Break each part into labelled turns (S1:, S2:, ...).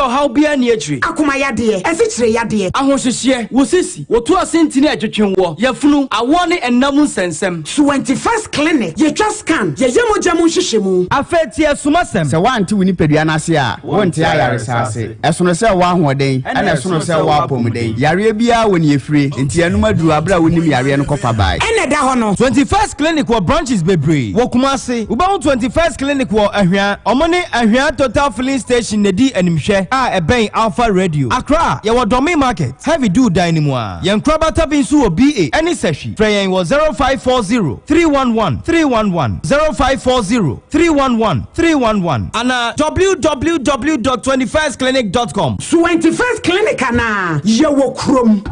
S1: Ɔhaw biara nni akyire.
S2: Akoma yadeɛ, asikyire yadeɛ.
S1: Ahohyehyeɛ, wo sisi, wo to ase ntini a ɛtwetwe woɔ, yafunu, awoɔ ne nna mu nsɛnsɛm.
S2: 21st Clinic, Yɛtwa scan, yɛyɛ mogya mu nhwehwɛmu.
S1: Afei tie asumasɛm.
S3: Sɛ woante wo nipadua no ase a, wonte ayaresa ase. Ɛsono sɛ wowɔ ahoɔden, ɛna ɛsono sɛ wowɔ apɔmuden. Yareɛ biara wɔ nea ɛfire, enti ɛnom aduru bere a wonim yareɛ no kɔfa bae.
S2: Ɛna ɛda hɔ no.
S1: 21st Clinic wɔ branches bebree wɔ Kumasi. Wobɛhu 21st Clinic wɔ Ahwea. Ɔmo ne Ahwea Total Filling Station na edi animhwɛ a ɛbɛn Alpha Radio. Accra, yɛwɔ Dɔme Market, Heavy Do dan no mu a. Yɛn nkorabata bi nso wɔ BA ɛne Sahwi. Frɛ yɛn wɔ 0540 311 311, 0540 311 311 anaa www.twentyfirstclinic.com.
S2: 21st Clinic anaa? Yɛwɔ kurom.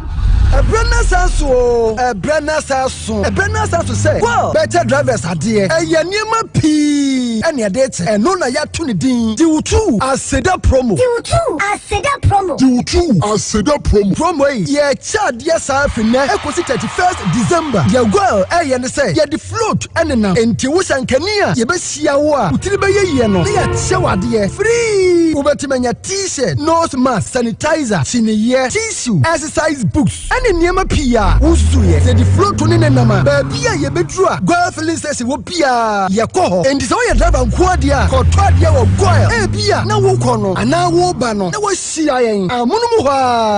S4: Ɛberɛ no asan so oo, ɛberɛ no asan so, ɛberɛ no asan so sɛ Goil bɛkyɛ drivers adeɛ. Ɛyɛ nneɛma pii ɛna ɛde rekyɛ, ɛno na yɛato ne din Diwutu Aseda Promo.
S5: Diwutu Aseda Promo.
S4: Diwutu Aseda Promo. Promo yi, yɛrekyɛ adeɛ saa firi nnɛ ɛkɔsi 31st December. Deɛ Goil ɛreyɛ ne sɛ, yɛde float ɛnenam, enti wo sɛ nkani a yɛbɛhyia wo a, wo tiri bɛyɛ yie no, na yɛakyɛ wo adeɛ free. Wobɛtumi anya T-shirt, nose mask, sanitizer, kyiniiɛ, tissue, exercise books, ɛne nneɛma pii a wosusuiɛ. Yɛde float ne nenam a, baabi a yɛbɛduru a Goil filling station wɔ biara, yɛkɔ hɔ. Enti sɛ woyɛ driver nko adeɛ a, kɔtɔ adeɛ wɔ Goil. Ebi a na wokɔ no anaa woba no na woahyia yɛn amonom hɔ a,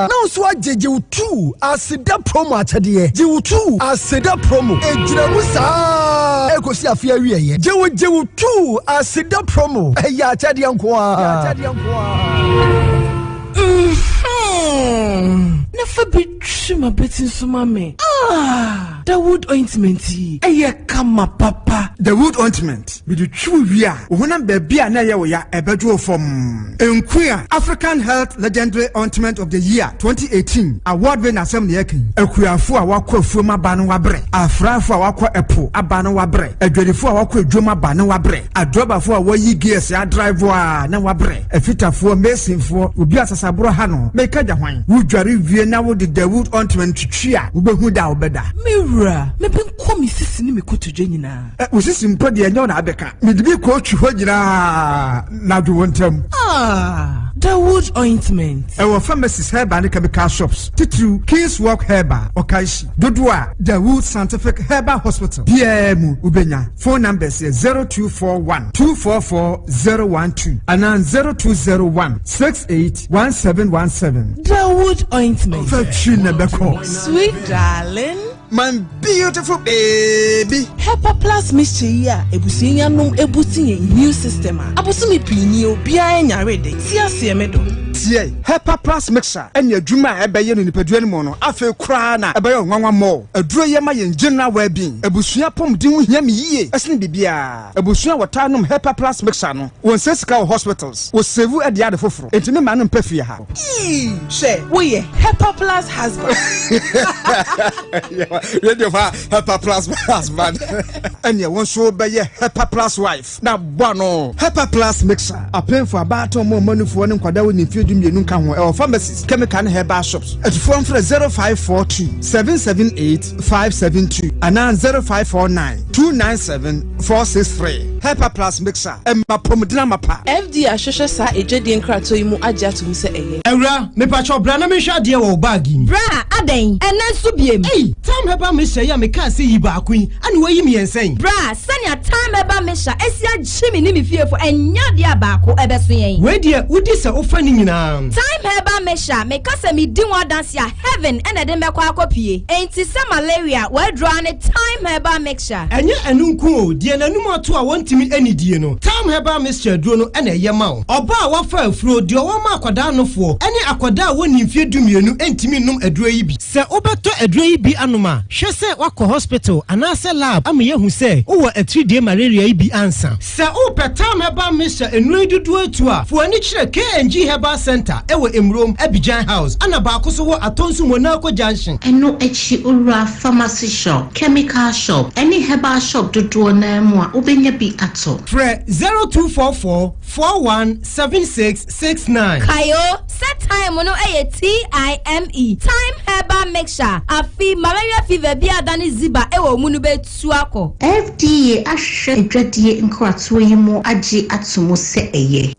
S4: na wo nso agye Gyewutu Aseda Promo akyɛdeɛ. Gyewutu Aseda Promo ɛgyina mu saa ɛkɔsi afe awieeɛ. Gyewo Gyewutu Aseda Promo ɛyɛ akyɛdeɛ nko ara.
S6: Na fa bi twi m'abati nso ma me. Ah! Dawood ointment yi, ɛyɛ kama papa.
S7: Dawood ointment, mede twi wo wie a, wo honam baabi a na ɛyɛ wo ya, ɛbɛdwo wo fam. Nkuya, African Health Legendary Ointment of the Year 2018 award winner asɛm na yɛka yi. Akuafo a wɔakɔ afuom aba no wɔabrɛ, afrafo a wɔakɔ ɛpo aba no wɔabrɛ, adwadifo a wɔakɔ adwam aba no wɔabrɛ, adrɔbafo a wɔayi gears adrive a na wɔabrɛ, afitafoɔ, masonfoɔ, obi a sasaborɔ ha no, meka gya hwan? Wodware wie na wode Dawood ointment twitwi a, wobɛhu da a wobɛda.
S6: Me wura, mebɛnkɔ me sisi ne me kotodwe nyinaa.
S7: Ɛ, wo sisi mpo deɛ ɛnyɛ wo na abɛka. Mede bi kɔɔtwi hɔ nyinaa na adwo wo ntam.
S6: Ah, Dawood ointment.
S7: Ɛwɔ pharmacies, herbal ne chemical shops, titiriw King's Walk Herbal, Okaishie. Dodoɔ a Dawood Scientific Herbal Hospital biara mu wobɛnya. Phone numbers yɛ 0241 244 012 anaa 0201 68 1717.
S6: Dawood ointment.
S7: Fa twi na ɛbɛkɔ.
S6: Sweet darling.
S7: My beautiful baby.
S6: Hepa Plus mixture yi a abusua yi anom abuti yɛn immune system a, abosome pii nie obiara nyare de, te aseɛ me dɔ.
S7: Tie! Hepa Plus mixture ne adwuma a ɛbɛyɛ no nipadua no mu no, afei koraa na ɛbɛyɛ wo nwanwa more. Aduro yi ma yɛn general well-being. Abusua apɔmuden ho hia me yie sene biribiara. Abusua a wɔtaa nom Hepa Plus mixture no, wɔnsɛe sika wɔ hospitals, wɔsave de ade foforo. Enti me mma no mpɛ fie ha.
S6: Eii hwɛ woyɛ Hepa Plus husband.
S7: Radio fa Hepa Plus husband. Ɛneɛ wo nso wobɛyɛ Hepa Plus wife na bɔ ano. Hepa Plus mixer, apemfo, abaatan, ɔmo a ɔmo anufoɔ ne nkwadaa a wɔnni mfeɛ 12 nka ho, ɛwɔ pharmacies, chemical ne herbal shops. Atufoɔ mfrɛ 0542 778 572 anaa 0549 297 463. Hepa Plus mixer, ɛma apɔmuden amapa.
S6: FDA ahwehwɛ saa adwadie nkratoɔ yi mu agye ato mu sɛ ɛyɛ.
S8: Awura, mepakyɛw bra na menhwɛ adeɛ wɔ wo bag yi mu.
S9: Bra, adɛn? Ɛnnɛ nso biem?
S8: Ei, Thyme Herbal Mixture yi a mekaa sɛ yi baako yi, ɛna woayi mmiɛnsa yi?
S9: Bra, sɛnea Thyme Herbal Mixture asi agye me ne me fiefo, ɛnyɛ adeɛ a baako ɛbɛso yɛn.
S8: Wei deɛ, wodi sɛ wofa ne nyinaa.
S9: Thyme Herbal Mixture, meka sɛ medi ho adanse a, heaven na ɛde me bɛkɔ akɔpue. Enti sɛ malaria, w'aduro ara ne Thyme Herbal Mixture.
S8: Ɛnyɛ ɛno nko o, deɛ n'anum ato a wɔntumi nnidie no, Thyme Herbal Mixture aduro no na ɛyɛ ma wo. Ɔbaa a wafa afuro, deɛ ɔwɔ ma akwadaa nofoɔ, ne akwadaa a wɔnnii mfeɛ 12 ntumi nnom aduro yi bi. Sɛ wobɛtɔ aduro yi bi anom a, hwɛ sɛ woakɔ hospital anaasɛ lab ama yɛahu sɛ wowɔ atiridie malaria yi bi ansa. Sɛ wopɛ Thyme Herbal Mixture nnuro yi dodoɔ atu a, fa w'ani kyerɛ K&G Herbal Centre wɔ Emurom, Abidjan House, ɛna baako nso wɔ Atonsu Monaco Junction.
S10: Ɛno akyi wura pharmacy shop, chemical shop, ne herbal shop dodoɔ no ara mu a, wobɛnya bi atɔ.
S8: Frɛ 0244 41 76 69.
S9: Kae o, sɛ thyme no yɛ TIME, Thyme Herbal Mixture, afe malaria fever bi a adane ziba wɔ wo mu no bɛtu akɔ.
S10: FDA ahwehwɛ adwadie nkratoɔ yi mu agye ato mu sɛ ɛyɛ.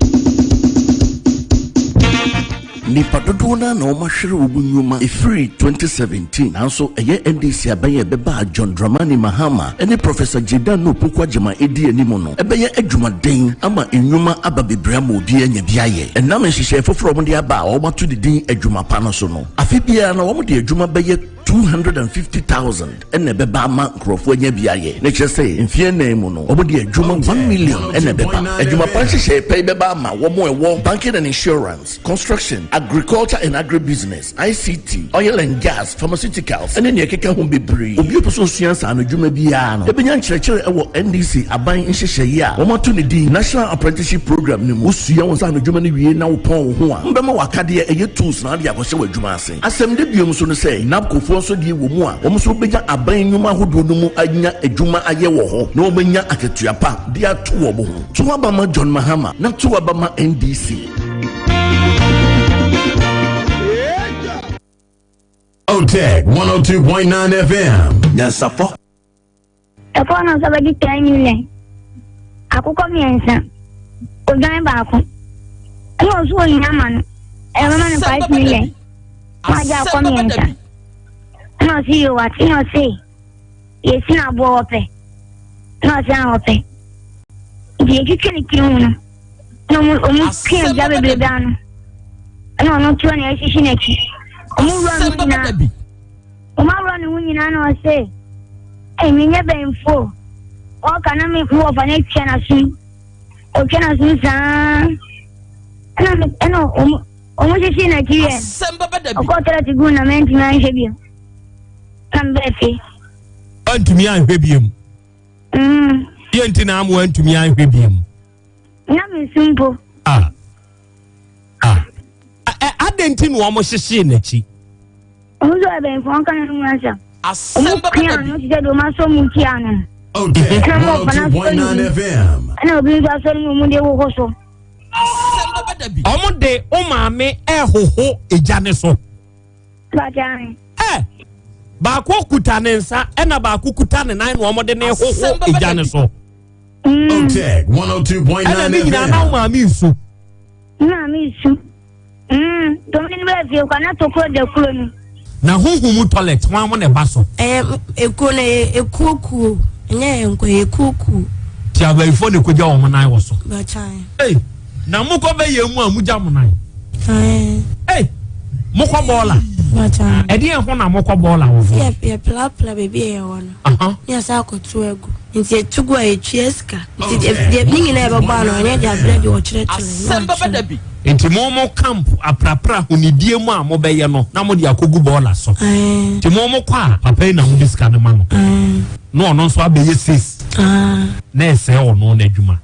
S11: Nnipa dodoɔ no ara na wɔahwere wɔn nnwuma ɛfiri 2017 nanso ɛyɛ NDC aban a ɛbɛba a John Dramani Mahama ne Professor Jaydan Nuh Poku Agyemang di anim no bɛyɛ adwumaden ama nnwuma aba bebree ama obiara anya bi ayɛ. Ɛnam nhyehyɛe foforɔ a wɔde aba a wɔato ne din Adwuma Pa no so no, afe biara no wɔde adwuma bɛyɛ 250,000 na ɛbɛba ama nkurɔfoɔ anya bi ayɛ. Na kyerɛ sɛ mfeɛ nnan mu no, wɔde adwuma 1 million na ɛbɛba. Adwuma pa nhyehyɛe pa yi bɛba ama wɔn a ɛwɔ Banking and Insurance, Construction, Agriculture and Agribusiness, ICT, Oil and Gas, Pharmaceuticals, ne nea ɛkeka ho bebree. Obi a ɔpɛ sɛ ɔsua nsaanodwuma biara no bɛnya nkyerɛkyerɛ wɔ NDC aban nhyehyɛeɛ a wɔato ne din National Apprenticeship Programme no mu. Wosua wo nsaanodwuma no wie na wopɔn wo ho a, wɔbɛma wo akadeɛ, ɛyɛ tools na wode akɔhyɛ w'adwuma ase. Asɛm da bio nso ne sɛ, NABCOfoɔ nso deɛ wɔ mu a, wɔn nso bɛnya aban nnwuma ahodoɔ no mu anya adwuma ayɛ wɔ hɔ na wɔanya akatua pa de ato wɔn ho. To aba ma John Mahama na to aba ma NDC.
S12: Otec 102.9 FM.
S11: Nyansafo.
S5: Ɛkɔɔ no sɛ ɔbɛgye 10 million, akokɔ mmiɛnsa, odwan baako. Ɛna ɔso ohia ma no, ɛbɛma no 5 million, na wagye akokɔ mmiɛnsa. Ɛna ɔse yoo wate, ɛna ɔse yɛsi no aboɔ wɔpɛ, ɛna ɔse a wɔpɛ. Nti yɛtwitwa ne tiri ho no, na ɔmo ɔmo twe agya bebrebe ano, ɛna ɔno toɔ na ɛhyehyɛ n'akyi. Ɔmo wura no nyinaa. Wɔn aworɔ ne ho nyinaa na ɔse, Ei, menyɛ bɛnfo o. Ɔka na me wɔfa no atwa n'asom. Ɔtwa n'asom saa. Ɛna me ɛna wɔn wɔn hyehyɛ n'akyi yɛ. Ɔkɔɔ tɔlɛt gu na mɛntumi anhwɛ bio. Na mbɛɛ fie.
S13: Antumi anhwɛ bio mu.
S5: Mm.
S13: Yɛ nti na amoa antumi anhwɛ bio mu.
S5: Na mensu mpo.
S13: Ah. Ah. Adɛn nti na wɔn hyehyee n'akyi?
S5: Wɔn nso abɛnfo wɔn ka ne ho asɛm. Wɔn pia no te sɛ deɛ wɔn asɔ mu tia no. Ɛna wɔn ɔfa n'asɔ ne mu. Ɛna obi nso asɔ ne mu wɔn de hoho so.
S13: Wɔn de wo maame ɛhoho egya ne so. Ɛ baako kuta ne nsa ɛna baako kuta ne nan na wɔn de ne hoho egya ne so.
S12: Otec 102.9
S13: Ɛna ne nyinaa na wo maame nsu.
S5: Maame nsu. Mm, dɔm ne bɛ fie kwa na tokuro da kuro no.
S13: Na huhu mu toilet hwan mo na ɛba so.
S14: Ɛyɛ ekuo no ɛyɛ ekuo kuo ɛnyɛ yɛn nko ɛyɛ ekuo kuo.
S13: Ti abayifoɔ na ekogya wɔn nan wɔ so.
S14: Bàkyan.
S13: Ei na mokɔ bɛyɛ mu a mogya mo nan. Ei mokɔ bɔɔla.
S14: Bàkyan.
S13: Ɛdeɛn ho na mokɔ bɔɔla wɔ hɔ.
S14: Yɛ yɛ prapra baabi a yɛwɔ no. Ne yɛsan akɔto agu. Nti yɛto gu a yɛtua sika. Nti deɛ ne nyinaa yɛbɛbɔ ano ɛnyɛ deɛ aberɛ bi wɔkyerɛkyerɛ na wɔakyerɛ.
S13: Nti mo mo camp aprapra ahonidie mu a mobɛyɛ no na mode akɔgu bɔɔla so. Nti mo mo kɔ a papa yi na mode sika no ma no. Na ɔno nso abɛyɛ sis. Na ɛsɛe ɔno n'adwuma.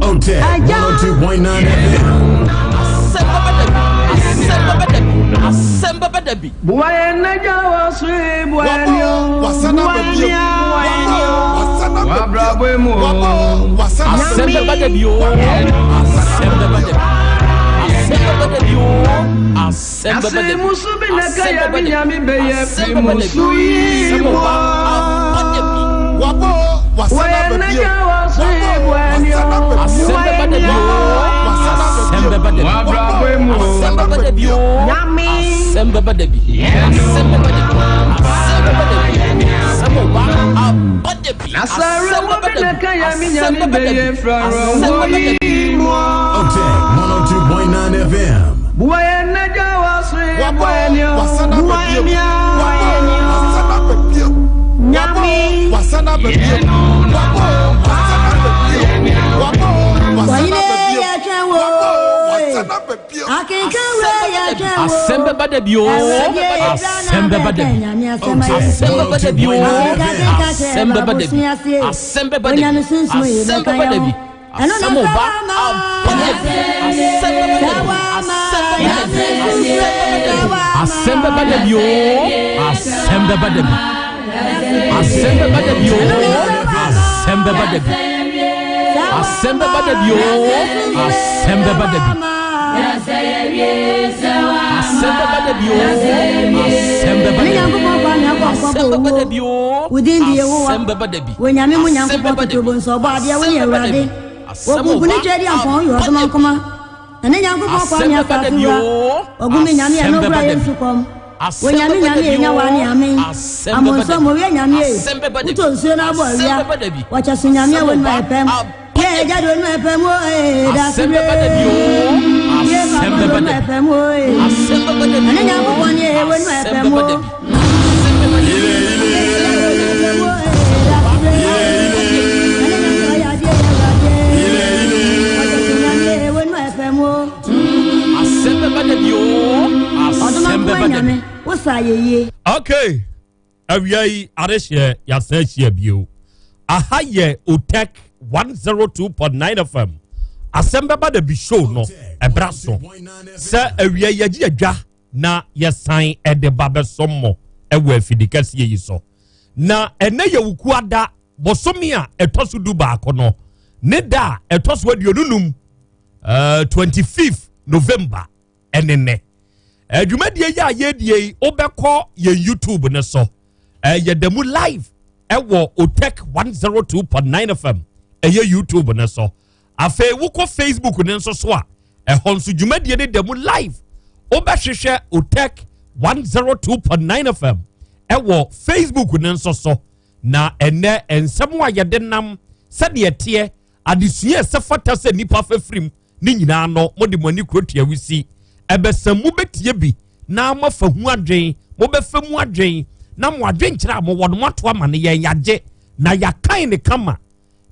S12: Otec 102.9 FM.
S15: Asɛm bɛba da bi o. Asɛm bɛba da bi. Asɛm bɛba da bi o. Asɛm bɛba da bi. Asɛm bɛba da bi. Asɛm bɛba da bi. Asɛm bɛba da bi. Asɛm bɛba da bi o. Asɛm bɛba da bi. Asɛm bɛba da bi o. Asɛm bɛba da bi. Asɛm bɛba da bi. Asɛm bɛba da bi. Asɛm bɛba da bi. Asɛm bɛba da bi. Asɛm bɛba da bi. Asɛm bɛba da bi.
S12: Otec 102.9 FM.
S15: Asɛm bɛba da bi o. Asɛm bɛba da bi. Asɛm bɛba da bi o. Asɛm bɛba da bi. Asɛm bɛba da bi. Asɛm bɛba da bi. Asɛm ba aba da bi. Asɛm bɛba da bi. Asɛm bɛba da bi. Asɛm bɛba da bi o. Asɛm bɛba da bi. Asɛm bɛba da bi o. Asɛm bɛba da bi. Asɛm bɛba da bi o. Asɛm bɛba da bi. Asɛm bɛba da bi o. Asɛm bɛba da bi. Asɛm bɛba da bi o. Asɛm bɛba da bi.
S16: Wonyame mu
S15: Asɛm
S16: Nyankopɔn
S15: bɛba da bi.
S16: totorobɔ nso ɔbɔ adeɛ wo ne
S15: Asɛm bɛba da
S16: Awurade.
S15: bi. Asɛm
S16: Wɔkunku ne
S15: ba
S16: twɛ di ampɔn yɛ
S15: aba
S16: ɔdoma
S15: da bi.
S16: nkoma. Nane Nyankopɔn
S15: Asɛm
S16: Kwame
S15: bɛba da
S16: Asase
S15: bi
S16: Wura
S15: oo.
S16: Ogu me Nyame
S15: Asɛm
S16: ɛno
S15: bɛba
S16: kura
S15: da
S16: yɛ
S15: bi.
S16: nsu kɔm
S15: Asɛm
S16: Onyame
S15: bɛba da
S16: Nyame
S15: bi
S16: enya
S15: oo.
S16: wa ne amen
S15: Asɛm bɛba da
S16: Amonso
S15: bi.
S16: mo wie Nyame e
S15: Asɛm bɛba da bi.
S16: Wotɔ nsuo na abɔ
S15: Asɛm
S16: awia
S15: bɛba da bi.
S16: Wɔkyɛ so Nyame a
S15: Asɛm
S16: wonu
S15: ba.
S16: ayɛ pɛm Yɛ agya de wonu ayɛ pɛm o ee Da
S15: Asɛm bɛba da bi oo.
S16: Yɛ
S15: Asɛm
S16: papa
S15: bɛba
S16: de wonu
S15: da
S16: ayɛ
S15: bi.
S16: pɛm o ee
S15: Asɛm bɛba da bi
S16: Nane
S15: oo.
S16: Nyankopɔn ne ee wonu ayɛ
S15: Asɛm
S16: pɛm
S15: bɛba da
S16: o
S15: bi. Asɛm bɛba da bi. Asɛm bɛba da bi oo. Asɛm bɛba da bi.
S13: Okay, awia yi adehyeɛ yɛasan ahyia bio. Aha yɛ Otec 102.9 FM. Asɛm bɛba da bi show no ɛbra so sɛ awia yi yɛgye adwa na yɛsan ɛde ba bɛsɔm mo ɛwɔ afidi kɛseɛ yi so. Na ɛnɛ yɛ Wukuada bosome a ɛtɔ so du baako no ne da a ɛtɔ so 25 25th November ɛne nnɛ. Adwumadie yi a yɛdie yi wobɛkɔ yɛn YouTube no so ɛyɛ da mu live ɛwɔ Otec 102.9 FM ɛyɛ YouTube no so. Afei wokɔ Facebook no nso so a ɛhɔ nso dwumadie no da mu live wobɛhwehwɛ Otec 102.9 FM ɛwɔ Facebook no nso so. Na ɛnɛ nsɛm a yɛde nam sɛdeɛ ɛteɛ adesua ɛsɛ fata sɛ nnipa fafirim ne nyinaa no mode mo ani kuro tua wisi ɛbɛsɛm mobɛtie bi na moafa ho adwen mobɛfa mu adwen na mo adwenkyerɛ a mowɔ no moato ama no yɛn yɛagye na yɛakan ne kama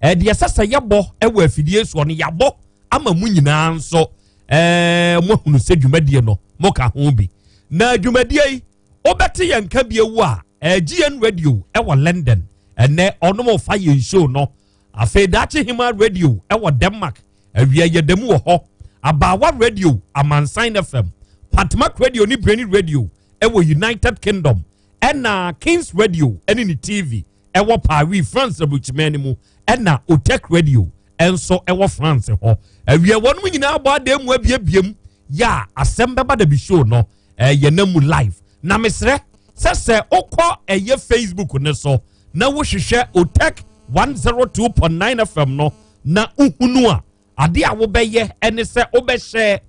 S13: ɛdeɛ ɛsɛ sɛ yɛbɔ ɛwɔ afidie soɔ no yɛabɔ ama mo nyinaa nso ɛɛ moahunu sɛ dwumadie no moka ho bi na dwumadie yi wobɛte yɛn nka bi ewu a GN radio ɛwɔ London ɛnɛ ɔnom fa yɛn show no afei daakye hema radio ɛwɔ Denmark awia yɛda mu wɔ hɔ abaawa radio amansan fm patmak radio ne brainy radio ɛwɔ United Kingdom ɛna Kings radio ɛne ne TV ɛwɔ Paris France aburukyiman no mu ɛna Otec radio ɛnso ɛwɔ France hɔ awia wɔn nyinaa bɔ adan mu abiebiem yɛ a asɛm bɛba da bi show no ɛyɛ na mu live na mesrɛ sɛ sɛ wokɔ ɛyɛ Facebook ne so na wohwehwɛ Otec 102.9 FM no na wohunu a ade a wobɛyɛ ɛne sɛ wobɛhyɛ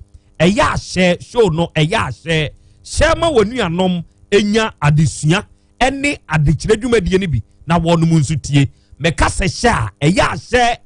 S13: ɛyɛ ahyɛ show no ɛyɛ ahyɛ hyɛ ma wɔ nuanom enya adesua ɛne adekyerɛ dwumadie no bi na wɔnom nso tie mɛka sɛ hyɛ a ɛyɛ ahyɛ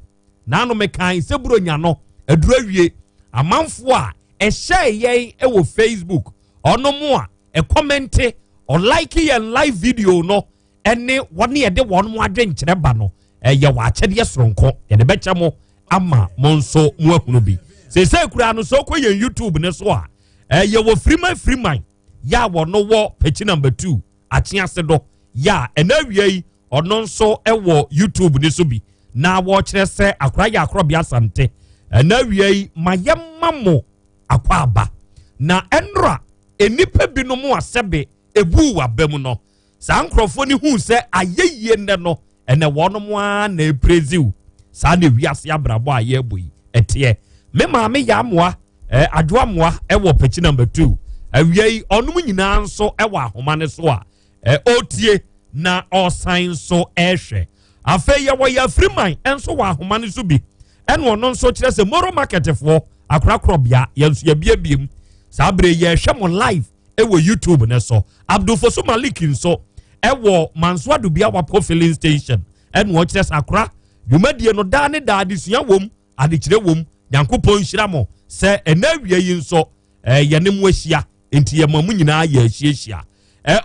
S13: naano mekan sɛ buronya no aduru awie amanfoɔ a ɛhyɛ yɛn ɛwɔ Facebook ɔnom a ɛkɔmɛnte ɔlike yɛn live video no ɛne wɔne yɛde wɔn mo adwenkyerɛ ba no ɛyɛ wɔ akyɛdeɛ soronko yɛde bɛkyɛ mo ama mo nso mo ahunu bi seesei kura no so kɔ yɛn YouTube ne so a ɛyɛ wɔ firiman firiman yɛ a wɔno wɔ pɛkyi number 2 akyease do yɛ a ɛna awia yi ɔno nso ɛwɔ YouTube ne so bi na wɔkyerɛ sɛ akora yɛ akorɔbea asante ɛna awia yi ma yɛma mo akɔ aba na ɛnora nnipa binom asɛbe ebu waba mu no saa nkurɔfoɔ no hu sɛ ayɛyie nnɛ no ɛnɛ wɔnom ara na epreziw saa na ewiase abrabɔ a yɛrebɔ yi ɛteɛ me maame yɛ amoa ɛɛ adwo amoa ɛwɔ pɛkyi number 2 awia yi ɔnom nyinaa nso ɛwɔ ahoma ne so a ɛɛ ɔretie na ɔresan nso ɛrehwɛ afei yɛwɔ yɛ afiriman nso wɔ ahoma ne so bi ɛna ɔno nso kyerɛ sɛ moro marketfoɔ akorakorɔbea yɛn nso yɛbiebie mu saa bere yɛrehwɛ mo live ɛwɔ YouTube ne so Abdulfosu Malik nso ɛwɔ Manso Adubia Wapo filling station ɛna ɔkyerɛ sɛ akora dwumadie no daa ne daa adesua wom adekyerɛ wom Nyankopɔn nhyira mo sɛ ɛna awia yi nso yɛne mo ahyia nti yɛma mo nyinaa yɛ ahyiahyia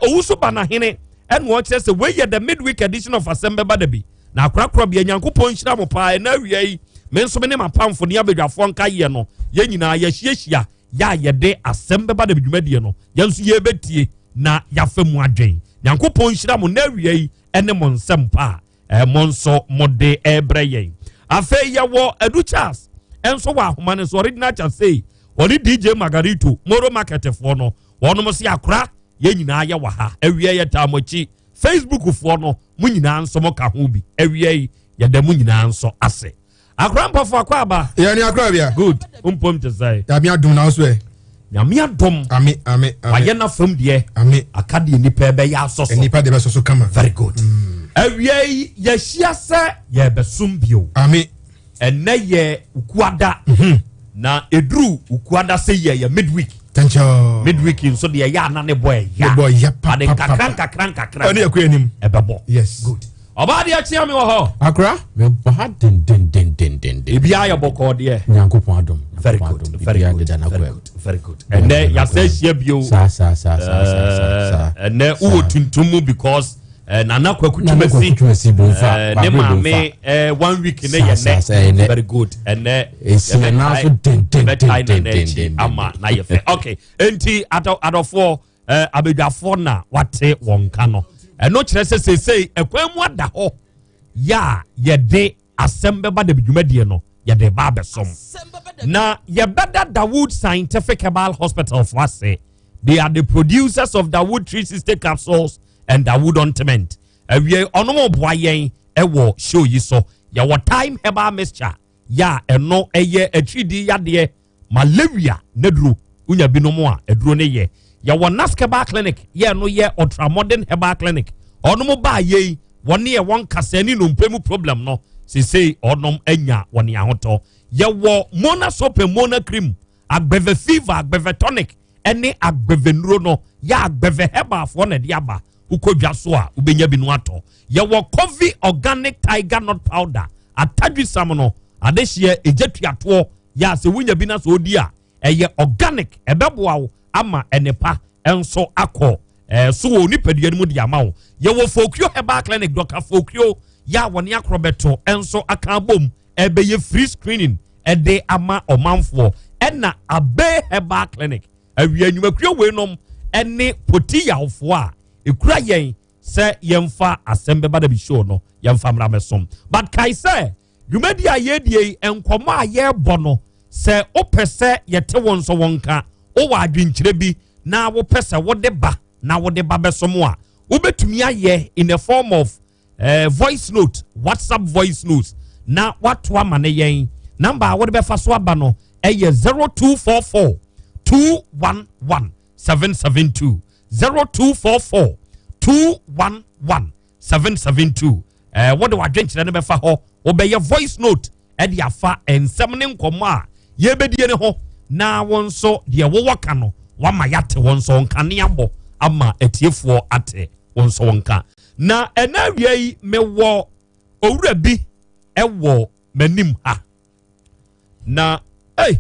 S13: owusu ba n'ahene ɛna ɔkyerɛ sɛ wei yɛ the midweek edition of asɛm bɛba da bi na akorakora bia Nyankopɔn nhyira mo paa ɛna awia yi me nso me ne m'apamfo ne abadwafoɔ nka yɛ no yɛn nyinaa yɛahyiahyia yɛ a yɛde asɛm bɛba da bi dwumadie no yɛn nso yɛbɛtie na yɛafa mu adwen Nyankopɔn nhyira mo na awia yi ɛne mo nsɛm paa mo nso mo de ɛbrɛ yɛn afei yɛwɔ Adu Charles ɛnso wɔ ahoma no so original Charles sei ɔne DJ Margarito Moro marketfoɔ no wɔnom se akora yɛn nyinaa yɛ wɔ ha awia yɛ taa mo akyi Facebook foɔ no mo nyinaa nso mo ka ho bi awia yi yɛda mo nyinaa nso ase akora mpɔfo akɔ aba
S17: yɛ ni akora bia
S13: good mpom te sɛ
S17: nyame adom na nso ɛ
S13: nyame adom
S17: ami ami ami
S13: wayɛ na fam deɛ
S17: ami
S13: aka deɛ nipa ɛbɛyɛ asɔ so
S17: nipa deɛ bɛsɔ so kama
S13: very good awia yi yɛhyia sɛ yɛbɛsom bio
S17: ami
S13: ɛnɛ yɛ kuada Na ɛduru Ukuada sɛ yi ɛyɛ midweek. Midweek nso deɛ ɛyɛ ana ne bɔ ɛya.
S17: Ne bɔ ɛya pa
S13: pa pa. Nkakra nkakra nkakra.
S17: Ɛne ɛkɔ anim.
S13: Ɛbɛbɔ.
S17: Yes.
S13: Good. Ɔbaa deɛ kyea me wɔ hɔ.
S17: Akora.
S18: Mebɔ ha dendendendenden.
S13: Ebiara yɛ bɔkɔɔ deɛ.
S18: Nyankopɔn adom.
S13: Very good. Very good. Very good. Very good. Ɛnɛ yasɛ ahyia bio.
S18: Saa saa saa saa saa saa.
S13: Ɛnɛ wowɔ tuntum mu because Eh, nana kwaku twumasi
S18: eh,
S13: ne maame eh, one week ne yɛ nɛ very good ɛnɛ yɛbɛtae nana akyi ama na yɛ fɛ okay enti adɔfoɔ abadwafoɔ na wate wɔn ka no ɛno kyerɛ sɛ seesei ɛkwan mu ada hɔ yɛ a yɛde asɛm bɛba da dwumadie no yɛde ba abɛsom na yɛbɛda Dawood Scientific Herbal Hospital fo ase. They are the producers of Dawood 360 capsules and Dawood ointment. Awie ɔnom boa yɛn ɛwɔ show yi so. Yɛwɔ Time Herbal Mixture yɛ a ɛno ɛyɛ atiridii yadeɛ malaria n'aduro wonya binom a aduro no yɛ. Yɛwɔ Nask Herbal Clinic yɛ ɛno yɛ ultramodern herbal clinic. Ɔnom baa yei wɔne ɛwɔ nkasɛɛ ne nnompe mu problem no sesei ɔnom anya wɔne ahotɔ. Yɛwɔ Mona soap and Mona cream Agbeve fever, agbeve tonic ne agbeve nnuro no yɛ agbeve herbalfoɔ na ɛde aba. Wokɔ dwa so a wobɛnya bi no atɔ. Yɛwɔ Covi organic tiger nut powder, atadwisam no, adehyeɛ, egya tuatoɔ yɛ a sɛ wonya bi na sɛ wodi a ɛyɛ organic, ɛbɛboa wo ama nnepa nso akɔ eh, so wɔ nipadua no mu de ama wo. Yɛwɔ Fokio Herbal Clinic, Dr. Fokio yɛ a wɔne akorɔbɛto nso aka abom ɛbɛyɛ free screening ɛde ama ɔmanfoɔ ɛna Abe Herbal Clinic awia nnwumakuo weinom ɛne poti yawfoɔ a ɛkura yɛn sɛ yɛmfa asɛm bɛba da bi show no yɛmfa mmra mɛsom but kae sɛ dwumadi a yɛdie yi nkɔmmɔ a yɛrebɔ no sɛ wopɛ sɛ yɛte wo nso wo nka wowɔ adwenkyerɛ bi na wopɛ sɛ wode ba na wode ba bɛsom a wobɛtumi ayɛ in the form of eh, voice note whatsapp voice note na wato ama ne yɛn namba a wode bɛfa so aba no ɛyɛ 0244 211 772 0244 211 772 eh, wode wadwenkyerɛ no bɛfa hɔ wobɛyɛ voice note ɛde afa nsɛm ne nkɔmmɔ a yɛbɛdie ne ho na wo nso deɛ wowɔ ka no wama yɛate wo nso nkanea bɔ ama atiefoɔ ate wo nso wo nka na ɛna awia yi mewɔ owura bi ɛwɔ m'anim ha na ei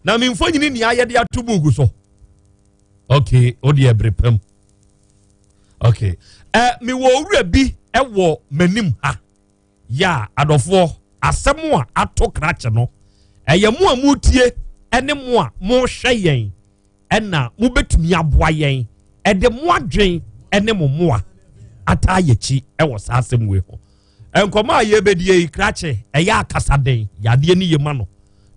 S13: na me mfonyini nea yɛde ato buuku so okay o deɛ bere pam okay ɛ mewɔ owura bi ɛwɔ m'anim ha Yɛ a, adɔfoɔ, asɛm a ato krakye no, ɛyɛ mo a moretie ne mo a morehwɛ yɛn ɛna mobɛtumi aboa yɛn ɛde mo adwen ne mo mmoa ataa yɛkyi ɛwɔ saa asɛm wei ho. Nkɔmɔ a yɛbɛdie yi krakye ɛyɛ akasaden yadeɛ ne yɛ ma no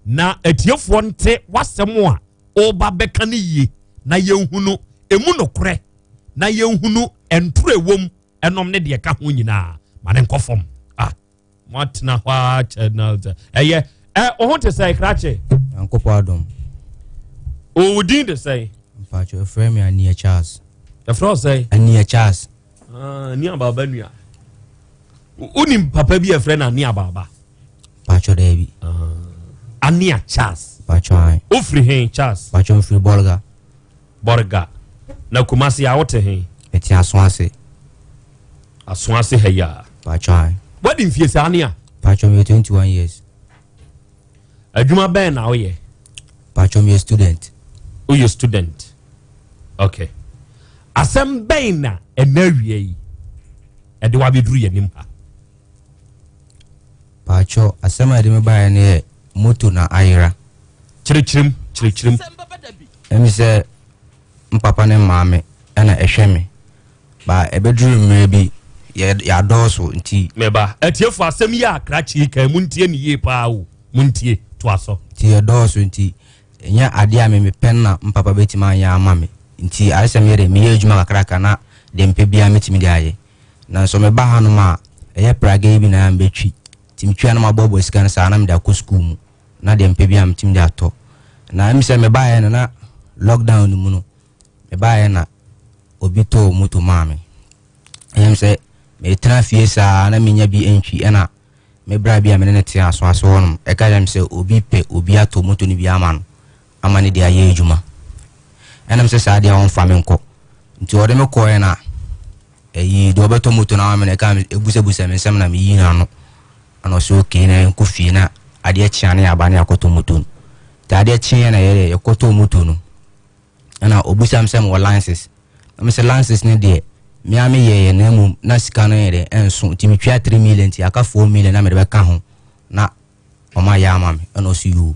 S13: na atiefoɔ nte w'asɛm a ɔba bɛka no yie na yɛnhunu ɛmu nokorɛ na yɛnhunu ntoro ɛwom ɛnom ne deɛ ɛka ho nyinaa ma ne nkɔ fam ah moatena hɔ a kyɛ na ɛyɛ ɛ wo ho te sɛ krakye
S19: nyankopɔn adom
S13: wo din de sɛn
S19: mpakyɛ ɛfrɛ me ania charles
S13: ɛfrɛ wo sɛn
S19: ania charles
S13: ah, ania baaba nua wonim papa bi ɛfrɛ no ania baaba
S19: mpakyɛ daabi
S13: ah, ania charles
S19: mpakyɛ
S13: wofiri he charles
S19: mpakyɛ mfiri bɔlga
S13: Bɔrga. Na Kumasi a wote he?
S19: Mete Asoase.
S13: Asoase ha yi a.
S19: Paatwɔ ae.
S13: Wadi mfie saa ne a?
S19: Paatwɔ meyɛ 21 years.
S13: Adwuma bɛn na woyɛ?
S19: Paatwɔ meyɛ student.
S13: Woyɛ student. Okay. Asɛm bɛn na ɛnɛ awia yi ɛde wabɛduru yɛn anim ha?
S19: Paatwɔ asɛm a ɛde me baeɛ no yɛ moto na ayera.
S13: Kyerɛkyerɛm, kyerɛkyerɛm.
S19: Ɛmi sɛ m papa ne maame ɛna ɛhwɛ me ba ɛbɛduru mmerɛ bi yɛ yɛadɔɔso nti.
S13: Meba atiefo asɛm yi a krakye yi kan muntie ne yie paa o muntie toa so.
S19: Nti yɛdɔɔso nti ɛnyɛ adeɛ a me mepɛ no na m papa bɛtumi anyɛ ama me nti ayɛ sɛ meyɛ dɛ meyɛ adwuma kakraka na deɛ mepɛ biara mɛtumi de ayɛ nanso meba hanom a ɛyɛ pragea yi bi na ɛyɛ a mebɛtwi nti metwi a na maboaboa sika no saa na mede akɔ sukuu mu. na deɛ mepɛ biara metumi de atɔ na ɛmi sɛ mebaeɛ no na lockdown no mu no mebaeɛ na obi tɔɔ moto maa me ɛyɛ sɛ metena fie saa na menya bi ntwi ɛna Me bra bi a me ne no te asoaso hɔ nom ɛka kyerɛ me sɛ obi pɛ obi atɔ moto no bi ama no ama no de ayɛ adwuma. Ɛna me sɛ saa deɛ ɔmfa me nkɔ. Nti ɔde me kɔɛ na ɛyi deɛ ɔbɛtɔ moto no ama me no ɛka me ebusabusa me nsɛm na me yi n'ano. Ɛna ɔsɛ okay na yɛnkɔ fie na adeɛ kyea na yɛaba na yɛakɔtɔ moto no. Nti adeɛ kyeeɛ na yɛdeɛ yɛkɔtɔɔ moto no. Ɛna ɔbusa me sɛ mewɔ license. Na me sɛ license no deɛ me ara meyɛeɛ na mmom na sika no yɛ dɛ ɛnso nti metwaa 3 million nti aka 4 million na mede bɛka ho na ɔma yɛ ama me. Ɛna ɔso yoo.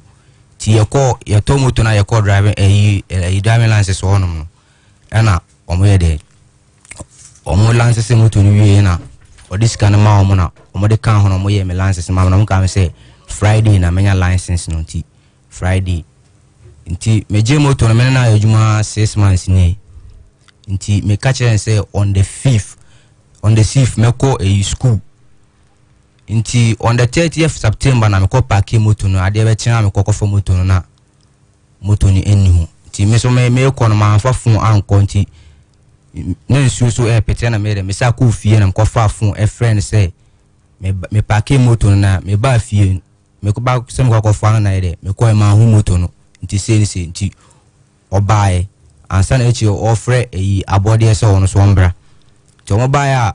S19: Nti yɛkɔ yɛtɔ moto na yɛkɔ driving ɛyi ɛyi driving license wɔ hɔnom no ɛna ɔmo yɛ dɛ ɔmo license moto no wie na ɔde sika no ma ɔmo na ɔmo de ka ho na ɔmo yɛ me license ma me na ɔmo ka me sɛ Friday na menya license no nti Friday. Nti megye moto no me ne no ayɛ adwuma 6 months nie. Nti meka kyerɛ no sɛ on the fifth, on the sixth mɛkɔ ɛyi school. Nti on the 30th September na mekɔ parke moto no, adeɛ bɛkye na mekɔ kɔfa moto no na moto no ɛnni ho. Nti me so me mekɔ no mamfa phone ankɔ nti na nsuo so ɛɛpete na meyɛ dɛ mesa kɔɔ fie na mekɔfaa phone ɛfrɛ no sɛ me me parke moto no na mebaa fie mekɔba sɛ mekɔ akɔfa no na yɛ dɛ mekɔɛ manhu moto no nti sei ne sei nti ɔbaeɛ ansa na akyire ɔfrɛ ɛyi abɔdeɛ sɛ ɔno so ɔmbra. Nti ɔmo baeɛ a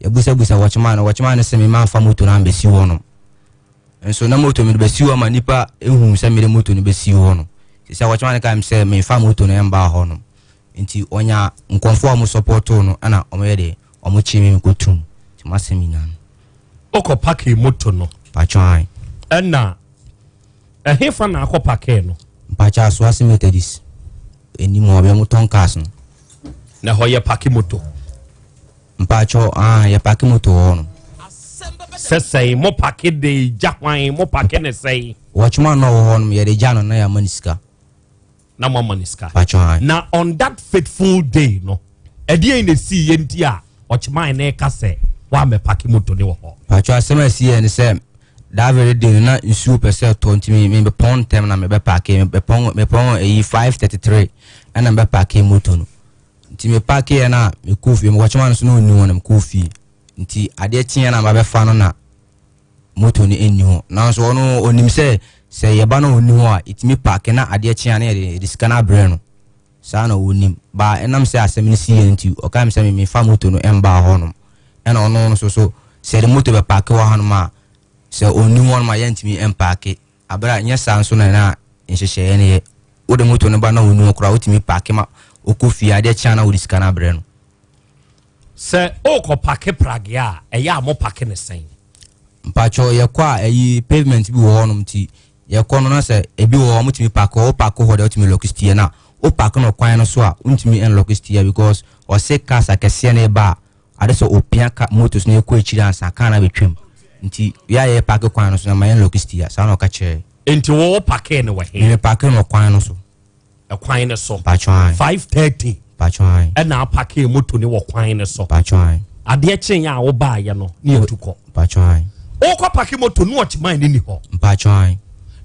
S19: yɛbusabusa wɔkyemaa no, wɔkyemaa no sɛ me mamfa moto no ambɛsi hɔ nom. Nso na moto mede bɛsi hɔ ma nipa ehu sɛ mede moto no bɛsi hɔ no. Sɛ wɔkyemaa no kaa me sɛ memfa moto no ɛmbaa hɔ nom. Nti ɔnya nkɔmfoɔ a ɔmo sɔpɔtoo no ɛna ɔmo yɛ deɛ ɔmo kye me mekɔtum. Nti masɛm nyinaa no.
S13: Wokɔ parke moto no.
S19: Mpakyɛ ae.
S13: Ɛna ɛhefa na akɔ parke no?
S19: Mpakyɛ Asoase Methodist anim hɔ baabi a wɔtɔn cars no.
S13: Na ɛhɔ yɛ parke moto?
S19: Mpakyɛ ah yɛ parke moto wɔ hɔ nom.
S13: Sɛ sɛn mo parke de gya hwan mo parke ne sɛn?
S19: Watchman na ɔwɔ hɔ nom yɛde gya no na yɛama no sika.
S13: Na mo ama no sika.
S19: Mpakyɛ ae.
S13: Na on that fateful day no ɛdeɛn na esii yɛ nti a ɔkyeman no reka sɛ woammɛ parke moto no wɔ hɔ?
S19: Mpakyɛ asɛm a esii yɛ ne sɛ that very day no na nsuo pɛ sɛ ɛtɔ nti me me pɔn ntɛm na mebɛ parke mepɔn mepɔn ɛyi 5:33 ɛna mebɛ parke moto no nti me parke yɛ na mekɔɔ fie mekɔkyema no so na ɔnni hɔ na mekɔɔ fie nti adeɛ kyeeɛ na mabɛfa no na moto no nni hɔ nanso ɔno ɔnim sɛ sɛ yɛba na ɔnni hɔ a ɛtumi parke na adeɛ kye a na yɛde yɛde sika no abrɛ no saa na ɔnim ba ɛnam sɛ asɛm no siiɛ no nti ɔkaa me sɛ me mefa moto no ɛmbaa hɔnom ɛna ɔno nso so sɛ yɛde moto bɛpaake wɔ hanom a sɛ ɔnni hɔnom a yɛntumi ɛmpaake aberɛ a nyɛ saa nso na na nhyehyɛeɛ no yɛ wode moto no ba na ɔnni hɔ koraa wotumi paake ma ɔkɔ fie adeɛ kye a na wode sika no abrɛ no.
S13: Sɛ wokɔ pake pragea a, ɛyɛ a mo pake no sɛn?
S19: Mpakyɛw yɛkɔ a ɛyi pavement bi wɔ hɔnom nti yɛkɔ no na sɛ ebi wɔ hɔ wɔtumi pake hɔ, wo pake hɔ deɛ wotumi lock steer na wo pake no kwan no so a wontumi nlock steer because ɔse cars akɛseɛ no reba a ade sɛ opia ka motors no kɔ akyiri ansa car no abɛtwam nti yɛ a yɛ pake kwan no so na ma yɛn lock steer saa na ɔka kyerɛɛ.
S13: Nti wo wo pake no wɔ he?
S19: Me me pake no wɔ kwan no so.
S13: Ɛkwan no so.
S19: Mpakyɛw ae.
S13: 5:30.
S19: Mpakyɛw ae.
S13: Ɛna apake moto no wɔ kwan no so.
S19: Mpakyɛw ae.
S13: Adeɛ kyeeɛ a wobaeɛ no ne atu kɔ.
S19: Mpakyɛw ae.
S13: Wokɔ pake moto no ɔkyeman no ni hɔ.
S19: Mpakyɛw ae.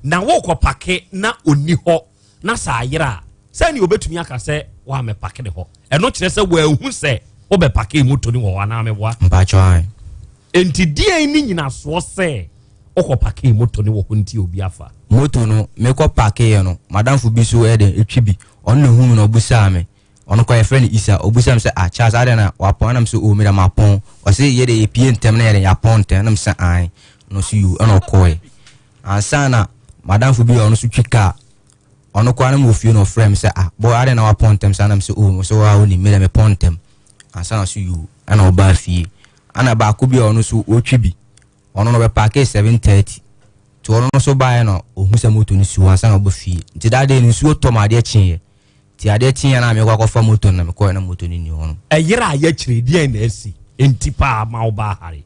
S13: Na wokɔ pake na ɔni hɔ na sɛ ayera a sɛnea obetumi aka sɛ woammɛpake ne hɔ. Ɛno kyerɛ sɛ wanhu sɛ wobɛpake moto no wɔ hɔ anaa meboa?
S19: Mpakyɛw ae.
S13: Enti deɛn ne nyinasoɔ sɛ wokɔ pakee moto no wɔ hɔ nti obi afa?
S19: Moto no mekɔ pakeeɛ no madamfo bi nso yɛ dɛn ɛtwi bi ɔno na ɛhuu me na ɔbusaa me ɔno koraa yɛfrɛ no Isa ɔbusaa me sɛ ah Charles adɛn na wapɔn ɛna me sɛ oh me deɛ mapɔn ɔse yɛ deɛ yɛpie ntɛm na yɛ dɛn yɛapɔn ntɛm ɛna me sɛ ae ɛna ɔse yoo ɛna ɔkɔɔɛ ansa na madamfo bi a ɔno nso twi kaa ɔno koraa na mewɔ fie na ɔfrɛ me sɛ ah boy adɛn na wapɔn ntɛm saa na me sɛ oh ɔsɛ waa wonim me deɛ mepɔn ntɛm ansa na ɔse yoo ɛna ɔbaa fie ɛna baako bi a ɔno nso ɔtwi bi ɔno no ɔbɛpaakee 7:30 nti ɔno no nso baeɛ na ɔhu sɛ moto no si hɔ ansa na ɔba fie nti that day no nsuo tɔ ma adeɛ kyeeɛ nti adeɛ kyeeɛ na mekɔ akɔfa moto no na mekɔɛ na moto no nni hɔ no.
S13: Ɛyere a yɛkyerɛ deɛn na asi nti paa ma wobaa ha yi?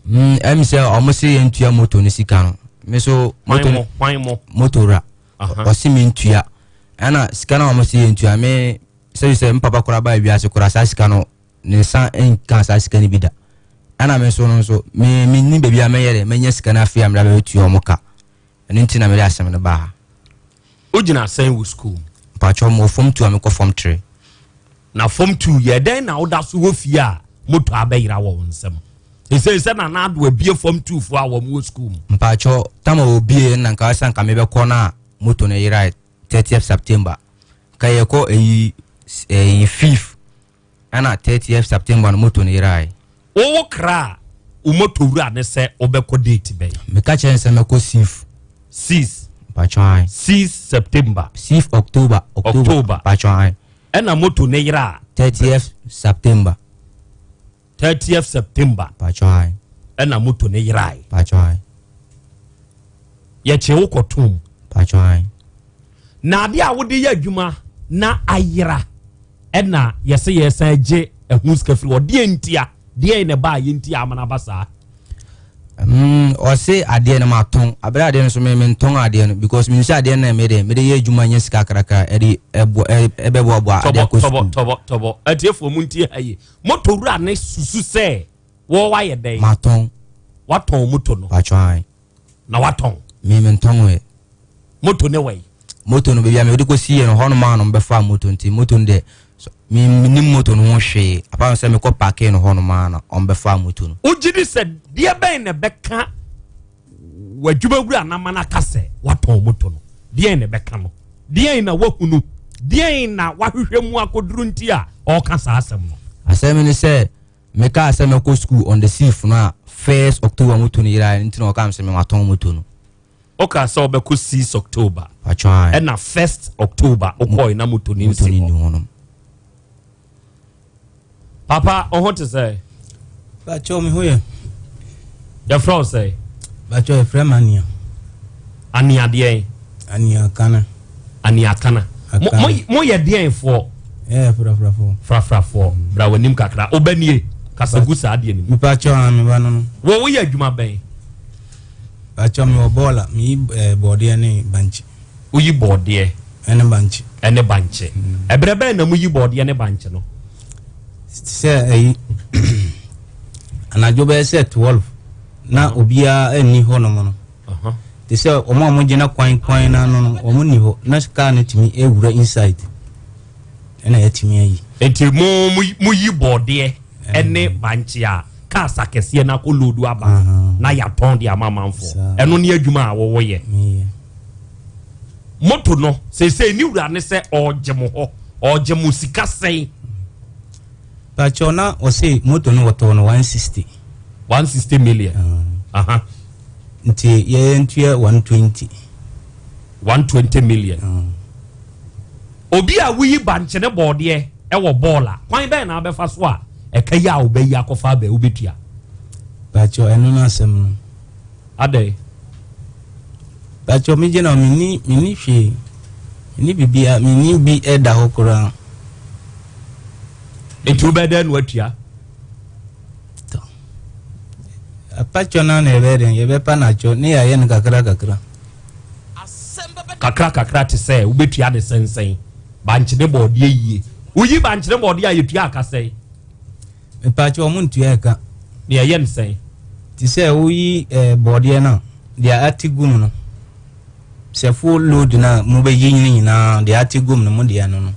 S19: Ɛm sɛ ɔmo se yɛntua moto no sika no me so moto no
S13: hwan mo?
S19: Moto wura ɔse mentua ɛna sika no a ɔmo se yɛntua me sɛbi sɛ mpapa koraa baa wiase koraa saa sika no ne nsa nka saa sika no bi da ɛna me nso no nso me menni baabi a mɛyɛ dɛ mɛnya sika no afei a mede abɛtua wɔn ka ɛno nti na mede asɛm no baa ha.
S13: Wogyina sɛn wɔ sukuu mu?
S19: Mpakyɛw mewɔ fam tu a mekɔ fam tre.
S13: Na fam tu yɛ dɛn na woda so wɔ fie a moto abɛyera wɔ wo nsam? Ɛsei sɛ Nana Addo abie fam tuufoɔ a wɔn wɔ sukuu mu.
S19: Mpakyɛw, tam a wɔbie no na nka sɛ nka mebɛkɔ no a moto no yerae 30th September. Nka yɛkɔ ɛyi ɛyi 5th ɛna 30th September no moto no yerae.
S13: Wowo kra a wo moto wura ne sɛ wobɛkɔ date bɛn?
S19: Meka kyerɛ no sɛ mɛkɔ 6th.
S13: 6.
S19: Mpakyɛw ae.
S13: 6 September.
S19: 6 October.
S13: October.
S19: Mpakyɛw ae.
S13: Ɛna moto no yera a.
S19: 30th September.
S13: 30th September.
S19: Mpakyɛw ae.
S13: Ɛna moto no yerae.
S19: Mpakyɛw ae.
S13: Yɛkyee wo kɔtoom.
S19: Mpakyɛw ae.
S13: Na adeɛ a wode yɛ adwuma na ayera ɛna yɛsɛ yɛsan gye ɛho sika firi hɔ. Deɛ ntia? Deɛn na ɛbaa yɛ nti a amana aba saa?
S19: Ɔse adeɛ no matɔn abere adeɛ no so me mentɔn adeɛ no because menim sɛ adeɛ no na mede mede yɛ adwuma nyɛ sika kakrakra ɛde ɛboa ɛbɛboaboa adeɛ akɔ sukuu.
S13: Tɔbɔ tɔbɔ tɔbɔ atiefoɔ mu ntie ha yie. Moto wura ne susu sɛ wɔ wayɛ dɛn?
S19: Matɔn.
S13: Watɔn moto no.
S19: Patwɔn ae.
S13: Na watɔn.
S19: Me mentɔn ɛ.
S13: Moto ne wɔ yi.
S19: Moto no baabi a mede kɔ si yɛ no hɔ nom a nom bɛfa moto nti moto no deɛ me menim moto no ho hwee apart from sɛ mekɔ parke no hɔ nom a na ɔmo bɛfa moto no.
S13: Wogye di sɛ deɛ bɛn na ɛbɛka w'adwuma wura no ama no aka sɛ watɔn moto no? Deɛn na ɛbɛka no? Deɛn na wahunu? Deɛn na wahwehwɛ mu akɔduru nti a ɔreka saa asɛm no?
S19: Asɛm ne sɛ mekaa sɛ mɛkɔ school on the 6th no a first October moto no yeraeɛ no nti na ɔkaa me sɛ me matɔn moto no.
S13: Wokaa sɛ wobɛkɔ 6 October ɛna first October wokɔe na moto no nsi hɔ. Papa, wo ho te sɛ?
S20: Bakyɛw, me ho yɛ.
S13: Yɛfrɛ wo sɛ?
S20: Bakyɛw, yɛfrɛ me Ania.
S13: Ania deɛn?
S20: Ania Kana.
S13: Ania Kana. Mo yɛ deɛn foɔ?
S20: Yɛ frafrafoɔ.
S13: Frafrafoɔ. Bra w'anim kakra. Wo nie, kasa gu saa adeɛ no mu.
S20: Mepakyɛw, ah, me ba no no.
S13: Wo woyɛ adwuma bɛn?
S20: Pakyɛw, mewɔ bɔɔla, meyi eh, bɔɔdeɛ ne bankye.
S13: Woyi bɔɔdeɛ?
S20: Ɛne bankye.
S13: Ɛne bankye. Ɛberɛ bɛn na moyi bɔɔdeɛ ne bankye no?
S20: Sɛ ɛyi anadwo bɛyɛ sɛ 12 na obiara nni hɔ nom no. Te sɛ wɔn a wɔgyina kwan kwan no ano no wɔn nni hɔ na kaa no tumi ewura inside ɛna yɛatumi ayi.
S13: Nti mo mo yi bɔɔdeɛ ɛne bankye a cars akɛseɛ no akɔ loodu aba na yɛatɔn de ama amanfoɔ. Ɛno ne adwuma a wɔwɔ yɛ. Moto no seesei ne wura ne sɛ ɔregye mo hɔ, ɔregye mo sika sɛn?
S20: Pakyɛw na ɔse moto no wɔtɔɔ no 160.
S13: 160 million. Aha.
S20: Nti yɛyɛ ntua 120.
S13: 120 million. Obi a woyi bankye ne bɔɔdeɛ wɔ bɔɔl a, kwan bɛn na abɛfa so a ɛka yi a wobɛyi akɔfa abɛ wobɛtua?
S20: Pakyɛw ɛno no asɛm no.
S13: Adɛn?
S20: Pakyɛw me gyina hɔ menni menni hwee menni biribiara menni bi ɛda hɔ koraa.
S13: Nti wobɛyɛ dɛn na watua?
S20: Tɔ. Apakyɛw no na yɛbɛyɛ dɛn yɛbɛpa no akyɛw ne yɛayɛ no kakra kakra.
S13: Kakra kakra te sɛ wobɛtua ne sɛnsɛn bankyene bɔɔdeɛ yie. Woyi bankyene bɔɔdeɛ a yɛtua aka sɛn?
S20: Mepaakyɛw ɔmo ntua ɛka.
S13: Nea ɛyɛ ne sɛn?
S20: Te sɛ woyi eh, bɔɔdeɛ no a, deɛ ate gu mu no, sɛ full load no a mobɛyi ne nyinaa, deɛ ate gu mu no, mo deɛ no no.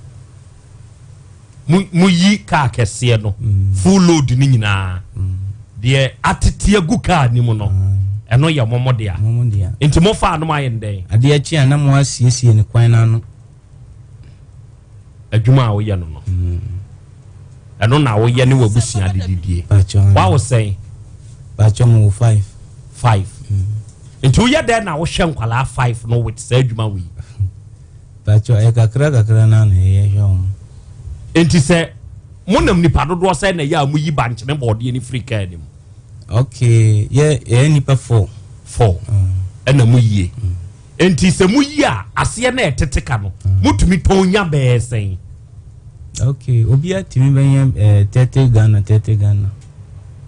S13: Mo moyi kaa kɛseɛ no, mm. full load no nyinaa, mm. deɛ atete agu kaa no mu no, mm. ɛno yɛ mo mo dea. Nti mo fa no mo ayɛ no dɛn?
S20: Adeɛ kye a na mo asiesie ne kwan no ano.
S13: Adwuma a woyɛ no no. Ɛno na woyɛ ne w'abusua de didie. Wawo sɛn?
S20: Bàtchɔ mo wɔ five.
S13: Five. Nti woyɛ dɛn na wohwɛ nkwalaa five no with saa adwuma wei?
S20: Bàtchɔ ɛyɛ kakra kakra na na yɛyɛ hwɛ wɔn.
S13: Nti sɛ mo nam nipa dodoɔ sɛn na ɛyɛ a mo yi bankyene bɔɔdeɛ no firi kaa no mu?
S20: Okay, yɛ yɛyɛ nipa four.
S13: Four. Ɛna mo yie. Enti sɛ moyi a, aseɛ na ɛtete ka no, motumi tɔn nya bɛyɛ sɛn?
S20: Ok, obiara tumi bɛnya eh, 30 Ghana, 30 Ghana.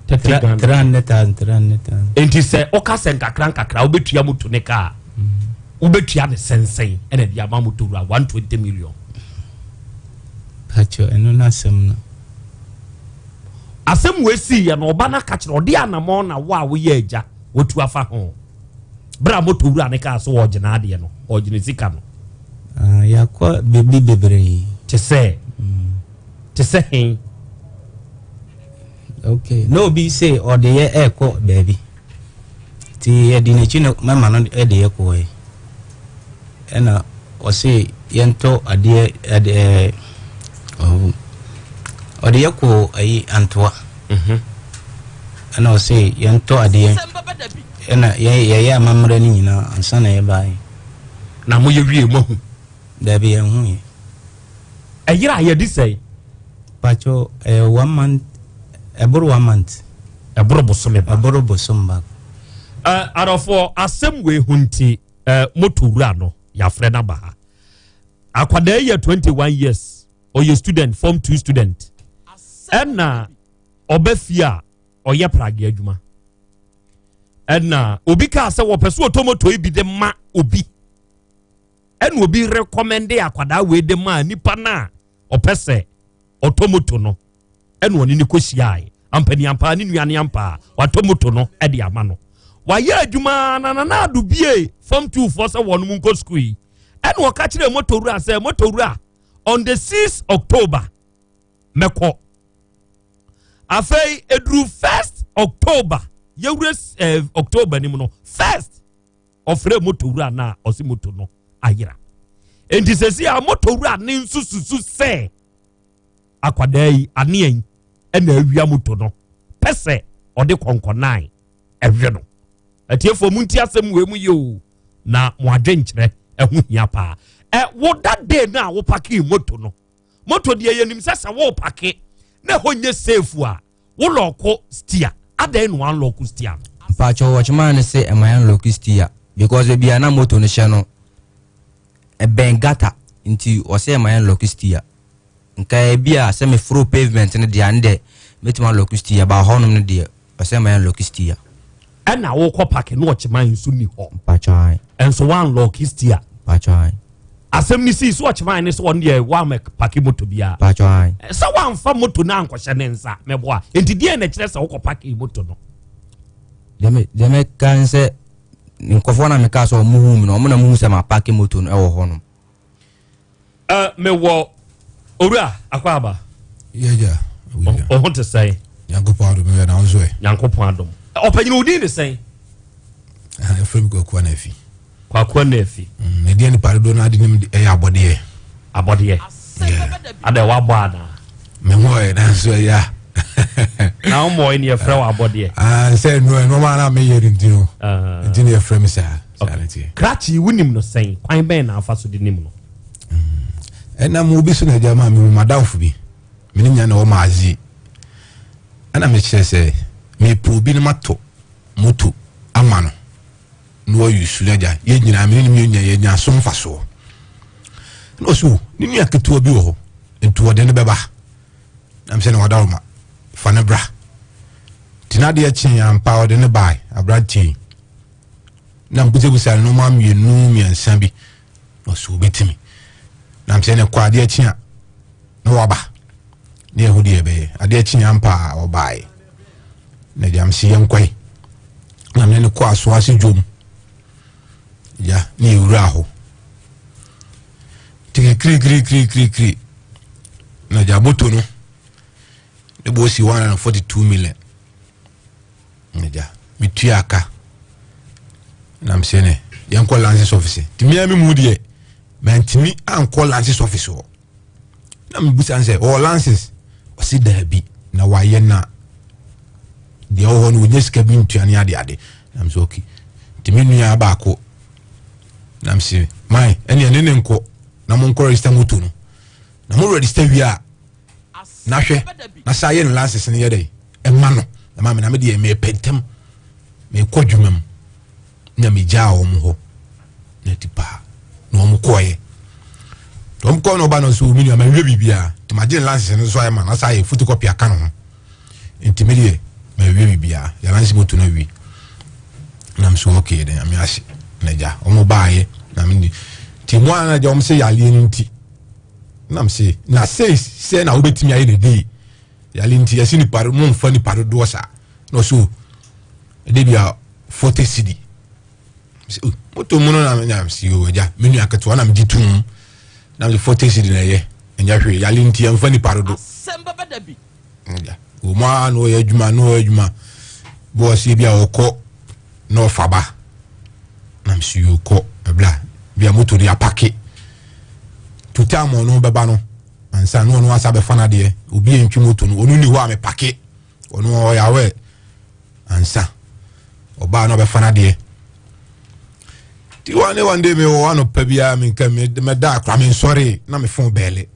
S13: 30 Ghana.
S20: 300,000, 300,000.
S13: Enti sɛ woka sɛ nkakra nkakra wobɛtua moto ne ka a, wobɛtua ne sɛnsɛn ɛna de ama moto wura 120 million.
S20: Pacho, ɛno no asɛm no.
S13: Asɛm wei siiɛ no, ɔba no aka kyerɛ ɔde anamɔn na wo a woyɛ agya watu afa ho. Berɛ a moto wura no kaa sɛ ɔregye n'adeɛ no, ɔregye ne sika no.
S20: Ah, yɛakɔ baabi bebree.
S13: Te sɛ? Te sɛ he?
S20: Okay, na obi se ɔde yɛ ɛɛkɔ baabi. Nti yɛde n'akyi na mɛma no de yɛ kɔɛ. Ɛna ɔse yɛntɔ adeɛ ɛde ɛɛ ɔho ɔde yɛ kɔ ayi Antoa. Mhm. Ɛna ɔse yɛntɔ adeɛ ɛna yɛ yɛyɛ amammerɛ no nyinaa ansa na yɛbaeɛ.
S13: Na moyɛ wie moahu?
S20: Dabi yɛnhu yɛ.
S13: Ɛyera a yɛde sɛe?
S20: Pacho ɛyɛ one month ɛboro one month.
S13: Ɛboro bosome baako.
S20: Ɛboro bosome baako.
S13: Ɛ adɔfoɔ asɛm wei ho nti ɛ moto wura no yɛafrɛ no aba ha. Akwadaa yi yɛ 21 years ɔyɛ student form 2 student ɛna ɔba fie a ɔyɛ prage adwuma ɛna obi kaa sɛ wɔpɛ so ɔtɔ moto yi bi de ma obi. ɛna obi rekɔmɛnde akwadaa wei de maa nipa no a ɔpɛ sɛ ɔtɔ moto no ɛna ɔne ne kɔhyiae ampaniampaa ne nua ne ampaa watɔ moto no de ama no wayɛ adwuma na nana ado bie fam tuufoɔ sɛ wɔn mu nkɔ sukuu yi ɛna ɔka kyerɛ moto wura sɛ moto wura on the 6 october mɛkɔ afei eduru first october yɛwura eh, october nim no first ɔfrɛ moto wura no a ɔse moto no ayera enti sɛsi a moto wura ne nso susu sɛ akwadaa yi anea yi ɛna awia moto no pɛ sɛ ɔde kɔnkɔnan ɛhwɛ no atiefoɔ mu nti asɛm wei mu yie o na mo adwenkyerɛ ɛho hia paa ɛ wo that day no a wopakee moto no moto deɛ yɛnim sɛ sɛ wopake na ɛhɔ nyɛ safe a Wo lɔɔko stia adɛn na wan lɔɔko stia no.
S19: Mpakyɛw wɔkyemaa no se ɛma yɛn lɔɔko stia because baabi a na moto no hyɛ no ɛbɛn gutter nti ɔsɛ ɛma yɛn lɔɔko stia nka ebi a sɛ meforo pavement no deɛ ano deɛ mɛtumi alɔɔko stia ba hɔnom no deɛ ɔsɛ ɛma yɛn lɔɔko stia.
S13: Ɛna wokɔ park na ɔkyeman nso ni hɔ.
S19: Mpakyɛw ae.
S13: Ɛnso wan lɔɔko stia.
S19: Mpakyɛw ae.
S13: Asɛm no sii so ɔkyeman ne sɛ ɔno deɛ wamɛ pake moto biara.
S19: Mpakyɛw ae.
S13: Sɛ wamfa moto no ankɔhyɛ ne nsa mɛboa. Enti deɛ na ɛkyerɛ sɛ wokɔ pake moto no?
S19: Deɛ mɛka ne sɛ nkurɔfoɔ na meka sɛ ɔmo hu mi no ɔmo na mo hu sɛ ma pake moto no ɛwɔ hɔ nom.
S13: Mewɔ owura akɔ aba.
S17: Yɛgya.
S13: Ɔho te sɛn?
S17: Nyankopɔn adom yɛ na nso ɛ.
S13: Nyankopɔn adom. Ɔpanyin wo din de sɛn?
S17: Ɛfrɛ mi Kwaku Anafi.
S13: Kwaku Anafi.
S17: Mm, ɛdeɛ nipa dodoɔ no ade nim ɛyɛ abɔdeɛ.
S13: Abɔdeɛ. Adɛ wabɔ anaa?
S17: Memmɔɛ nanso ɛyɛ a.
S13: Na wommɔɛ ne yɛfrɛ wɔ abɔdeɛ.
S17: Ah, sɛ ɛno ɛnɔma na meyɛ no nti no. Ah. Nti ne yɛfrɛ me saa. Saa ne teɛ.
S13: Krakye wonim no sɛn? Kwan bɛn na afa so de nim no?
S17: Mm. Ɛnam obi so na agya maa mehu madamfo bi. Me ne nya na wɔ maazi. Ɛna mekyerɛ sɛ mepɛ obi no matɔ moto ama no. Na wayi su no agya yɛn nyinaa mene ne mmienu nyinaa yɛnya so mfasoɔ na ɔsɛ o ne nua ketewa bi wɔ hɔ nti ɔde no bɛba na mesɛ na wadaroma fa no bra nti na adeɛ kyee ampa ɔde no bae aberanteɛ yi na mbusabusa no nneɛma mmienu mmiɛnsa bi na ɔsɛ obɛtumi na mesɛ ne kɔ adeɛ kye a na waba na yɛhu deɛ ɛbɛyɛ adeɛ kye ampa a ɔbaeɛ na gya mese yɛnkɔe na mene no kɔ aso ase dwom ya ne yɛwura hɔ nti kirikirikirikirikiri na gya moto no ne bɔ si 142 million na gya metua aka na mesɛ ne yɛnkɔ lances office nti mea me mu deɛ mantumi ankɔ lances office hɔ na mebusa no sɛ ɔwɔ license ɔse daabi na wayɛ na deɛ ɔwɔ hɔ no ɔnya sika bi ntua ne ade ade na mesɛ okay nti me nua baako na mese man ɛne ɛne ne nkɔ na monkɔ register moto no na mo register wie a na hwɛ na saa yɛ no license no yɛ dɛ ɛma no ɛma me na me deɛ mepɛ ntɛm mekɔ adwuma mu na megyaa wɔn hɔ na ti paa na wɔn kɔɔyɛ wɔn kɔɔ na ɔba no nso mi nua ma nwie biribiara nti ma gye lances no nso ayɛ ma na saa yɛ photocopy aka ne ho nti mi deɛ ma nwie biribiara yɛ lances moto no awie na mi so okay de nyame ase na gya wɔn baayɛ na mi ni ti mu a na gya wɔn sɛ yareɛ no nti na mi se na sɛ sɛ na wobɛtumi ayɛ ne dei yale nti yɛsi nipa mo nfa nipa dodoɔ saa na ɔso ɛde bi a 40 cedi oh, moto mu no na na si o agya me nua ketewa na megye tom na mede 40 cedi na ɛyɛ ɛnyɛ hwee yale nti yɛmfa nipa dodo. Wɔn a na ɔyɛ adwuma na ɔyɛ adwuma bɔɔsi bi a ɔkɔ na ɔfa ba na mesi yɛ kɔ ɛbla bi a moto de apake to time ɔno bɛba no ansa na ɔno asa bɛfa n'adeɛ obi ntwi moto no ɔno ni hɔ a mepake ɔno ɔyɛ awɛ ansa ɔbaa na ɔbɛfa n'adeɛ ti wɔn ne wɔn de mi wɔ anɔpa biara mi nka mi mɛda akora mi nsɔre na mi fon bɛɛle.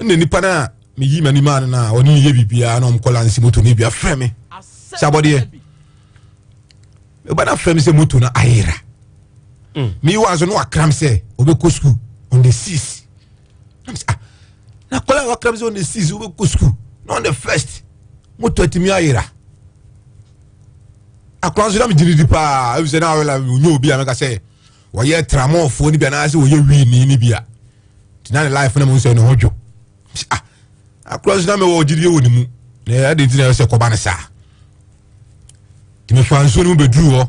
S17: Ɛna nipa no a meyi m'ani maa no no a ɔne meyɛ biribiara na ɔmkɔ lanse moto no bi afrɛ me sɛ abɔdeɛ meba no afrɛ me sɛ moto no ayera mm. meyi wa nso na wakram sɛ ɔbɛkɔ sukuu on the six na mesɛ ah na kɔla wakram sɛ on the six wobɛkɔ sukuu na on the first moto atumi ayera akora nso na megyene di paa ɛfisɛ na awɛla ɔnyɛ obi a mɛka sɛ wɔyɛ tramɔfoɔ no bi anaasɛ wɔyɛ wiini no bi a nti na ne life na mu sɛ ne ho dwo ah akora nso na mewɔ gyidie wɔ ne mu na ɛde nti na ɛsɛ sɛ kɔba no saa nti mefa nsuo no mu bɛduru hɔ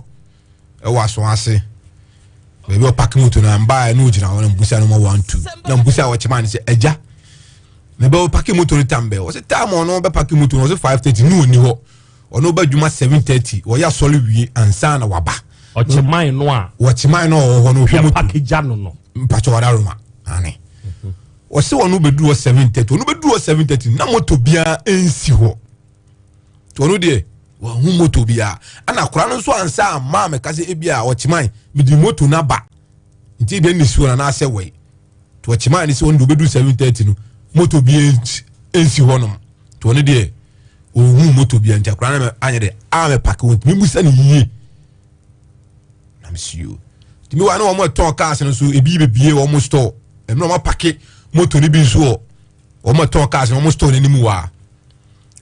S17: ɛwɔ aso ase baabi ɔpake moto no mbaa ne ɔgyina hɔ na mbusa no ma 1 2 na mbusa a ɔkyema no sɛ agya mebɛ ɔpake moto no tam bɛ ɔsɛ tam ɔno bɛpake moto no ɔsɛ 5:30 ne ɔni hɔ ɔno ba adwuma 7:30 ɔyɛ asɔre wie ansa na waba
S13: ɔkyeman no a
S17: wɔkyeman no ɔwɔ hɔ no ɔhwɛ moto
S13: yɛpake gya no no
S17: mpakyɛ wada roma ane ɔsɛ ɔno bɛduru hɔ 7:30 ɔno bɛduru hɔ 7:30 na moto biara nsi hɔ nti ɔno deɛ wahu moto biara ɛna akora no nso ansa ama mɛka sɛ ebi a ɔkyeman mede moto no aba nti ebi ɛna si hɔ na anaasɛ wɛi nti ɔkyeman ne sɛ ɔno deɛ ɔbɛduru 7:30 no moto biara nsi hɔ nom nti ɔno deɛ ɔhu moto biara nti akora no anyɛ dɛ amɛpake wɔn ntumi musa ne yie na mesi o nti mi wa ne wɔn ɛtɔn cars no nso ebi bebie wɔn store ɛmu na wɔn apake moto no bi nso wɔ wɔn ɛtɔn cars no wɔn store n'anim wɔ a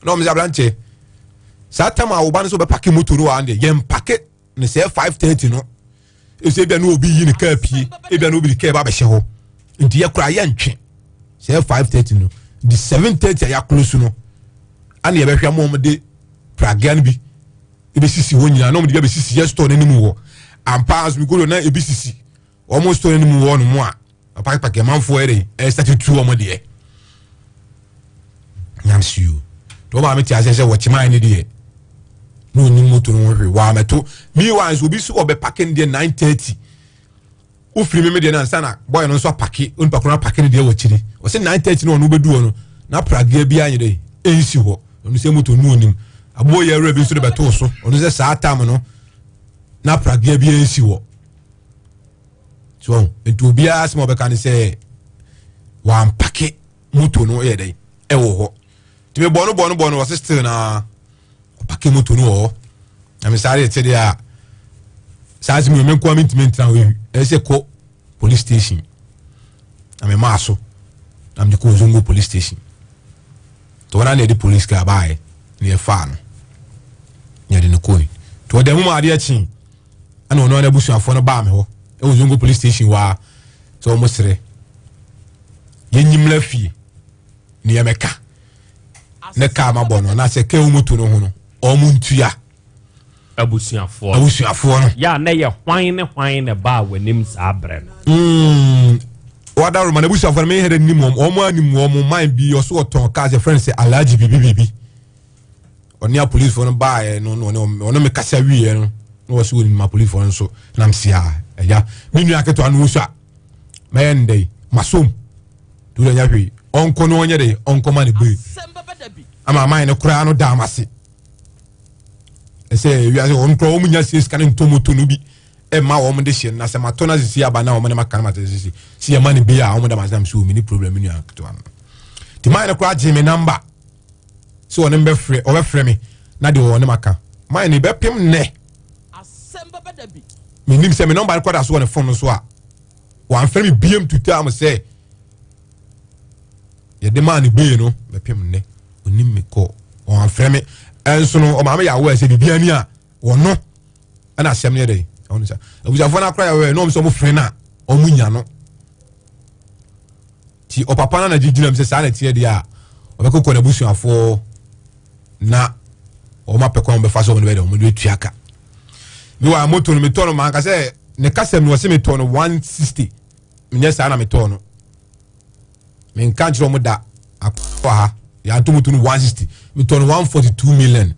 S17: na wɔn sɛ aberanteɛ saa tam a wɔba no nso bɛpake moto no wɔ a deɛ yɛn pake ne sɛ 5:30 no ɛsɛ ebia na obi yi ne kaa pie ebia na obi de kaa ba abɛhyɛ hɔ nti yɛ kora yɛ ntwe sɛ 5:30 no di 7:30 a yɛakolo so no ana yɛbɛhwɛ ama wɔn de pragea no bi ebesisi hɔ nyinaa na wɔn de bi abɛsisi yɛ store n'anim wɔ ampa nso mi na ebi sisi wɔn store n'anim wɔ no mu a apakepake amanfoɔ yɛ de ɛsate tu wɔn deɛ nyamsio tí wɔn maame te aseɛ sɛ wɔkyeman ne deɛ na onim moto no ho hwee wɔamɛto meanwhile nso obi so ɔbɛpake ne deɛ 9:30 wofiri mímí deɛ nansa na bɔyɛ no nso apake onipa koro apake ne deɛ wɔ akyiri ɔsɛ 9:30 na ɔno bɛdu hɔ no na pragea bi anyɛ dɛ ɛnsi hɔ ɔno sɛ moto no onim aboɔ yɛ awura bi nso de bɛtoo so ɔno sɛ saa tam no na pragea bi ɛnsi hɔ so nti obiara sɛ ɔbɛka ne sɛ wampake moto no yɛ dɛn ɛwɔ hɔ nti mebɔ no bɔ no bɔ no ɔse still na ɔpake moto no wɔ hɔ na me saa de te deɛ a saa sɛ me nkoa mentumi ntena hɔ ɛsɛ kɔ police station na memaa so na mede kɔ Zongo police station nti wɔn na yɛde police car baeɛ na yɛfaa no na yɛde no kɔe nti wɔde mu ma adeɛ kye ɛna ɔno ara abusuafoɔ no baa me hɔ ɛwɔ Zongo police station hɔ a sɛ wɔn srɛ yɛnyimla fie ne yɛmɛka ne kaa ma bɔ no anaasɛ kaa wɔn moto no ho no wɔn ntua
S13: abusuafoɔ
S17: abusuafoɔ no
S13: yɛ a na yɛ hwan ne hwan na ɛbaa w'anim saa berɛ no
S17: wada roma na abusuafoɔ no meyɛ dɛ nim wɔn wɔn anim wɔn man bi ɔso ɔtɔn cars yɛfrɛ no sɛ alhaji bibi bibi ɔne apolisifoɔ no baeɛ no na ɔne ɔne me kasa wieɛ no na wɔsi wɔn nim apolisifoɔ no nso nam si a ɛya me nua ketewa no nso a mɛyɛ no dɛ masom to dɛ nya hwee ɔnkɔ no ɔnyɛ dɛ ɔnkɔ ma ne bee ama aman no koraa no daa mase ɛsɛ wiase wɔn koraa wɔn nya sie sika ne ntomoto no bi ɛma wɔn de hyɛ na sɛ matɔ na sisi aba na wɔn ne ma kan ma sisi si ɛma ne bee a wɔn da ma se nam so wɔn ni problem me nua ketewa no te man no koraa gye me namba sɛ ɔne mbɛfrɛ ɔbɛfrɛ me na deɛ ɔne maka man ne bɛpem nnɛ menim sɛ me nɔmba no kɔda so wɔ ne fon no so a wamfrɛ me biem tutaa mo sɛ yɛde maa ne bee no bɛpem nnɛ onim me kɔ ɔamfrɛ me ɛnso no ɔmaame yɛ awɔ sɛ biribi ani a wɔno ɛna asɛm no yɛ dɛ ɔno sɛ abusuafoɔ no akora yɛ awɔ na ɔmo sɛ ɔmo frɛ no a ɔmo nya no Nti ɔpapa no na gyinagyina mu sɛ saa na ɛteɛ deɛ a, ɔbɛkokɔ n'abusuafoɔ na wɔn apɛ kwan wɔbɛfa so wɔn bɛyɛ dɛ wɔn de bɛtua ka. Mewa moto no metɔ no manka sɛ ne kasɛm no wɔse metɔ no 160 menyɛ saa na metɔɔ no menka nkyerɛ wɔn da akɔ ha. Yɛantɔ moto no 160, metɔ no 142 million.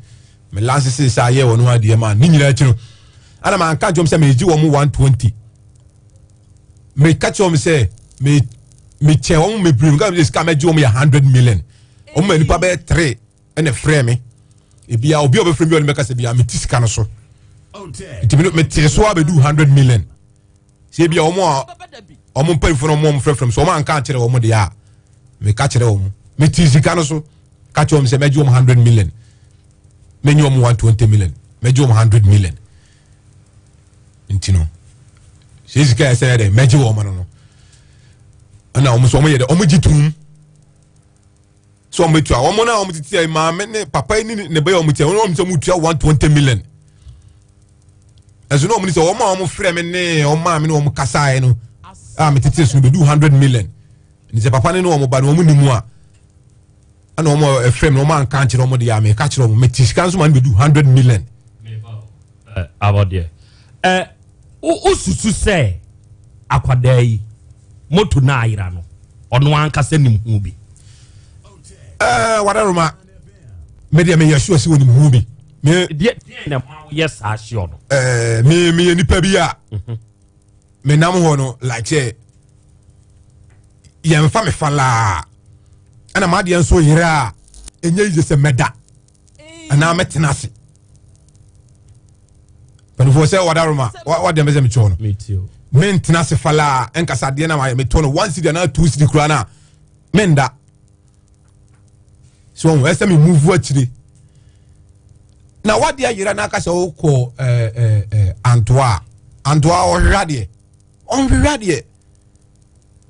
S17: Me lanse sɛ ayɛ wɔn ho adeɛ ma ne nyinaa akyi no, ɛna manka nkyɛn sɛ megye wɔn 120. Meka kyerɛ wɔn sɛ me mekyɛ wɔn bebree, meka sɛ sika mɛgye wɔn yɛ 100 million. Wɔn ma nipa bɛyɛ 3 ɛna frɛ me. Ebia obi a ɔbɛfrɛ mi ɔne mɛka sɛ bia mete sika no so. Nti mete so abɛdu 100 million. Sɛ ebia wɔn a wɔn mpanyinfoɔ no wɔn frɛfrɛ m so wɔn anka ankyerɛ wɔn deɛ a meka kyerɛ wɔn mete sika no so ka kyerɛ wɔn sɛ mɛgye wɔn 100 million, mɛnye wɔn 120 million, mɛgye wɔn 100 million. Nti no sɛ sika yɛ sɛ yɛ dɛ mɛgye wɔn no ɛna wɔn nso wɔn yɛ dɛ wɔn gye tum sɛ wɔn bɛtua wɔn na wɔn tete yɛ maame ne papa yi ne ne ba yɛ wɔn tia wɔn wɔn sɛ wɔn tua 120 million. Ɛso na wɔn sɛ wɔn a wɔn frɛ me ne wɔn maame ne wɔn kasaeɛ no a me tete so no bɛdu 100 million. Ne sɛ papa ne ne wɔn ba no wɔn ne mu a ɛna wɔn ɛfrɛ me wɔn anka nkyerɛ wɔn deɛ a meka kyerɛ wɔn mete sika nso ma no bɛdu 100 million.
S13: Abɔdeɛ ɛ wosusu sɛ akwadaa yi moto no ayera no ɔno ankasa nim ho bi?
S17: Ɛɛ wadaroma me deɛ meyɛ sure sɛ onim ho bi.
S13: Me deɛ na ma woyɛ saa sure no?
S17: Ɛɛ me meyɛ nipa bi a menam hɔ no like sɛ yɛmfa me fa laa ɛna m'adeɛ nso yerɛ a ɛnyɛ yiye sɛ mɛda anaa mɛtena ase. Mpanimfoɔ sɛ wadaroma wadeɛ mɛsɛ mekyɛw no mentena ase fa laa ɛnkasa adeɛ na mayɛ metɔ no 1 cedi anaa 2 cedi koraa no a menda so ɔho ɛsɛ me move akyire na wadeɛ ayera na aka sɛ wokɔ ɛɛ ɛɛ antoa antoa ɔhwehwɛ adeɛ ɔnhwehwɛ adeɛ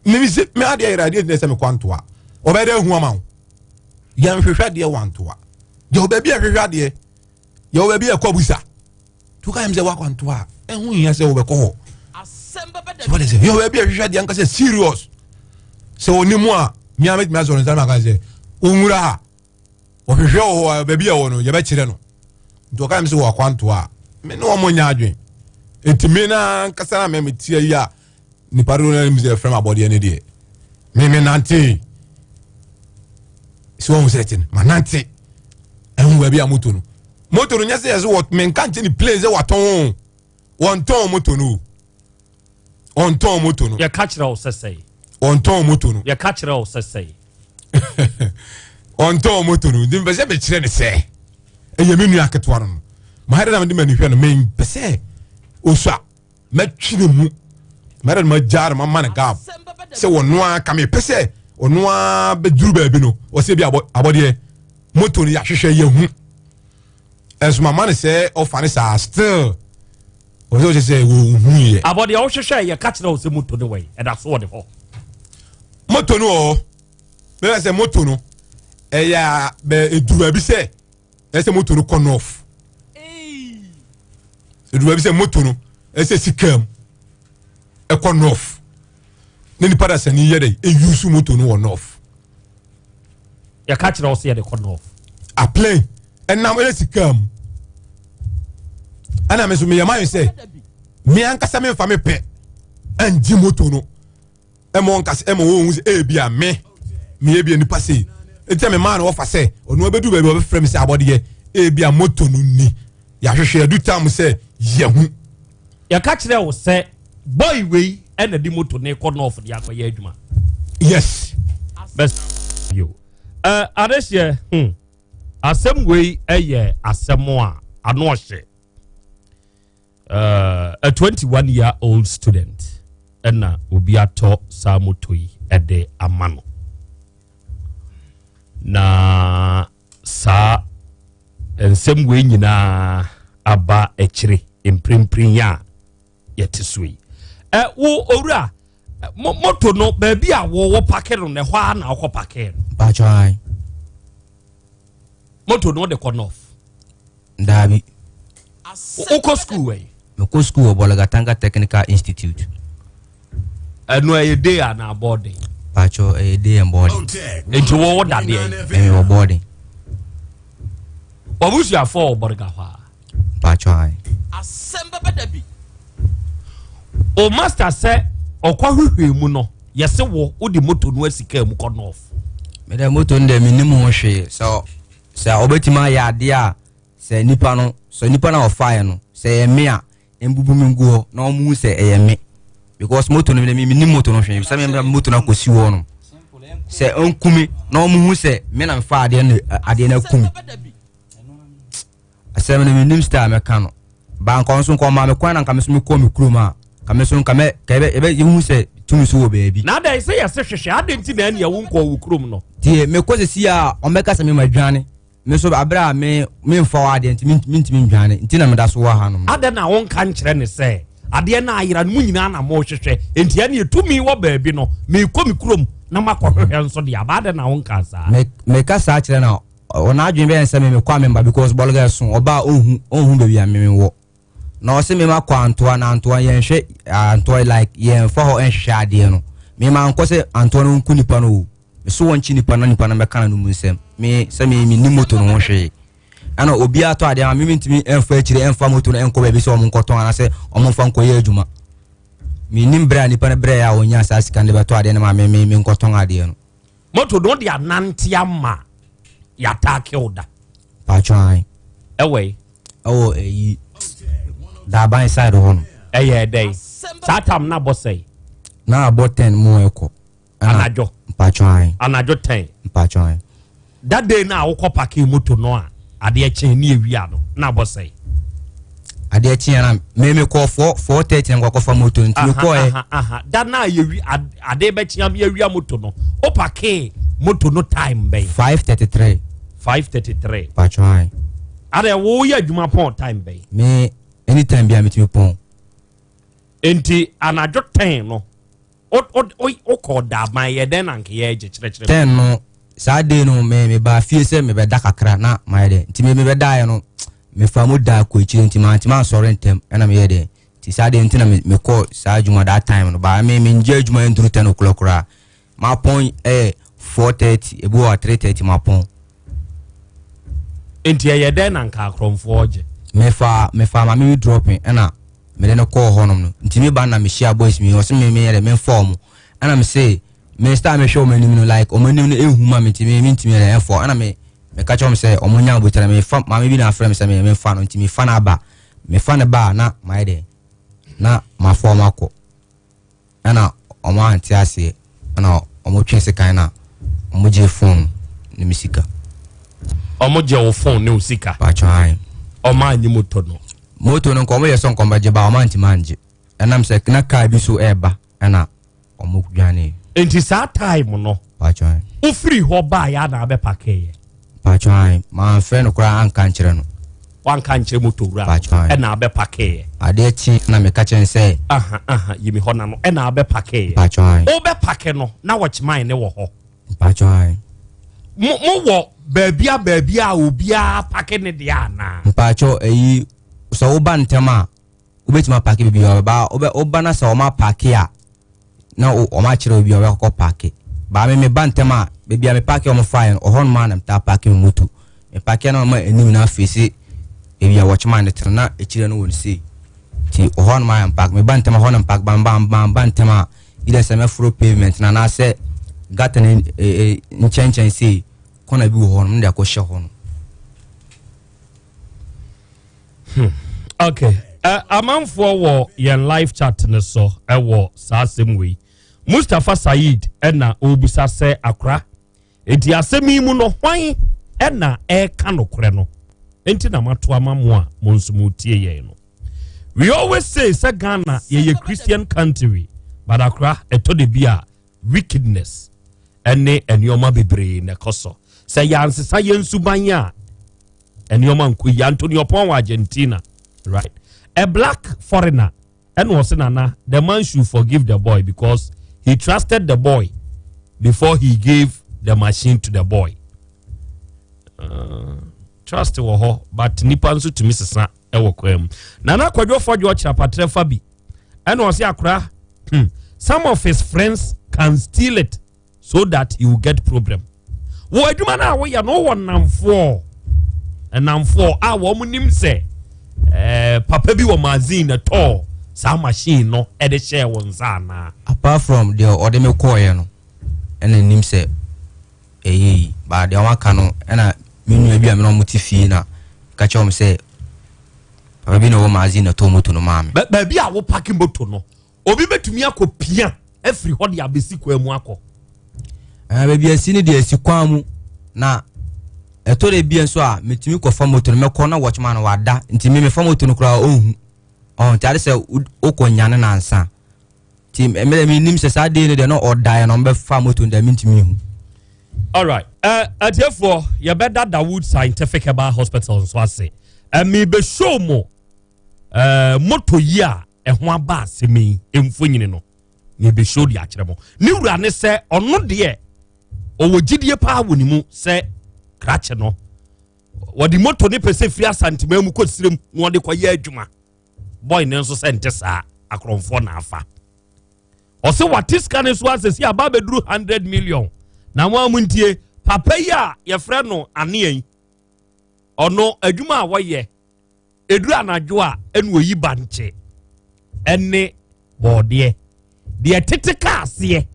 S17: mimi sɛ me adeɛ ayera adeɛ gyina sɛ mekɔ antoa ɔbɛyɛ dɛ ahu ama wo. Yɛnhwehwɛ adeɛ wɔ antoa deɛ ɔbaabi a hwehwɛ adeɛ yɛ wɔ baabi a ɛkɔ abusa to ka yɛm sɛ wakɔ antoa a ɛho hia sɛ wobɛkɔ hɔ so wɔde sɛ yɛ wɔ baabi a hwehwɛ adeɛ ankasa serious sɛ ɔni mu a mmea mɛtumi asɔrɔ nsa maka sɛ ɔnwura ha ɔhwehwɛ wɔ hɔ baabi a wɔ no yɛbɛkyerɛ no. Nti ɔka yɛm sɛ wɔ akwantoa a me ne wɔn nyɛ adwen. Nti me na ankasa na me metia yi a nipa dodoɔ no anim sɛ ɛfrɛ m abɔdeɛ no deɛ me me nante sɛ wɔn sɛ ɛte no ma nante ɛho baabi a moto no moto no nyɛ sɛ yɛ sɛ wɔ menka nkyɛn ne plane sɛ watɔn wɔntɔn moto no ɔntɔn moto no.
S13: Yɛka kyerɛ wo sɛ sɛe.
S17: Ɔntɔn moto no.
S13: Yɛka kyerɛ wo sɛ sɛe.
S17: Ɔntɔn moto no. Nti mpɛ sɛ mekyerɛ ne sɛ ɛyɛ me nua ketewa no no. Mahɛdɛ na mede m'ani hwɛ no mempɛ sɛ osua mɛtwe ne mu. Mahɛdɛ na magyaa no mama no gab sɛ ɔno ara ka mepɛ sɛ ɔno ara bɛduru baabi no ɔsɛ bi abɔdeɛ moto no yɛahwehwɛ yɛhu. Ɛnso mama no sɛ ɔfa ne saa still. Ɔsɛ ɔkyɛ sɛ wɔhu yɛ.
S13: Abɔdeɛ wohwehwɛ yɛ ka kyerɛ wo sɛ moto no wɔ ɛda so wɔ ne hɔ.
S17: Moto no wɔ hɔ. Bɛyɛ sɛ moto no ɛyɛ bɛ eduru baabi sɛ ɛsɛ moto no kɔ north. Eduru baabi sɛ moto no ɛsɛ sika mu ɛkɔ north. Ne nipa da sani yɛ dɛ eyusu moto no wɔ north.
S13: Yɛka kyerɛ wo sɛ yɛde kɔ north.
S17: A plane ɛnam ɛyɛ sika mu ɛna me nso meyɛ mayɛ sɛ me ankasa memfa me pɛ ɛngye moto no ɛma ɔnkasa ɛma wɔn sɛ ebi a me meyɛ bi a nipa sei eti a me maa no wɔfa sɛ ɔno abɛdu baabi ɔbɛfrɛ me sɛ abɔdeɛ ebi a moto no ni yɛahwehwɛ adu tam sɛ yɛhu.
S13: Yɛka kyerɛ wo sɛ boy wei ɛna di moto ne kɔ north de akɔyɛ adwuma.
S17: Yes.
S13: Bɛs yo. Ɛɛ adehyeɛ hmm. Asɛm wei yɛ asɛm a ano ɔhye. Uh, a 21 year old student ɛna obi atɔ saa moto yi ɛde ama no. Na saa nsɛm wei nyinaa aba akyire mprempren a yɛte so yi. Ɛ wo owura moto no baabi a wɔwɔ pake no na ɛhɔ ara na wokɔ pake no.
S19: Mpatsɔ ayi.
S13: Moto no wode kɔ north.
S19: Daabi.
S13: Wokɔ school wɔ yi.
S19: Mekɔ school wɔ Bolgatanga Technical Institute.
S13: Ɛno ɛyɛ day anaa boarding?
S19: Mpatsɔ ɛyɛ day and boarding.
S13: Nti wo wo dadeɛ yi.
S19: Ɛmi wɔ boarding.
S13: Wabusuafoɔ wɔ Bolga hɔ a.
S19: Mpatsɔ ayi.
S15: Asɛm bɛba da bi.
S13: O master sɛ ɔkɔ hwehwɛ mu no yɛse wo wode moto no asi kaa mu kɔ north.
S19: Medɛ moto no deɛ mennim ho hwee sɛ sɛ ɔbɛtumi ayɛ adeɛ a sɛ nipa no sɛ nipa no a ɔfaeɛ no sɛ ɛyɛ me a mbubu me ngu hɔ na wɔn hu sɛ ɛyɛ me because moto no me menim moto no hwee sɛ me moto no akɔsi hɔ no sɛ ɔnku me na wɔn hu sɛ me na mefa adeɛ no adeɛ no aku me asɛm no menim style mɛka no ba nka nso nka ɔmaa me kwan na nka me so mekɔ me kurom a ka me so nka mɛ ka yɛbɛ yɛbɛ yɛhu sɛ tumi so wɔ baabi.
S13: Na adɛn sɛ yɛse hwehwɛ adɛn nti na ɛneɛ wonkɔɔ wo kurom no.
S19: Tie mekɔ sɛsi a ɔmbɛka sɛ mema dwane me so abere a me memfa wɔ adeɛ nti mentumi ndwane nti na meda so wɔ ha nom.
S13: Adɛn na wonka nkyerɛ ne sɛ adeɛ no ayera no mu nyinaa na mohwehwɛ nti ɛneɛ tumi wɔ baabi no mekɔ me kurom na makɔhwehwɛ nso deɛ aba adɛn na wonka saa.
S19: Meka saa kyerɛ na Ɔno adwene bɛyɛ sɛ me mekɔ a memba because bɔlga ɛso ɔba a ɔnhu ɔnhu baabi a me wɔ na ɔse me ma kɔ antoa na antoa yɛnhwɛ antoa like yɛnfa hɔ nhwehwɛ adeɛ no me ma nkɔ sɛ antoa no nku nipa no o me so wɔnkye nipa no na nipa no mɛka no no mu nsɛm me sɛ me me ni moto no ho hwee ɛna obi atɔ adeɛ ma me mentumi ɛmfa akyire ɛmfa moto no ɛnkɔ baabi sɛ ɔmo nkɔtɔn anaasɛ ɔmo mfa nkɔyɛ adwuma menim berɛ a nipa no berɛ a ɔnya saa sika no de bɛtɔ adeɛ no ma me me menkɔtɔn adeɛ no.
S13: Moto no de anante ama yɛataake wo da.
S19: Paatwa an.
S13: Ɛwɔ yi.
S19: Ɛwɔ ɛyi Daaban side hɔ no.
S13: Ɛyɛ dɛn? Saa tam na abɔ sɛn?
S19: Na abɔ ten mu ɛkɔ.
S13: Anadwo.
S19: Mpaatwa an.
S13: Anadwo ten.
S19: Mpaatwa an.
S13: That day na wokɔ pake moto no a adeɛ kyɛn ne ewia no na abɔ sɛn?
S19: Adeɛ kyeɛ na me me kɔ 4:30 na mekɔ kɔfa moto nti me kɔɛ.
S13: Da na yɛwi adeɛ bɛkyea me awia moto no o pake moto no time bɛn?
S19: 5:33.
S13: 5:33.
S19: Patro.
S13: Adeɛ wo yɛ adwuma pɔn time bɛn?
S19: Me anytime bi a metumi pɔn.
S13: Nti anadwo 10 no wokɔ daaban yɛ dɛn na nka yɛgye kyerɛkyerɛ.
S19: Ten no saa day no me mebaa fie sɛ mebɛda kakra na mayɛ dɛ nti me mebɛdaeɛ no mefa mu daa kɔ akyire nti mantumi ansɔre ntɛm ɛna meyɛ dɛ nti saa day nti na mekɔ saa adwuma that time no baa me mengye adwuma nduru 10 o'clock koraa mapɔn ɛyɛ 4:30 ebi wɔ 3:30 mapɔn.
S13: Nti ɛyɛ dɛn na nka akorɔmfoɔ gye?
S19: Mefa mefa maame bi dropping ɛna mede no kɔɔ hɔnom no nti me ba na mehyia boys mi ɔse me meyɛ dɛ memfa ɔmo ɛna me se me style mehwɛ ɔmo anim no like ɔmo anim no ehu ma me nti me mentumi yɛ dɛ ɛmfa ɛna me meka kyerɛ ɔmo sɛ ɔmo nya abotire mefa maame bi na afrɛ me sɛ me memfa no nti mefa no aba mefa no ba a na mayɛ dɛ na mafa ɔmo akɔ Ɛna ɔmo ante aseɛ ɛna ɔmo twee sekan na ɔmo gyee phone ne me sika.
S13: Ɔmo gye wo phone ne wo sika?
S19: Paatwɔ ae.
S13: Ɔmo annye moto no?
S19: Moto no nka ɔmo yɛ sɛ nka ɔmo bɛgye ba ɔmo antumi angye ɛnam sɛ na car bi so ɛɛba ɛna ɔmo dwanee.
S13: Nti saa time no
S19: Paatwɔ ae.
S13: Wo firi hɔ baeɛ a na abɛ pakeeɛ?
S19: Paatwɔ ae, manfrɛ no koraa anka ankyerɛ no.
S13: Wanka ankyerɛ moto wura no ɛna abɛ pakeeɛ?
S19: Adeɛ kye na meka kyerɛ no sɛ.
S13: Aha aha, yi me hɔ na no ɛna abɛ pakeeɛ?
S19: Paatwɔ ae.
S13: Wo bɛ pake no na wɔkyeman ne wɔ hɔ?
S19: Paatwɔ ae.
S13: Mo mo wɔ baabi a baabi a obiara pake ne deɛ anaa?
S19: Mpaatwɔ ɛyi sɛ woba ntɛm a wobɛtumi apake baabi a ba woba na sɛ wɔn apake a na wɔn akyerɛ obi a ɔbɛkɔ paake baa me meba ntɛm a baabi a me paake wɔn faeɛ no ɔhɔ nom a na metaa paake me moto me paake na wɔn anim na afeesi baabi a wɔkyema ne tena na akyire no wɔ no sei nti ɔhɔ nom a yɛ mpaake meba ntɛm a hɔ na mpaake ba mba mba mba ntɛm a either sɛ mɛforo pavement na anaasɛ gutter no nkyɛnkyɛn sei kɔna bi wɔ hɔ nom de akɔhyɛ hɔ no.
S13: Hmm. Okay. Uh, amanfoɔ wɔ yɛn live chat no so ɛwɔ saa asɛm wei. Mustapha Said ɛna ɔrebisa sɛ akora. Enti asɛm yi mu no hwan ɛna ɛreka nokorɛ no? Enti na mato ama mo a mo nso mo tie yɛn no. We always say sɛ Ghana yɛyɛ Christian country but akora ɛtɔ de bi a wickedness ne nneɛma bebree na ɛkɔ so. Sɛ yɛansesa yɛn suban a, nneɛma nkɔ yie. Antonio Pɔn wɔ Argentina, right? A black foreigner ɛna ɔse nana the man should forgive the boy because he trusted the boy before he gave the machine to the boy. Uh, trust wɔ hɔ but nipa nso tumi sesa ɛwɔ kwan mu. Nana Kwadwo Fɔdwo ɔkyerɛ apatrɛ fa bi ɛna ɔse akora hmm, some of his friends can steal it so that he will get problem wɔ adwuma no a woyɛ no wowɔ nnamfoɔ nnamfoɔ a wɔn nim sɛ ɛɛ eh, papa bi wɔ magazine na tɔɔ saa machine no ɛde hyɛɛ wɔn nsa anaa.
S19: apart from deɛ ɔde me kɔɔeɛ no ɛna nim sɛ. ɛyɛ yi baa deɛ wɔaka no ɛna me nua bi a me ne wɔn te fie na ka kyerɛ wɔn sɛ papa bi na ɔwɔ magazine na tɔn moto no maa me.
S13: Baabi a wo parking moto no obi bɛtumi akɔ pia afiri hɔ de abɛsi kwan mu akɔ.
S19: Ɛɛ baabi asi no deɛ asi kwan mu na ɛtɔ da bi nso a metumi kɔfa moto no mɛkɔ na wɔkyema no wada nti me mefa moto no koraa ɔnhu ɔn nti ade sɛ wokɔ nyane no ansa nti mmerɛ menim sɛ saa dei no deɛ na ɔdaeɛ na ɔmbɛfa moto no deɛ mentumi hu.
S13: Alright, uh, atiefoɔ yɛbɛda Dawood Scientific Herbal Hospital nso ase. Mebɛshow mo uh, moto yi a ɛho aba asɛm yi mfonyini no mebɛshow de akyerɛ mo. Ne wura ne sɛ ɔno deɛ ɔwɔ gyidie paa wɔ ne mu sɛ krakye no wɔde moto ne pɛ sɛ firi Asantema mu kɔ sirem na wɔde kɔyɛ adwuma. Boy no nso sɛ nte saa akorɔmfoɔ na afa. Ɔsɛ wate sika no so asɛsi aba abɛduru 100 million. Na mo a montie papa yi a yɛfrɛ no Anea yi, ɔno adwuma a wɔyɛ ɛduru anadwo a ɛna oyi bankye ɛne bɔɔdeɛ deɛ tete kaa aseɛ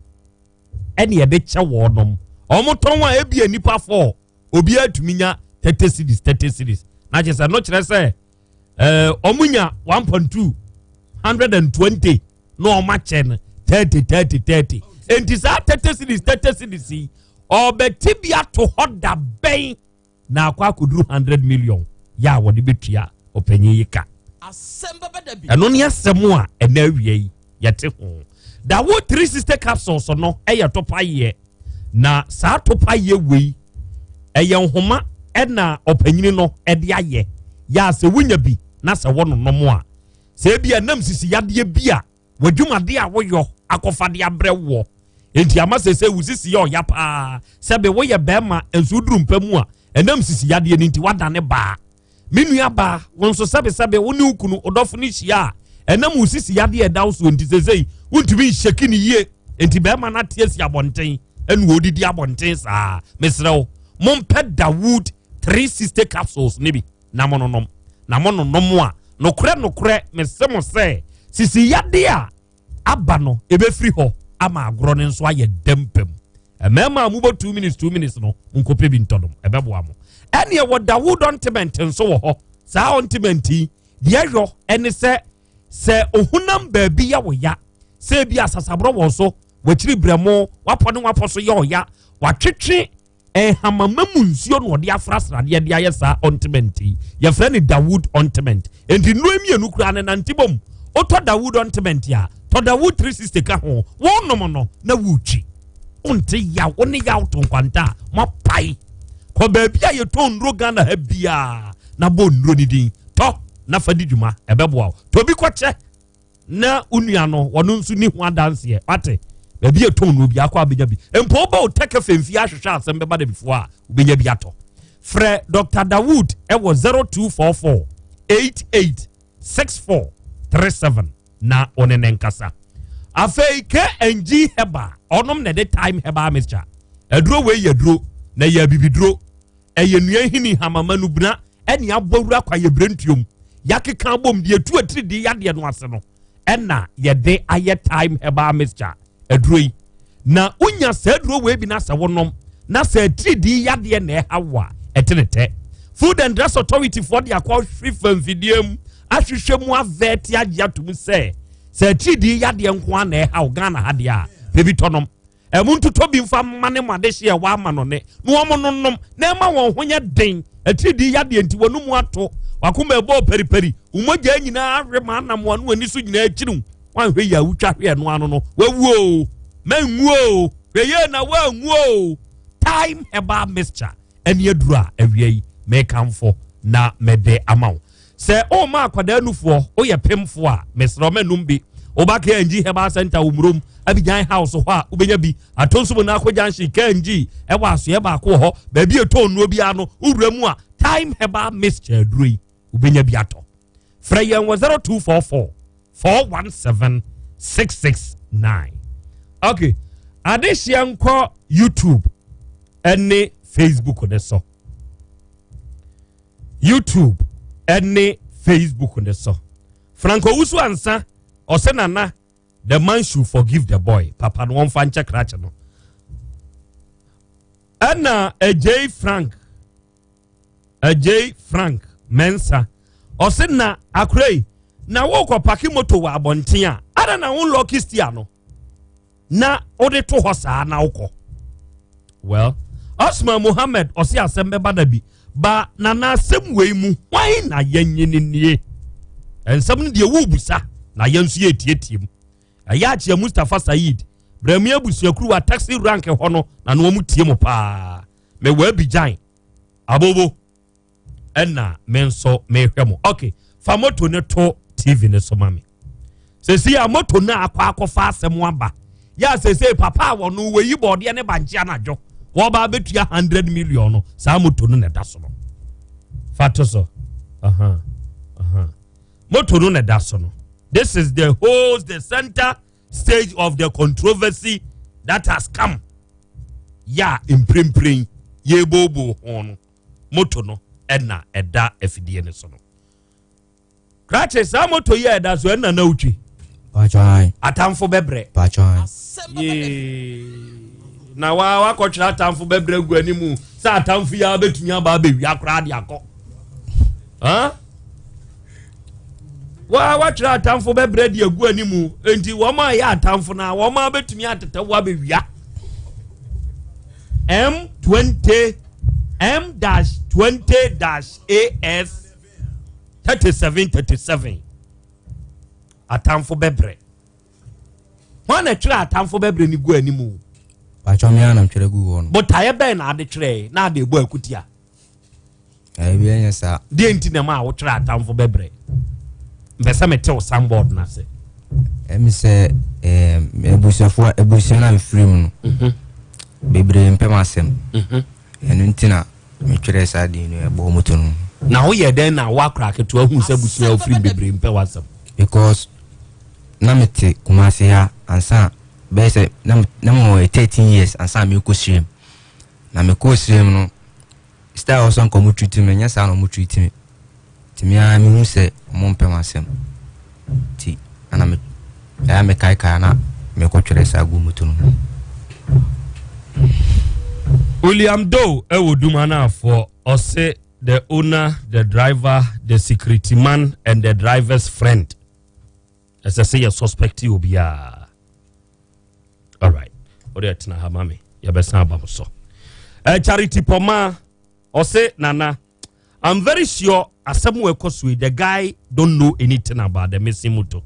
S13: ɛne yɛde kyɛ wɔnom. Wɔn tɔn a ebia nipa fɔɔ obiara tumi nya 30 cedis 30 cedis na kyerɛ sɛ no kyerɛ sɛ ɛɛ wɔn nya 1.2 120 na wɔn akyɛ no 30 30 30 nti saa 30 cedis 30 cedis yi ɔbɛti bi ato hɔ da bɛn na akɔ akɔduru 100 million yɛ a wɔde bɛtua ɔpanyin yi ka. Ɛno ne asɛm a ɛna awia yi yɛte ho. Dawo 360 capsules no ɛyɛ topayeɛ na saa topayeɛ wei ɛyɛ nhoma ɛna ɔpanyini no ɛde ayɛ yɛ a sɛ wonya bi na sɛ wɔnonom a sɛ ebi ɛnam sisi yadeɛ bi a w'adwumade a woyɔ akɔfa de abrɛ woɔ enti ama sɛ sɛ wo sisi yɛ ɔya paa sɛbe woyɛ bɛrima nso woduru mpa mu a ɛnam sisi yadeɛ no nti wadane baa. Me nua baa, wo nso sɛbesɛbe wo ne wo kunu ɔdɔfo no hyia a, ɛnam wo sisi yadeɛ a ɛda wo soɔ nti seesei wontumi nhyɛki no yie. Enti bɛrima no ate asi abɔnten ɛna ɔredidi abɔnten saa. Mesrɛ wo, mompɛ Dawood 360 capsules no bi na mononom. Na mononom a, nokorɛ nokorɛ mese mo sɛ, sisi yadeɛ a aba no ɛbɛfiri hɔ ama agorɔ no nso ayɛ dɛm pɛ mu. Mmarima a mobɔ 2 minutes 2 minutes no, monkɔpɛ bi ntɔnom, ɛbɛboa mo. Ɛneɛ wɔ Dawood ointment nso wɔ hɔ. Saa ointment yi, deɛ ɛyɔ ɛne sɛ, sɛ ohunam baabi yɛ wo ya, sɛ ebi asasaborɔ wɔ so, wakyiri brɛmo, wapɔ ne wapɔ so yɛ ɔya, watwetwe Nhamama mu nsuo na ɔde afra sradeɛ de ayɛ saa ointment yi. Yɛfrɛ no Dawood ointment. Enti nnuro mmienu koraa no nante bom. Wotɔ Dawood ointment a, tɔ Dawood 360 ka ho. Wonom no na wotwi. Wonte yaw, wo ne yaw to nkwanta a, moapae. Kɔ baabi a yɛtɔn nnuro Ghana ha biara na bɔ nnuro no din. Tɔ na fa di dwuma, ɛbɛboa wo. Tɔ bi kɔkyɛ. na wo nua no wɔno nso ni ho adanseɛ wate baabi a ɛtɔn no obi akɔ abɛnya bi mpo wobɛ wo tɛkɛ fɛmfie ahwehwɛ asɛm bɛba da bifoɔ a wobɛnya bi atɔ frɛ Dr. Dawood ɛwɔ 0244 88 64 37 na ɔne ne nkasa afei KNG Herbal ɔnom na ɛde time herbal mixture aduro wei yɛ aduro na ɛyɛ abibiduro ɛyɛ nnua nhini hamama no buna ɛne abɔ wura kwaeɛ berɛntuom yɛakeka abom deɛ ɛtu atiridii yadeɛ no ase no ɛna yɛde ayɛ time herbal mixture aduro yi na wonya saa aduro wei bi na sɛ wonom na sɛ atiridii yadeɛ na ɛha wo a ɛte ne tɛ food and drugs authority foɔ de akɔ hwe famfidie mu ahwehwɛ mu avɛte agye atom sɛ sɛ atiridii yadeɛ nko a na ɛha wo Ghana ha deɛ a pɛ bi tɔnom Ɛmo ntotɔ bi mfa mma ne mo adehye a ɛwɔ amanɔne na wɔn nonom na ɛma wɔn ho nyɛ den. Atiridii yadeɛ nti wɔn mu ato, wakoma ɛbɔɔ periperi, wo mogya nyinaa awe ma anam wɔn ano ani so nyinaa akyiriw. Wanhwɛ yie a wotwa hwe ɛno ano no, wawu o, manwu o, hwɛ yie na wanwu o. Thyme herbal mixture ɛne aduro a awia yi mekamfo na mede ama wo. Sɛ woma akwadaa nufoɔ, woyɛ pemfoɔ a, mesrɛ wo mɛnum bi. Woba KNG Herbal Center wɔ Murom, Abidjan House hɔ a, wobɛnya bi. Atonso Monaco Junction, KNG, ɛwɔ asoɛ baako wɔ hɔ. Baabi a ɛtɔn nnuro biara no, wowura mu a, Thyme Herbal Mixture aduro yi, wobɛnya bi atɔ. Frɛ yɛn wɔ 0244 417 669. Okay, adehyeɛ nkɔ YouTube ɛne Facebook ne so. YouTube ɛne Facebook ne so. Franco Wusu Ansa ɔsɛ nana the man should forgive the boy papa no wɔmfa nkyɛ krakye no. Ɛna Agyei Frank, Agyei Frank Mensah, ɔse na akora yi, na wokɔ pake moto wɔ abɔnten a, ada na wo lɔki stia no na wode to hɔ saa na wokɔ. Well, Osman Mohammed ɔse asɛm bɛba da bi, ba na n'asɛm wei mu hwan na yɛnyini nie? Nsɛm no deɛ wobusa na yɛn nso yɛtietie mu. Ɛyɛ akyea Mustapha Said, Brɛmi abusuakuruwa taxi rank hɔ no na no wɔn tie mo paa. Mewɔ Abidjan, Abobo, ɛna me nso mehwɛ mo. Ok, fa moto no to TV no so ma me. Sɛsi a moto no akɔ akɔfa asɛm aba. Yɛ a sɛsɛ papa a wɔno wɔyi bɔɔdeɛ ne bankye anadwo. Wɔba abɛtua 100 million no, saa moto no na ɛda so no. Fa to so. Aha, aha. Moto no na ɛda so no. This is the whole, the center stage of the controversy that has come. Ya mprempren yɛbooboo ho no, moto no ɛna ɛda afidie no so no. Krakye saa moto yi a ɛda so ɛna na wotwi. Atamfo bɛbrɛ. Yee. Na wa wakɔtwerɛ atamfo bɛbrɛ gu anim sɛ atamfo yi a bɛtumi aba abɛwia koraa de akɔ. Huh? Wa watwerɛ atamfo bɛbrɛ de agu anim nti wɔn a ɛyɛ atamfo no a wɔn a bɛtumi atetɛ wo abɛwia. M20 M dash 20 dash AS 37 37 atamfo bɛbrɛ. Hwan na ɛtwerɛ atamfo bɛbrɛ no gu anim?
S19: Patwɔ me ara na metwerɛ gu hɔ no.
S13: Botaeɛ bɛn na ade twerɛɛ na ade bɔ akutia?
S19: Ɛbi ɛnyɛ saa.
S13: Deɛ nti na ma wotwerɛ atamfo bɛbrɛ? Mpɛ sɛ mete wo sanbɔɔd no ase.
S19: Ɛmi sɛ ɛɛ abusuafoɔ abusua na mefiri mu no mhm. bebree mpɛ m'asɛm. Mhm. Ɛno nti na metwerɛ saa din no ɛbɔ moto no.
S13: Na woyɛ dɛn na woakora aketewa hu sɛ abusua ofiri mu bebree mpɛ w'asɛm?
S19: Because na mete Kumasi ha ansa bɛyɛ sɛ na na mewɔ 13 years ansa mekɔ Sirem. Na mekɔɔ Sirem no style a ɔsɛ nka ɔmo treat me nyɛ saa na ɔmo treat me. Nti me ara mehu sɛ ɔmo mpɛ m'asɛm. Nti ana me ɛyɛ a mekaekae a na mekɔtwerɛ saa gu moto no mu.
S13: William Doe wɔ Dum Anaafoɔ, ɔse the owner, the driver, the security man and the driver's friend. Ɛsɛ sɛ yɛ suspect obiara. Alright, wode ɛtena ha ma me, yɛbɛsan aba mo so. Uh, Charity Poma, ɔse Nana, I'm very sure asɛm wɔ ɛkɔ so yi, the guy don't know anything about the missing motor.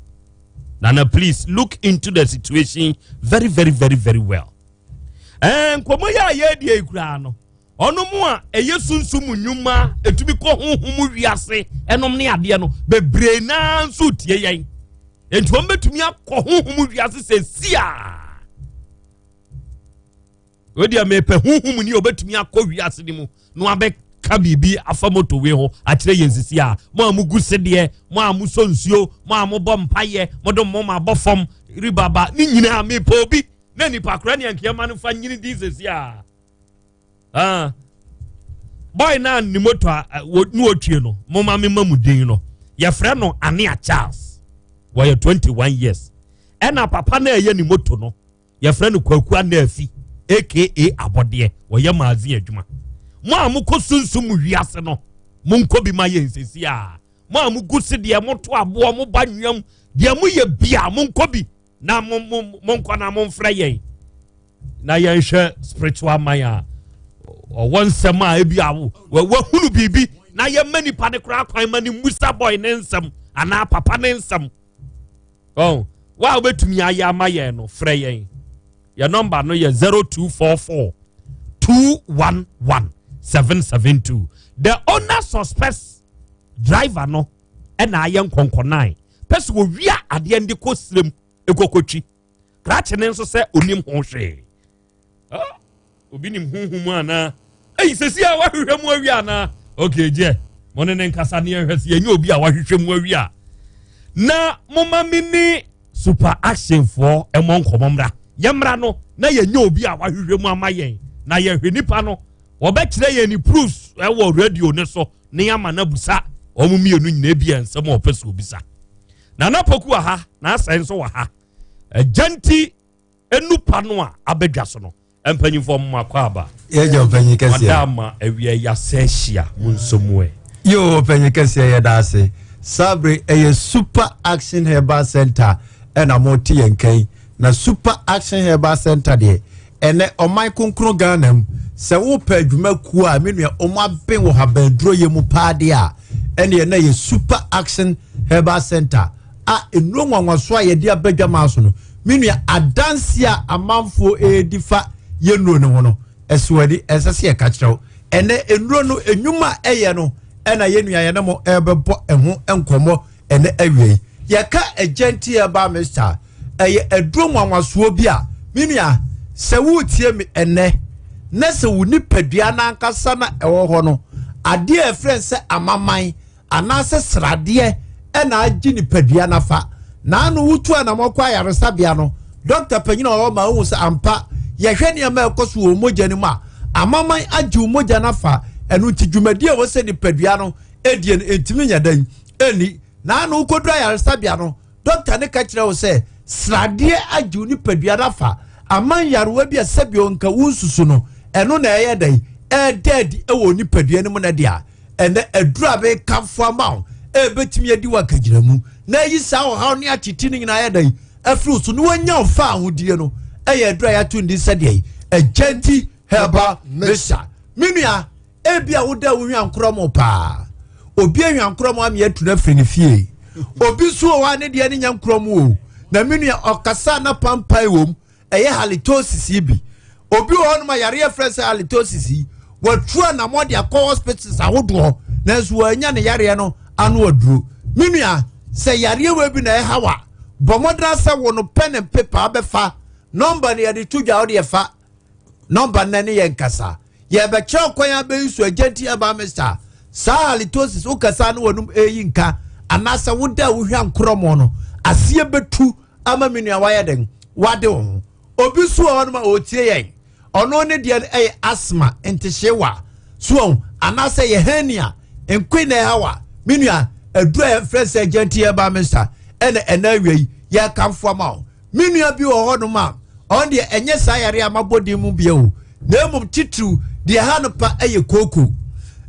S13: Nana, please look into the situation very, very, very, very well. Eh, nkɔmɔ yi a yɛredi yi koraa no, ɔno mu a ɛyɛ sunsum nnwuma, ɛtumi kɔ honhom mu wiase, ɛnom ne adeɛ no, bebree naa nso tie yɛn. Nti wɔn bɛtumi akɔ honhom mu wiase sɛ sia. Wei deɛ mepɛ honhom ni a ɔbɛtumi akɔ wiase no mu na wabɛka biribi afa motorway ho akyerɛ yɛn sisi a mo a mogu sedeɛ mo a mosɔ nsuo mo a mobɔ mpayɛ mode mo ma bɔ fam ribaba ne nyinaa mepɛ obi na nipa korɔ ne ankeɛ ma no fa nyini din sisi a ah boy na ne moto a ne wɔtwie no moma mema mu din no yɛfrɛ no Anea Charles wɔyɛ 21 years ɛna papa na ɛyɛ ne moto no Yɛfrɛ no Kwaku Anaafi aka Abɔdeɛ. Ɔyɛ magazine adwuma. Mo a mokɔ sunsum mu wiase no, monkɔ bi ma yɛn sɛsi a. Mo a mogu sedeɛ, moto aboɔ, moba nwiam, deɛ moyɛ bia, monkɔ bi na mo, mo, monkɔ na momfrɛ yɛn na yɛnhwɛ spiritual man a ɔwɔ nsɛm a ebi a wahunu biribi na yɛma nipa ne koraa kwan ma ne mmusa boy ne nsɛm anaa papa ne nsɛm. Oh, wa a wobɛtumi ayɛ ama yɛn no frɛ yɛn yɛn nɔmba no yɛ 0244 211 772 the owner suspects driver no ɛna ayɛ nkɔnkɔnan pɛ sɛ wɔwia adeɛ no de kɔ sirem ɛkɔkɔtwi krakye ne nso sɛ onim ho hwee Ah, obi nim honhom mu anaa? Ei, sɛsi a wahwehwɛ mu awie anaa? Okay, gyeɛ, mo ne ne nkasa ne yɛnhwɛ sɛ yɛnyɛ obi a wahwehwɛ mu awie a. Na moma me ne super action foɔ ɛmɔ nkɔmɔ mmra. Yɛmmra no na yɛnyɛ obi a wahwehwɛ mu ama yɛn. Na yɛhwɛ nipa no, wɔbɛkyerɛ yɛn ne proofs ɛwɔ radio ne so ne yɛama no abusa wɔn mmienu nyinaa bi nsɛm a ɔpɛ sɛ obisa. Nana Poku wɔ ha, na asɛn nso wɔ ha. Agya nti enupa no a abɛdwa so no. Mpanyinfoɔ mo akɔ aba. Yɛgya ɔpanyin kɛseɛ. Mada ama awia yi asɛ ahyia mo nso mu ɛ. Yoo ɔpanyin kɛseɛ yɛda ase. Saa bere ɛyɛ Super Action Herbal Center ɛna mo te yɛn nka yi. Na Super Action Herbal Center deɛ ɛnɛ ɔman kronkron Ghana mu sɛ wopɛ adwuma kuo a me nua ɔmo aben wɔ habanduro yɛ mu paa deɛ a ɛne ɛnɛ yɛ Super Action Herbal Center a nnuro nwanwaso a yɛde aba dwamaa so no me nua adanse a amanfoɔ ɛredi fa yɛ nnuro no ho no ɛso ani ɛsɛ sɛ yɛka kyerɛ wo ɛnɛ nnuro no nnwuma a ɛyɛ no ɛna yɛn nua yɛne mo ɛrebɛbɔ ɛho nkɔmmɔ ɛnɛ awia yi yɛka agyanti herbal mixture ɛyɛ aduro nwanwasoɔ bi a me nua sɛ woretie me ɛnɛ na sɛ wo nipadua no ankasa na ɛwɔ hɔ no adeɛ a ɛfrɛ sɛ amaman anaasɛ sradeɛ na agye nipadua no afa. Naano wotu anamɔ kɔ ayaresabea no, dɔkta panyin a ɔwɔ ma wohu sɛ ampa yɛhwɛ nneɛma a ɛkɔ so wɔ mogya no mu a, amaman agye wo mogya no afa. Ɛno nti dwumadi a ɛwɔ sɛ nipadua no die no ntumi nyɛ dɛn ɛnni. Naano wokɔduru ayaresabea no, Dɔkta no ka kyerɛ wo sɛ sradeɛ agye wo nipadua no afa ama nyarewa bi a sɛbio nka wonsusu no, ɛno na ɛyɛ dɛn ɛreda adi wɔ nipadua no mu no deɛ a, ɛnɛ aduru a mekamfo ama wo ɛbɛtumi adi wo akagyinamu na ayi saa ɔhaw ne atete no nyinaa yɛ dɛn afiri wo so na wanya wo fa ahodie no ɛyɛ aduru a yɛato ndi sɛdeɛ Agyanti Herbal Mixture. Me nua Ebia woda wo hwankorɔmo paa. Obi ahwankorɔmo ame atu no afiri ne fie. Obi nso wɔ hɔ a ne deɛ ne nya nkorɔmo o. Na me nua ɔkasa na pampae wom. Ɛyɛ halitosis yi bi. Obi wɔ hɔnom a yareɛ frɛ sɛ halitosis yi. Watu anammɔ de akɔ hospitals ahodoɔ nanso wɔanya ne yareɛ no ano aduro. Me nua, sɛ yareɛ wei bi na ɛha wa, bɔ mmɔden sɛ wo no pɛ ne pepa bɛfa. Nɔmba no yɛde to dwa wo deɛ fa. Nɔmba no ne yɛn kasa. Yɛbɛkyerɛ kwan abɛyi so agya nti ɛba mesa. Saa halitosis wo kasa ne wɔnum ɛyi nka anaasɛ woda a wohwa nkorɔmɔ no aseɛ bɛtu ama me nua wayɛ den wade wo ho. Obi so wɔ hɔnom a ɔtie yɛn ɔno ne deɛ no ɛyɛ asthma ntehyewa so wɔn anaasɛ yɛ hernia nkoe na ɛha wa me nua aduru a yɛfrɛ sɛ agya nti ɛba mesa ɛna ɛna awia yi yɛkamfo ama wo. Me nua bi wɔ hɔnom a, ɔno deɛ ɛnyɛ saa yare a mabɔ din mu bia o, na mmom titiriw deɛ ɛha no pa yɛ kooko.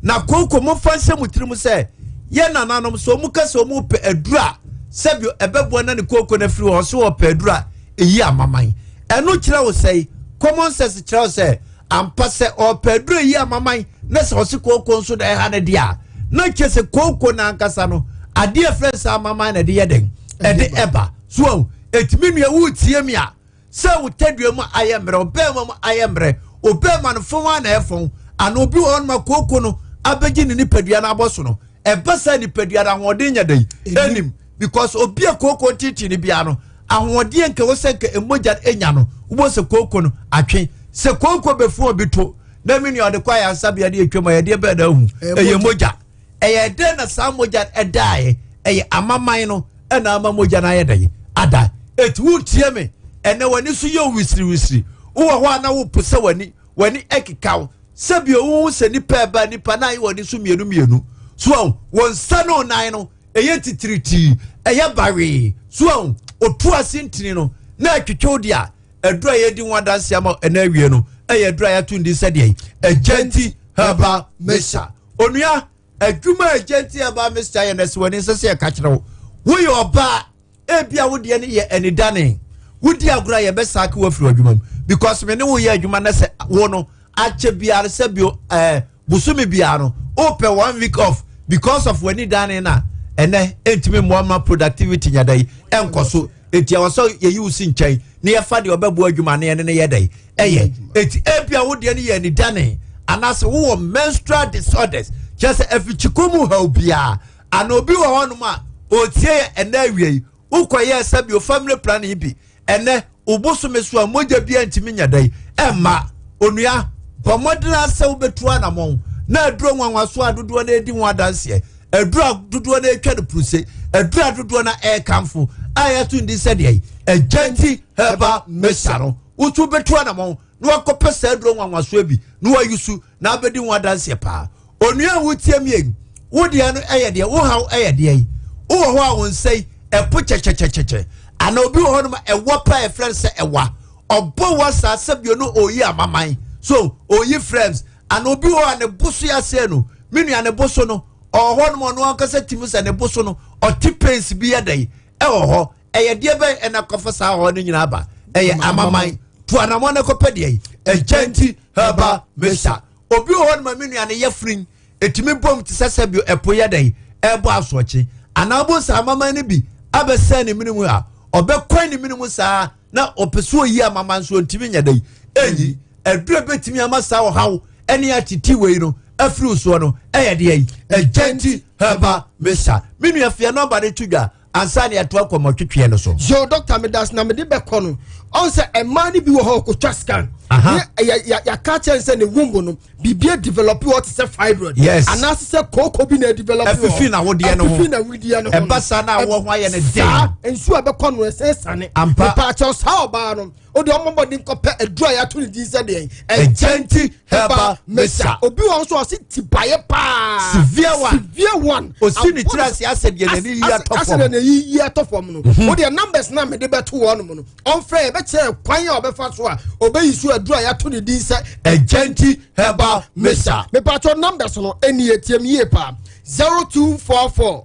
S13: Na kooko momfa nhyɛ mo tirim sɛ yɛn nananom sɛ wɔn ka sɛ wɔn pɛ aduru a sɛbio ɛbɛboa na ne kooko no afiri hɔ so wɔpɛ aduru a ɛyi amaman. Ɛno kyerɛ wo sɛe? Common sense kyerɛ wo sɛ ampa sɛ ɔpɛ aduru ɛyi amaman na sɛ ɔse kooko nso na ɛha no deɛ a na kyerɛ sɛ kooko no ankasa no adeɛ ɛfrɛ sɛ amaman na ɛde yɛ dɛn ɛde ɛba. So ahu? Enti me nua, woretie me a, sɛ wo tadua mu ayɛ mmerɛ, wo bɛrima mu ayɛ mmerɛ, wo bɛrima no fɔn ara na ɛfɔn, anaa obi wɔ hɔnom a kooko no abɛgye ne nipadua no abɔ so no, ɛba saa nipadua no ahoɔden nyɛ dɛn? Ɛnim. Because obi a kooko ntetee no biara no, ahoɔden nka wɔ sɛ nka mogya no nya no, wobɛhu sɛ kooko no atwe. Sɛ kooko bɛfu obi to, na me nua ɔde kɔ ayaresabea de atwam a, yɛdeɛ bɛn na ahu? Ɛyɛ mogya. Ɛyɛ dɛn na saa mogya no ɛdaeɛ? Ɛyɛ amaman no ɛna ama mogya no ayɛ dɛn? Ada. Eti wotie me ɛnɛ w'ani so yɛ wisiriwisiri. Wowɔ hɔ a na wopo sɛ w'ani w'ani ɛkeka wo. Sɛbi wohu sɛ nipa ɛba nipa na ayɛ w'ani so mmienu mmienu. So ahu wɔn nsa ne onan no ɛyɛ titiritii ɛyɛ bawee. So ahu otu ase ntini no na ɛtwitwe wo deɛ aduru a yɛdi ho adanse ama ɛnɛ awie no ɛyɛ aduru a yɛato ndi sɛdeɛ Agyanti Herbal Mixture. Onua, adwuma a agya nti ɛba Mr. yɛ no ɛsɛ w'ani nsɛ sɛ yɛka kyerɛ wo. Woyɛ ɔbaa, ebia wo deɛ no yɛ anidane. Wodi agorɔ a yɛbɛsaake wo afiri w'adwuma mu because me ne wo yɛ adwuma na sɛ wo no akyɛ biara sɛ bio ɛɛ eh, bosome biara no wopɛ one week off because of w'ani dane na ɛnɛ ɛntumi mmoa ma productivity nya da yi ɛnkɔ so. Eti ɛwɔ sɛ yɛyi wo si nkyɛn na yɛfa deɛ ɔbɛboa adwuma no yɛne no yɛ dɛn ɛyɛ. Eti ebia wo deɛ no yɛ anidane anaasɛ wowɔ menstrual disorders kyerɛ sɛ afikyikɔ mu haw biara ana obi wɔ hɔnom a ɔretie yɛ ɛnɛ awia yi wokɔyɛɛ sɛ bio family planning bi ɛnɛ wo bosome so a mogya biara ntumi nya dɛn ɛmma onua bɔ mmɔden ara sɛ wobɛtu anamɔn na aduro nwanwaso a dodoɔ no adi ho adanseɛ aduro a dodoɔ no atwa no puruse aduro a dodoɔ no ɛrekamfo a yɛato ndi sɛdeɛ agyanti herbal mixture no wotu bɛtu anamɔn na wakɔpɛ saa aduro nwanwasoɔ bi na wayi su na abɛdi ho adanseɛ paa onua a wotie mi wo deɛ no ɛyɛ deɛ wo haw ɛyɛ deɛ yi wowɔ hɔ a wo nsa yi ɛpo kyɛkyɛkyɛkyɛ ana obi wɔ hɔ nom ɛwɔ pa ɛfrɛ no sɛ ɛwa. Ɔbɔ wa saa sɛbio no ɔyi amaman so ɔyi frames ana obi wɔ a ne bo so yɛasɛe no me nua ne bo so no ɔwɔ hɔ nom ɔno ankasa tumi sɛ ne bo so no ɔte pains bi yɛ dɛn ɛwɔ hɔ ɛyɛ deɛ bɛn ɛna kɔfa saa hɔ no nyinaa ba ɛyɛ amaman to anamɔ no kɔpɛ deɛ yi ɛgya nti hɛba mesa obi wɔ hɔ nom a me nua ne yɛ firin ɛtumi bom te sɛ sɛbio ɛpo yɛ dɛn ɛbɔ asoɔkye anaa bo saa amaman no bi abɛsɛn ne mene mu a ɔbɛkwan ne mene mu saa na ɔpɛ sɛ ɔyi amama nso ɔntumi nyɛ dɛn ɛnyi aduru ɛbɛtumi ama saa ɔhaw ɛne atete wei no afiri soɔ no ɛyɛ deɛ yi ɛgyɛnti hɛba mesa me nua fia nɔmba no to dwa ansa ne ɛto akɔmmɔtwetweɛ no so.
S4: Yo dɔkta medas na mede bɛkɔ no ɔn sɛ ɛmaa no bi wɔ hɔ ɔkɔtwa scan yɛaka kyɛn sɛ ne womb no biribi adevelop hɔ te sɛ fibroid
S13: yes
S4: anaasɛ sɛ kooko bi na adevelop hɔ
S13: ɛfifi na wodeɛ no ho
S4: ɛfifi na wodeɛ no ho
S13: ɛba saa na awɔ ho ayɛ no den
S4: saa nsuo a ɛbɛkɔ no ɛsɛ sane
S13: ampa
S4: mepaakyɛw saa ɔbaa no o de ɔmo bɔden kɔpɛ aduru a yɛato ne din sɛ deɛn
S13: ɛgyɛnti herbal mixture
S4: obi wɔ nso ɔsi tibaeɛ paa
S13: severe one
S4: severe one
S13: osi ne tiri ase asɛ deɛ n'ani yi atɔ fam
S4: asɛ deɛ n'ani yi atɔ fam no
S13: Mhm.
S4: o deɛ numbers na mede bɛto wɔn nom no ɔnfrɛ yɛ bɛkyerɛ kwan a ɔbɛfa so a ɔbɛyi so aduru a yɛato ne din sɛ
S13: ɛgyɛnti herbal mixture
S4: mepatɔ numbers no ɛni etiem yie paa 0244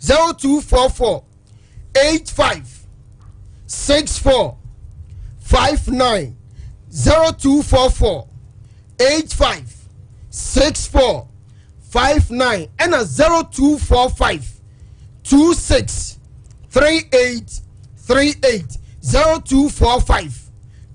S4: 0244 85 64 59 0244 85 64 59 ɛna 0245 26 38 38 0245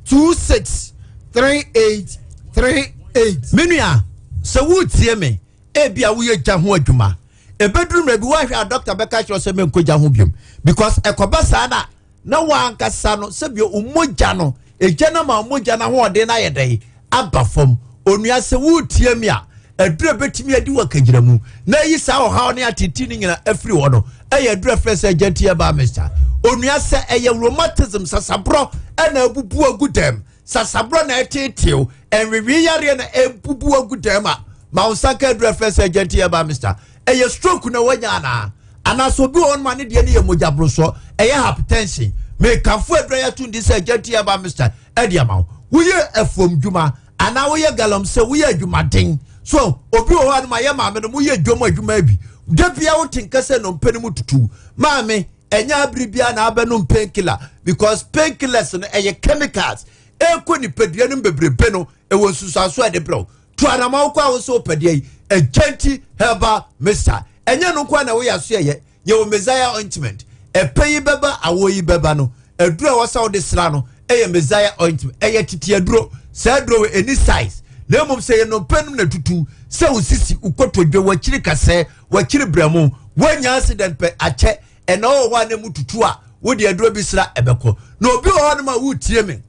S4: 26 38 38.
S13: Me nua sɛ woretie me ebia woyɛ gya ho adwuma ebeduru mmerɛ bi woahwɛ a dɔkta bɛka kyerɛ sɛ menkɔ gya ho biom because ɛkɔba saa na na wankasa no sɛbio mogya no egya no ma mogya no ahoɔden no ayɛ dɛn aba fam onua sɛ woretie mi a aduru a bɛtumi adi wɔ kagyina mu na ayi saa ɔhaw ne atete no nyina afiri hɔ no ɛyɛ aduru a frɛ sɛ agyanti ɛbaa mixture onua sɛ ɛyɛ rheumatism sasaborɔ ɛna abubu agu dɛm Sasaborɔ na ɛteetew, ɛnwewee yareɛ na ɛbubu agu dɛm a, ma wo nsa nka aduru ɛfrɛ sɛ agyanti herbal mixture. Ɛyɛ stroke na wanya anaa? Anaasɛ obi wɔ hɔ nom a ne deɛ no yɛ mogya borosɔ, ɛyɛ hypertension. Mekamfo aduru a yɛato din sɛ agyanti herbal mixture ɛde ama wo. Woyɛ afuom dwuma anaa woyɛ galamsey, woyɛ adwumaden. So obi wɔ hɔ a nom a yɛ maame no moyɛ dwom adwuma bi. Da bia wote nka sɛ nnompe no mu tutu. Maame, ɛnyɛ abere biara na abɛnom painkiller because painkillers no ɛyɛ chemicals ɛkɔ nipadua no bebrebe no ɛwɔ nsusuanso a ɛde brɛ wo to anama wokɔ a wo sɛ wopɛdeɛ yi ɛgyɛnti herbal mixture ɛnyɛ no nko a na woyɛ aso ɛyɛ yɛwɔ messiah ointment ɛpɛ yi bɛba awɔ yi bɛba no aduro a wɔsa wode sra no ɛyɛ messiah ointment ɛyɛ tete aduro saa aduro wɔ ɛni size na mmom sɛ yɛ nnompe nom na tutu sɛ wo sisi wo kotodwe wakyiri kasɛɛ wakyiri brɛmo woanya accident pɛ akyɛ ɛna wɔ hɔ a na mu tutu a wode aduro bi sra ɛbɛkɔ na obi wɔ hɔ nom a wotie me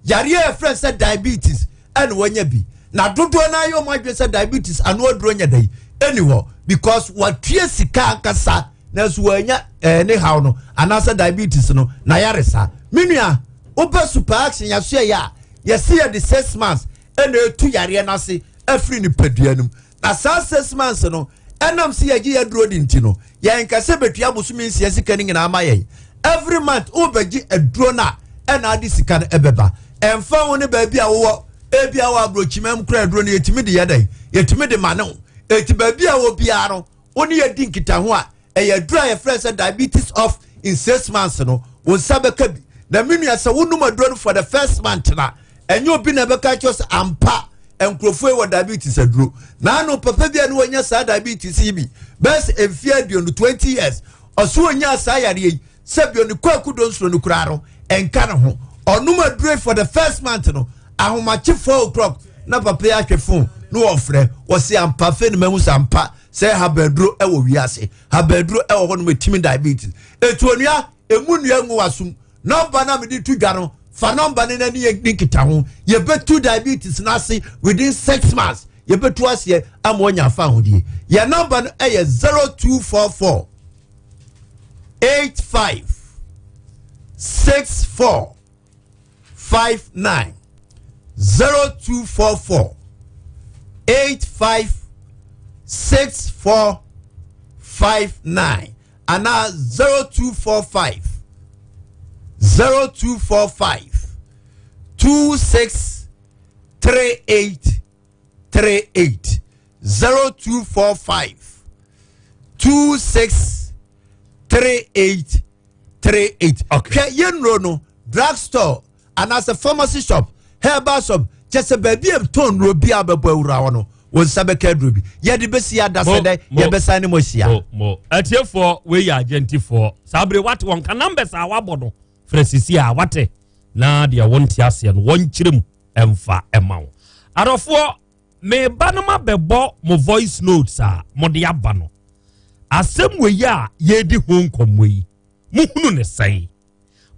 S13: yareɛ a ɛfrɛ sɛ diabetes ɛna wanya bi na dodoɔ no ayɛ ɔmo adwene sɛ diabetes ano aduro nyɛ dɛ ɛni hɔ because watua sika ankasa nanso wanya ɛɛ eh, ne haw no anaasɛ diabetes no na yaresa me nua wopɛ super action yaso yɛ a yɛsi yɛ de 6 months ɛna etu yareɛ n'ase afiri nipadua no mu na saa 6 months no ɛnam sɛ yɛgye yɛ aduro di nti no yɛn nkasa betua bosome 6 sika no nyinaa ma yɛn. Every month wobɛgye aduro no a ɛna ade sika no ɛbɛba. Ɛmfa ho ne baabi a wowɔ, ebi a wɔ aburokyima mu kora aduro no yɛtumi de yɛ dɛn, yɛtumi de ma ne ho. Eti baabi a wɔ biara no wo ne yɛdi nkitaho a ɛyɛ aduro a yɛfrɛ sɛ diabetes off in 6 months no wo nsa bɛka bi. Na me nua sɛ wonom aduro no for the first month na ɛnyɛ obi na ɛbɛka kyerɛ sɛ ampa nkurɔfoɔ yi wɔ diabetes aduro. Na ano papa bi a ne wɔnya saa diabetes yi bi bɛyɛ sɛ mfeɛ 20, 20 years, ɔso ɔnya saa yareɛ yi sɛ bio ne kwaku do nsoro no koraa no ɛnka ne ho. Ɔnom aduro for the first month no, ahomakye 4 o'clock na papa yi ahwɛ phone na wɔfrɛ wɔsi ampa fɛ ne mahu sɛ ampa sɛ habaduro ɛwɔ wiase, habaduro ɛwɔ hɔ nom ɛtumi diabetes. Etu onua emu nua ngu wasum nɔmba na mede to dwa no, fa nɔmba no n'ani yɛ ne nkita ho. Yɛbɛtu diabetes n'ase within 6 months, yɛbɛtu aseɛ ama wɔnya afa ahodie. Yɛn nɔmba no ɛyɛ 0244 85 64 59, 0244 85 64 59 anaa 0245, 0245. 26 38 38 0245 26 38 38 hwɛ yɛn nnuro no drug store anaasɛ pharmacy shop herbal shop kyɛ sɛ baabi a tɔn nnuro bi a bɛbɔ awura hɔ no wɔn nsa bɛka aduro bi yɛde bɛsi adasɛ dɛ yɛbɛsan ne mo ahyia. mo atiefoɔ wei yɛ agyantifoɔ saa bere wate wɔn ka numbers a wabɔ no frɛ sisi a wate na deɛ wɔnte aseɛ no wɔnkyerɛ mu ɛmfa ɛma wo adɔfoɔ meba no ma bɛbɔ mo voice notes a mode aba no asɛm wei a yɛredi ho nkɔmmɔ yi mohunu ne sɛn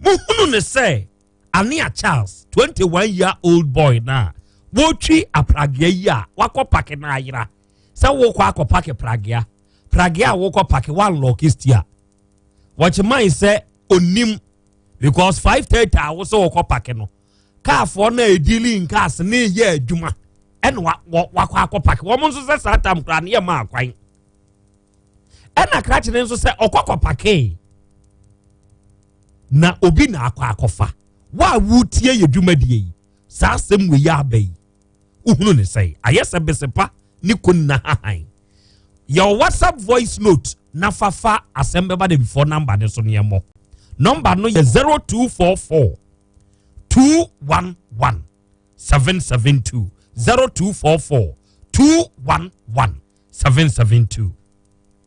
S13: mohunu ne sɛ Anea Charles 21 year old boy na wɔtwi apragea yi a wakɔ pake no ayera sɛ wokɔ akɔ pake pragea pragea a wokɔ pake wanlɔke stia wɔkyeman sɛ onim because 5:30 a wo sɛ wokɔ pake no kaafoɔ no a ɛdili in cars ne yɛ adwuma ɛna wakɔ akɔ pake wɔn nso sɛ saa tam koraa ne yɛ maa kwan ɛna krakye ne nso sɛ ɔkɔ kɔ pake na obi na akɔ akɔfa wa a wotie yɛ dwumadie yi saa asɛm wei yɛ aba yi wohunu ne sɛn ayɛ sɛ besepa ne konna hahan yɛ whatsapp voice note na fafa asɛm bɛba de before number ne so neɛmmɔ number no yɛ 0244 211 772 0244 211 772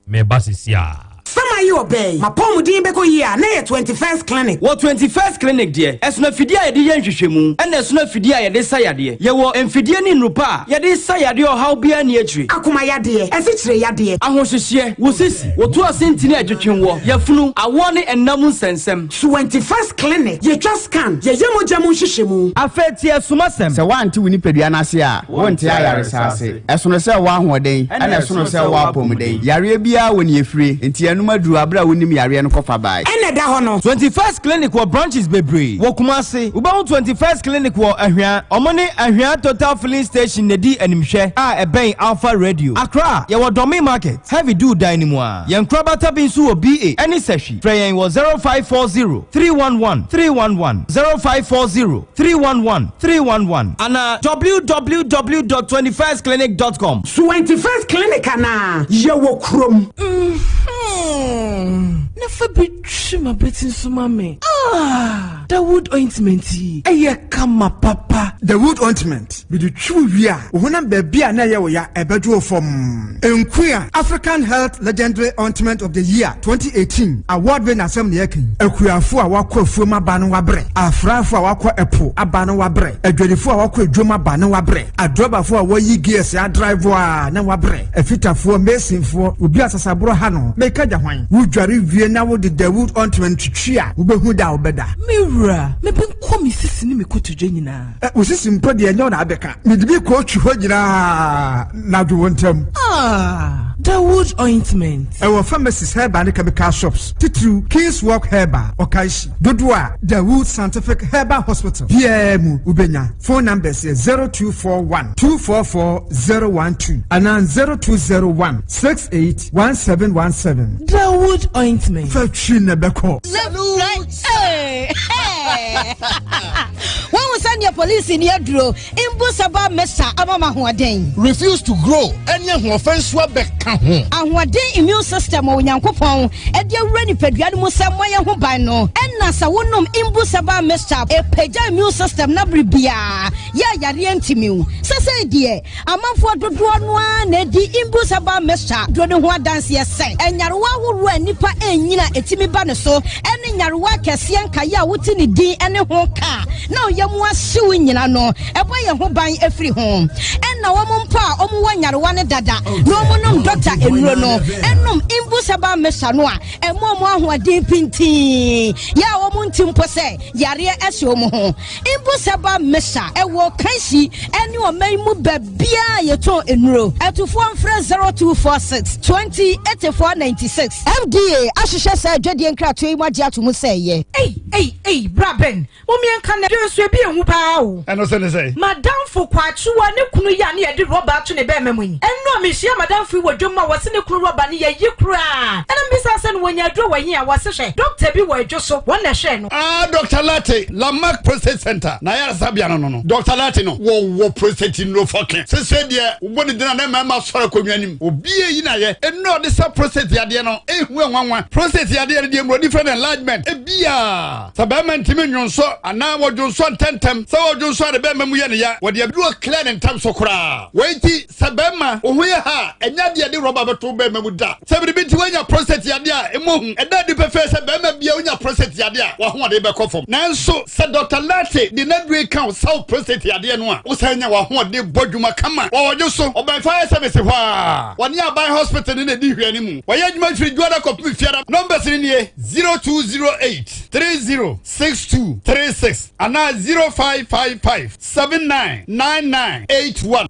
S13: meba sisi a.
S2: Sama yi ɔbɛn mapɔmuden bɛkɔ yie a na yɛ 21st Clinic.
S1: Wɔ 21st Clinic deɛ, ɛsono afidie a yɛde yɛ nhwehwɛmu, ɛna ɛsono afidie a yɛde sa yadeɛ. Yɛwɔ mfidie ne nnupa a yɛde sa yadeɛ ɔhaw biara nni akyire.
S2: Akoma yadeɛ, asikyire yadeɛ.
S1: Ahohyehyeɛ, wo sisi, wo to ase ntini a ɛtwetwe woɔ, yafunu, awoɔ ne ɛnna mu nsɛnsɛm.
S2: 21st Clinic, yɛtwa scan, yɛyɛ mogya mu nhwehwɛmu.
S1: Afei tie asumasɛm.
S3: Sɛ woante wo nipadua no ase a, wonte ayaresa ase. Ɛsono sɛ wowɔ ahoɔden, ɛna ɛsono sɛ wowɔ apɔmuden. Yareɛ biara wɔ nea ɛfire, enti yɛnom aduru aberɛ a wonnim yareɛ no kɔfa bae.
S2: Ɛna ɛda hɔ no.
S1: 21st Clinic wɔ branches bebree wɔ Kumasi. Wobɛhu 21st Clinic wɔ Ahwea. Ɔmo ne Ahwea Total Filling Station na ɛdi animhwɛ a ɛbɛn Alpha Radio. Accra, yɛwɔ Dɔme Market, Heavy Dew dan no mu ara. Yɛn nkorabata bi nso wɔ BA ɛne Sahwi. Frɛ yɛn wɔ 0540 311 311, 0540 311 311 anaa www.21stclinic.com.
S2: 21st Clinic anaa yɛwɔ kurom.
S6: Mm-hmm. Na fa bi twi m'abati nso ma me. Ah, Dawood ointment yi, ɛyɛ kama papa.
S7: Dawood ointment, mede twi wo wie a, wo honam baabi a na ɛyɛ wo ya, ɛbɛdwo wo fam. Nkuya, African Health Legendary Ointment of the Year 2018 award winner asɛm na yɛka yi. Akuafo a wɔakɔ afuom aba no wabrɛ, afrafo a wɔakɔ ɛpo aba no wabrɛ, adwadifo a wɔakɔ adwam aba no wabrɛ, adrɔbafo a wɔayi gears adrive a na wabrɛ, afitafoɔ, masonfoɔ, obi a sasaborɔ ha no, meka gya hwan? Wodware wie na wode Dawood ointment twitwi a, wobɛhu da a wobɛda.
S6: Me wura, mebɛnkɔ me sisi ne me kotodwe nyinaa.
S7: Ɛ, wo sisi mpo deɛ ɛnyɛ wo na abɛka. Mede bi kɔɔtwi hɔ nyinaa na adwo wo ntam.
S6: Ah, Dawood ointment.
S7: Ɛwɔ pharmacies, herbal ne chemical shops, titiriw King's Walk Herbal, Okaishie. Dodoɔ a Dawood Scientific Herbal Hospital biara mu wobɛnya. Phone numbers yɛ 0241 244 012 anaa 0201 68 1717.
S6: Dawood ointment.
S7: Fa twi na ɛbɛkɔ.
S16: Woahu sɛdeɛ polisi ni aduro mbu sɛ ba mesa ama ma ahoɔden.
S11: Refuse to grow ɛne ahoɔfɛ nso abɛka ho.
S16: Ahoɔden immune system a Onyankopɔn de awura nipadua no mu sɛ mmɔ yɛn ho ban no, ɛna sɛ wonom mbu sɛ ba mesa ɛpagya immune system no abere biara yɛ a yareɛ ntumi wo. Sɛsɛi deɛ Amanfoɔ dodoɔ no ara na adi Imbus herbal mixture duro no ho adanseɛ sɛ nyarewa ahoroɔ a nnipa ɛnnyini a ɛtumi ba ne so ne nyarewa akɛseɛ nkaeɛ a wote ne din ne ho ka a na ɔyam ahye wo nyina no ɛbɔ yɛn ho ban firi ho. Ɛna wɔn mpo a wɔn wɔ nyarewa no dada na wɔn nom dɔkta nnuro no nom Imbus herbal mixture no a ɛma wɔn ahoɔden pintinn yɛ a wɔn nte mpo sɛ yareɛ ɛhyɛ wɔn ho. Imbus herbal mixture ɛwɔ Kanshi ɛne ɔman yi mu baabiara a yɛtɔn nnuro. Atufoɔ mfrɛ 0246 20 84 96. FDA ahwehwɛ saa adwadie nkratoɔ yi mu agye ato mu sɛ ɛyɛ.
S6: Ei ei ei bra Ben, mommie nka nɛ dwene nso ebi ehu paa o.
S21: Ɛno sɛ ne sɛn?
S6: Madamfo Kwakyewa ne kunu yare.
S13: a ne yɛde rɔba ato ne bɛɛma mu yi. Ɛno a mehyia madamfo yi wɔ dwom a wɔse ne kunu rɔba no yɛyi koraa. Ɛna mebisa sɛ no wɔnya aduro wɔ he a wɔse hwɛ dɔkta bi wɔ adwo so wɔn na ɛhwɛɛ no.
S21: Ah Doctor Lartey, Lamarck Prostate Center, n'ayaresabea no no no. Doctor Lartey no, wɔwɔ prostate nnuro fɔke. Sese deɛ, wobɔ ne din a na mmarima asɔre akonnwa anim. Obi eyi na yɛ. Nnuro a ɔde sa prostate yadeɛ no, ehu nwanwa. Prostate yadeɛ no deɛ mmorɔni frɛ no enlargement. Ebia, sɛ barima ntumi nnwonsɔ anaa wɔdwonsɔ ntɛmntɛm, sɛ ɔdwonsɔ a ne barima mu yɛ no ya, wɔde aduro clear no ntɛm so koraa. Wei nti, sɛ barima, wo ho yɛ ha a, ɛnyɛ adeɛ a yɛde rɔba bɛto wo barima mu da. Sɛ biribi nti woanya prostate yadeɛ a, mmɔ hu. Ɛda adi pefee sɛ barima biara onya prostate yadeɛ a, w'ahoɔden bɛkɔ fam. Nanso, sɛ Dɔkta Lartey de n'aduro yi ka wo sa wo prostate yadeɛ no a, wosan nya w'ahoɔden bɔ dwuma kama wɔ ɔdwo so. Ɔbɛn Fire Service hɔ ara. Wɔne Aban Hospital no na ɛdi nhwɛanimu. Wɔyɛ adwuma firi Dwoada kɔpem Fiada. Numbers no nie, 0208 30 62 36 anaa 0555 79 99 81.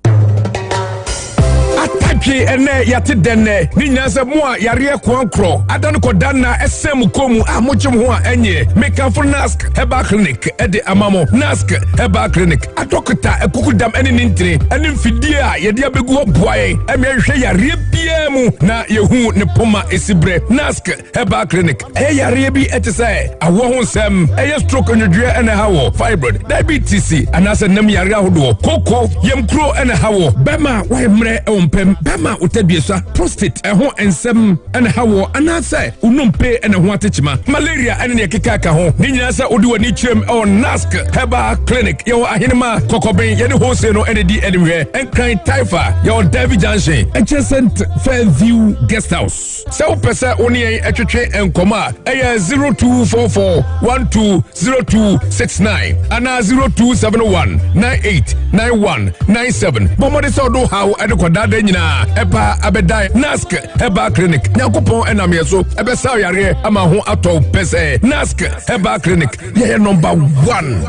S22: Atadwe ɛnɛ yɛate dɛn nɛ ne nyinaa sɛ mo a yareɛ koankorɔ ada no kɔda nna ɛsɛn mo kɔn mu a mogye mo ho a ɛnyɛ mekamfo Nask Herbal Clinic ɛde ama mo. Nask Herbal Clinic adɔkota akukudam ɛne ne ntini ɛne mfidie a yɛde abɛgu hɔ boa yɛn ɛma yɛhwehwɛ yareɛ biara mu na yɛhu ne poma ɛsi berɛ. Nask Herbal Clinic ɛyɛ yareɛ bi ɛte sɛ awoɔ ho nsɛm, ɛyɛ stroke nnwodwoeɛ ɛna ɛha wɔ, fibroid, diabetes anaasɛ nam yareɛ ahodoɔ, koko, yamkuro ɛna ɛha wɔ, bɛma wayɛ mmerɛ ɛwɔ mpam, bɛma wotaduasa, prostate ɛho nsɛm ɛna ɛha wɔ, anaasɛ wonompe ɛna ho atekyema, malaria ɛne nea ɛkeka ka ho. Ne nyinaa sɛ wode w'ani kyerɛm ɛwɔ Nask Herbal Clinic. Yɛwɔ Ahenema Kɔkɔben, yɛne Hose no ɛna di animhwɛ, Nkran Taifa, yɛwɔ Davy Junction, adjacent Fairview Guest House. Sɛ wopɛ sɛ wo ne yɛn twetwe nkɔmmɔ a, ɛyɛ 0244 120269 anaa 0271 989197. Bɔ mmɔden sɛ wode wo haw de kɔdaadaa nyinaa ɛba abɛdan Nask Herbal Clinic. Nyankopɔn ɛnam yɛn so ɛbɛsa wo yareɛ ama ho atɔ wo pɛsɛɛ. Nask Herbal Clinic, yɛyɛ number one.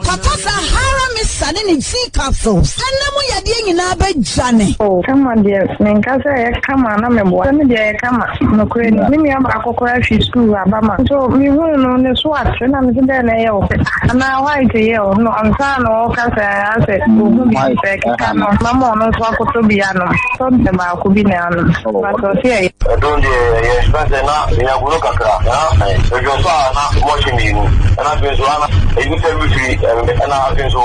S16: Papa Sahara Mixture ne ne G capsules ɛna mu yadeɛ nyinaa bɛdwane.
S5: Oh kama deɛ menka sɛ ɛyɛ kama na meboa sɛ me deɛ ɛyɛ kama nokorɛ ni me nua baako koraa firi sukuu aba ma nso mehuu no ne so ate na mese dɛn na ɛyɛ wo anaa white yɛ wo no ansa na ɔka sɛ asɛ ɔhu biribi sɛ ɛkeka no mama ɔno nso akɔtɔ bi anom tɔ deɛ baako bi na anom but ɔse ɛyɛ.
S23: Ɛdon deɛ ɛyɛ sɛ na menya goro kakra na medwonsɔ a na mɔhye mmienu ɛna afei nso ana eyi sɛ mefiri ɛna afei nso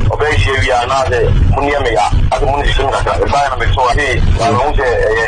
S23: ɔbɛyɛ hyia wie a na sɛ mo nneɛ me ya asɛ mo ne sisi me kakra ɛbaeɛ na metɔ ase na mehu sɛ ɛyɛ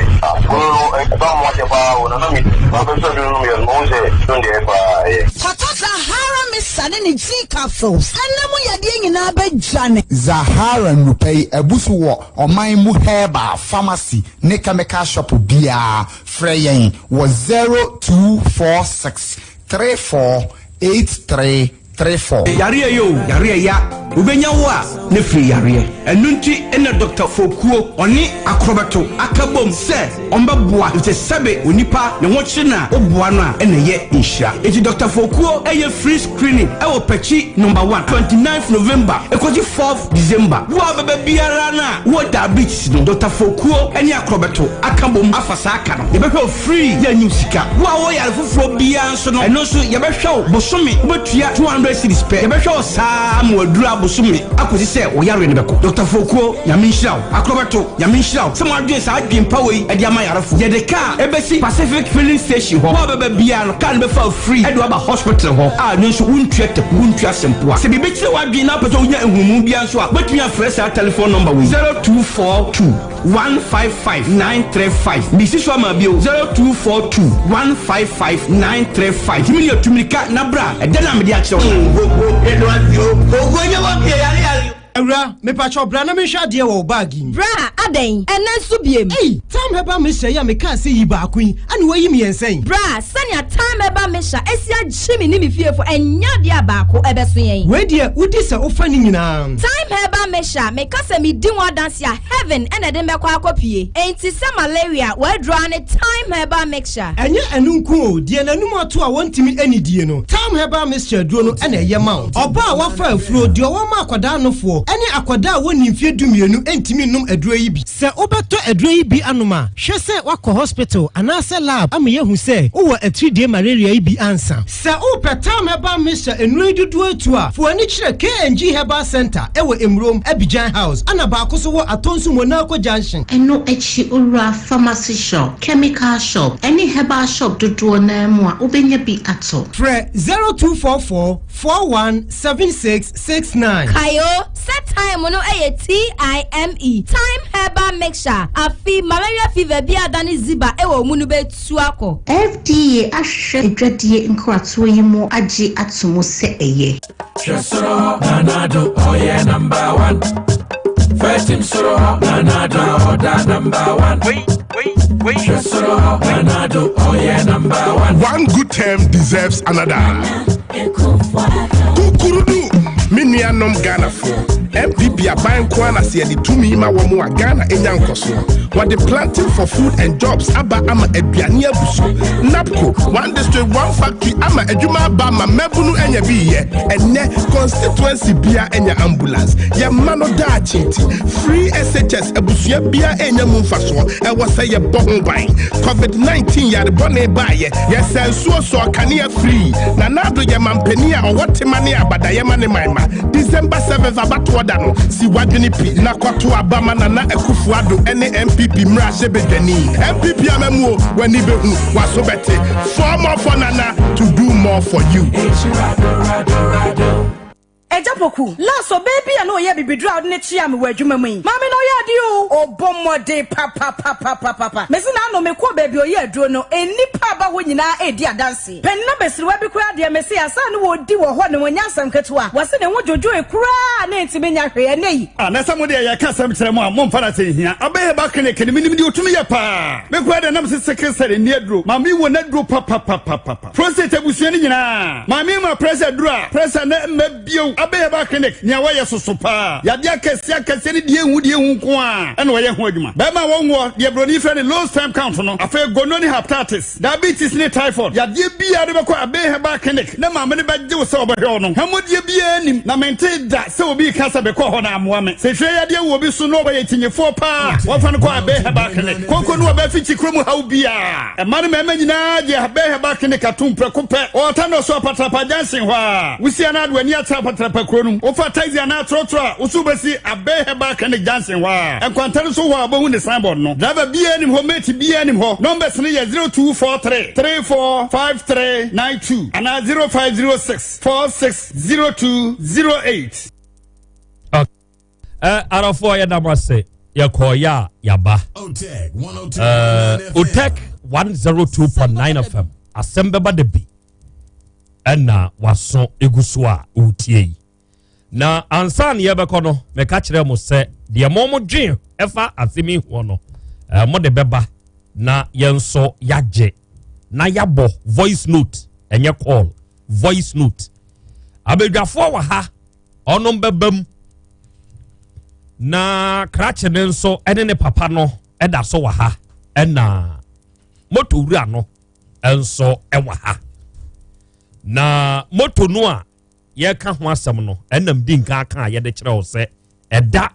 S23: goro no ɛba mo akyɛ paa o na na me mabɛsɔ duro no meyɛ no mahu sɛ don deɛ ɛyɛ paa ɛyɛ.
S16: Kɔtɔ Zahara Mixture ne ne G capsules ɛna mu yadeɛ nyinaa bɛdwane.
S24: Zahara nnupɛ yi abu so wɔ ɔman mu herbal pharmacy ne chemical shop biara. Frɛ yɛn wɔ 0246 34 83 34.
S25: Yareɛ yɛ o, yareɛ ya, wobɛnya wo a na firi yareɛ. Ɛno nti na Dɔkta Fokuo ɔne Akorɔbɛto aka bom sɛ ɔmbɛboa efisɛ sɛbe onipa ne ho kyere no a woboa no a ɛna ɛyɛ nhyira. Enti Dɔkta Fokuo ɛyɛ free screening ɛwɔ Pakyi number one, 29th November ɛkɔsi 4th December. Wo a wobɛba biara no a wowɔ diabetes no, Dɔkta Fokuo ɛne Akorɔbɛto aka bom afa saa ka no. Yɛbɛhwɛ wo free, yɛnnye wo sika. Wo a wowɔ yare foforɔ biara nso no, ɛno nso yɛbɛhwɛ wo bosome, wobɛtua 200 cedis pɛ. Yɛbɛhwɛ wo saa ara ma waduru abosome akɔsi sɛ wo yareɛ no bɛkɔ. Dɔkta Fokuo, Nyame nhyira wo. Akorɔbɛto, Nyame nhyira wo sɛ moadwene saa adwene pa wei de ama yarefo. Yɛde kaa ɛbɛsi Pacific Filling Station hɔ. Wo a wobɛba biara no, kaa no bɛfa wo free de wo aba hospital hɔ a ɛno nso wontua taku, wontua sempoa. Sɛ biribi kyere w'adwene na wopɛ sɛ wonya nhunumu biara nso a, wobɛtumi afrɛ saa telephone number wei, 0242 155 935. Mesi so ama bio, 0242 155 935. Tumi ne atu mirika na bra, ɛdɛ na mede akyerɛ wo.
S8: Awura, mepakyɛw bra na menhwɛ adeɛ wɔ wo bag yi mu.
S9: Bra, adɛn? Ɛnnɛ nso biem?
S8: Ei, Tam Herbal Mixture yi a mekaa sɛ yi baako yi, ɛna woayi mmiɛnsa yi?
S9: Bra, sɛnea Tam Herbal Mixture asi agye me ne me fiefo, ɛnyɛ adeɛ a baako ɛbɛso yɛn.
S8: Wei deɛ, wodi sɛ wofa ne nyinaa.
S9: Tam Herbal Mixture, meka sɛ medi ho adanse a, heaven ɛna ɛde mɛkɔ akɔpue. Enti sɛ malaria, w'aduro ara ne Thyme Herbal Mixture.
S8: Ɛnyɛ ɛno nko o, deɛ n'anum ato a wɔntumi nnidie no, Thyme Herbal Mixture aduro no na ɛyɛ ma wo. Ɔbaa a wafa afuro, deɛ ɔwɔ ma akwadaa nofoɔ, ɛne. akwadaa a wɔnni mfeɛ dumienu ntumi nnom aduro yi bi. Sɛ wobɛtɔ aduro yi bi anom a, hwɛ sɛ woakɔ hospital anaasɛ lab ama yɛahu sɛ wowɔ atiridie malaria yi bi ansa. Sɛ wopɛ Tam Herbal Mixture nnuro yi dodoɔ atu a, fa w'ani kyerɛ KNG Herbal Centre wɔ Emurom, Abidjan House, ɛna baako nso wɔ Atonsu Monaco Junction.
S10: Ɛno akyi wowura pharmacy shop, chemical shop, ɛne herbal shop dodoɔ no ara mu a, wobɛnya bi atɔ.
S8: Frɛ 0244 41 76 69.
S9: Kae o, sɛ thyme no yɛ TIME, Thyme Herbal Mixture, afe malaria fever bi a adane ziba wɔ wo mu no bɛtu akɔ.
S10: FDA ahwehwɛ adwadie nkratoɔ yi mu agye ato mu sɛ ɛyɛ.
S12: Hwɛ soro hɔ, Nana Addo, ɔyɛ number one. First team soro hɔ, Nana Addo, ɔda number one. Hwɛ soro hɔ, Nana Addo, ɔyɛ number one.
S14: One good term deserves another. Kukurudu, me nuanom Ghanafoɔ, NPP aban nko ara na sɛ yɛde tumi ma wɔn a Ghana nya nkɔsoɔ. Wɔde planting for food and jobs aba ama aduane abu so. NAPCO, one district one factory ama adwuma aba ama mmabunu anya bi yɛ. Ɛnnɛ, constituency bia anya ambulance. Yɛmma no daakye nti, free SHS abusua bia anya mu mfasoɔ. Ɛwɔ sɛ yɛbɔ ho ban. COVID-19 yare bɔne baayɛ, yɛsɛ nsuo sɔɔ kanea free. Nana Addo yɛ mampanin a ɔwɔ tema ne abadayɛ ma ne man ma. December 7th abatoɔ da no, si w'adwene pi na kɔto aba ma Nana Akufo Addo ne NPP mmarahyɛbadwani. NPP amamuo, w'ani bɛhu, w'aso bɛte. Four more for Nana to do more for you.
S18: Agya Poku, last ɔbaa bi a na ɔyɛ abibiduro a ɔde no kyeaa me wɔ adwuma mu yi, maame no ɔyɛ adeɛ o, ɔbɔ mmɔden papapapapapa. Mese n'ano mekɔɔ baabi a ɔyɛ aduro no, nnipa a ba hɔ nyinaa redi adanseɛ. Panin abasiriwa bi koraa deɛ mese ansa na wɔredi wɔ hɔ no ɛnyɛ asɛm ketewa, wɔse ne ho dwodwoe koraa na ɛntumi nya hwee ɛnnɛ yi.
S21: Ah na sɛ mo deɛ yɛka asɛm kyerɛ mo a momfa no asɛ nhia. Abɛyɛ ba clinic no menim deɛ ɔtumi yɛ paa. Me koraa deɛ na mese sickle cell nni aduro. Maame yi wɔ n'aduro papapapapa. Prostate abusua no nyinaa. Maame yi ma pressure aduro a pressure no mma bio. Abɛyɛ ba clinic nea wɔyɛ soso paa. Yadeɛ akɛseɛ akɛseɛ ne deɛ ɛnhu deɛ ɛhu nko ara ɛna wɔyɛ ho adwuma. Bɛrima a wɔnwoɔ deɛ broni frɛ no low sperm count no afei gono ne hepatitis. Diabetes ne typhoid yadeɛ biara de bɛkɔ Abbey Herbal Clinic na maame no bɛgye wo sɛ ɔbɛhwɛ wo no. Hwammɔdie biara nnim, na mentee da sɛ obi reka sɛ mekɔɔ hɔ na ammoa me. Sɛ hwɛ yadeɛ wɔ obi so na ɔyɛ kyinyefoɔ paa a, wɔmfa no kɔ Abbey Herbal Clinic. Kooko ne ɔbaa fikyi kuro mu haw biara. Mmaa ne mmarima nyinaa gye Abbey Herbal Clinic atom prɛko pɛ. Ɔwɔ Tandor Apatrapa Junction hɔ ara. Wosi anaa de w'ani akyerɛ Apatrapa kuro no mu. Wofa taxi anaa trɔtrɔ a, wo so wobɛsi Abbey Herbal Clinic Junction hɔ ara. Nkwanta no so hɔ a wobɛhu ne signboard no. Driver biara nim hɔ, mate biara nim hɔ. Numbers no yɛ 0243 345392 anaa 0506 460208.
S13: Eh, arɔfoɔ yɛda mo ase yɛkɔɔyɛ a yɛaba otek 102.9 fm asɛm bɛba da bi ɛna waso egu so a wotie yi Na ansa na yɛbɛkɔ no, meka kyerɛɛ mo sɛ deɛ mo mo dwen ɛfa asɛm yi ho no, eh, mo de bɛba na yɛn nso yɛagye na yɛabɔ voice note, ɛnyɛ call, voice note. Abadwafoɔ wɔ ha, ɔnom bɛba mu na krakye no nso ɛne ne papa no ɛda so wɔ ha ɛna moto wura no nso ɛwɔ ha na moto no a yɛreka ho asɛm no ɛnam di nka aka a yɛde kyerɛ wo sɛ ɛda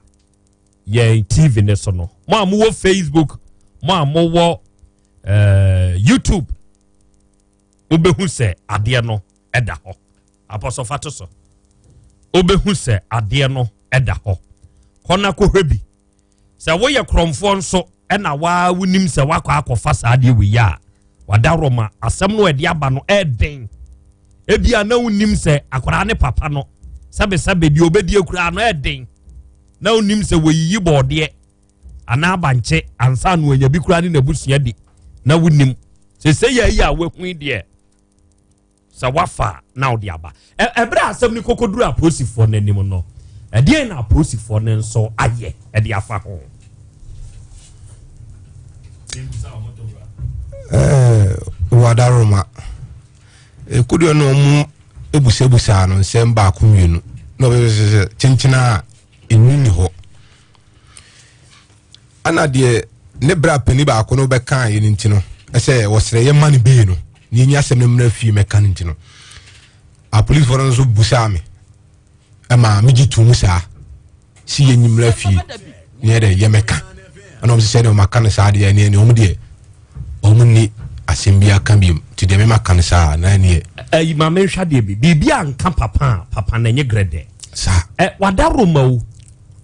S13: yɛn tv ne so no mo a mowɔ facebook mo a mowɔ uh, youtube wobɛhu sɛ adeɛ no ɛda hɔ apɔsɔfa to so wobɛhu sɛ adeɛ no ɛda hɔ kɔ na kɔhwɛ bi Sɛ woyɛ korɔmfoɔ nso ɛna waa wonim sɛ wakɔ akɔfa saa adeɛ wei a wadaroma asɛm no ɛde aba no ɛden ebia na wonim sɛ akwadaa ne papa no sɛbesɛbe deɛ ɔbɛdi akura no ɛden na wonim sɛ wɔyiyi bɔɔdeɛ anaa abankye ansa no anya bi koraa ne n'abusua di na wonim sɛ sɛ yɛ ayi a wahu deɛ Sɛ wafa a, na ɔde aba. Ɛberɛ a asɛm no kɔkɔduru apolisifoɔ no anim no, ɛdeɛn na apolisifoɔ no nso ayɛ de afa ho?
S17: Wadaroma ɛkodeɛ no ɔmo ebusabusaa no nsɛm baako mmienu na ɔbɛsɛ sɛ kyenkyena a ɛnu ni hɔ Ana deɛ ne bra panin baako no bɛkaa yɛ no nti no ɛsɛ wɔsrɛ yɛ ma no bee no na yɛnyi asɛm no mmra fie mɛka no nti no apolisifoɔ no nso busaa me ɛma megye too mu saa. si yɛ nyimra fie ne yɛ dɛ yɛmɛka ɛna wɔn sɛ sɛ wɔn aka no saa deɛ ɛne ɛne wɔn deɛ wɔn ni asɛm bi aka bi mu ti deɛ mɛma ka no saa na ɛne yɛ.
S13: Ɛyi maame nhwɛ adeɛ bi biribi a nka papa a papa na ɛnyɛ grɛdɛ.
S17: Saa.
S13: Ɛ wadaroma o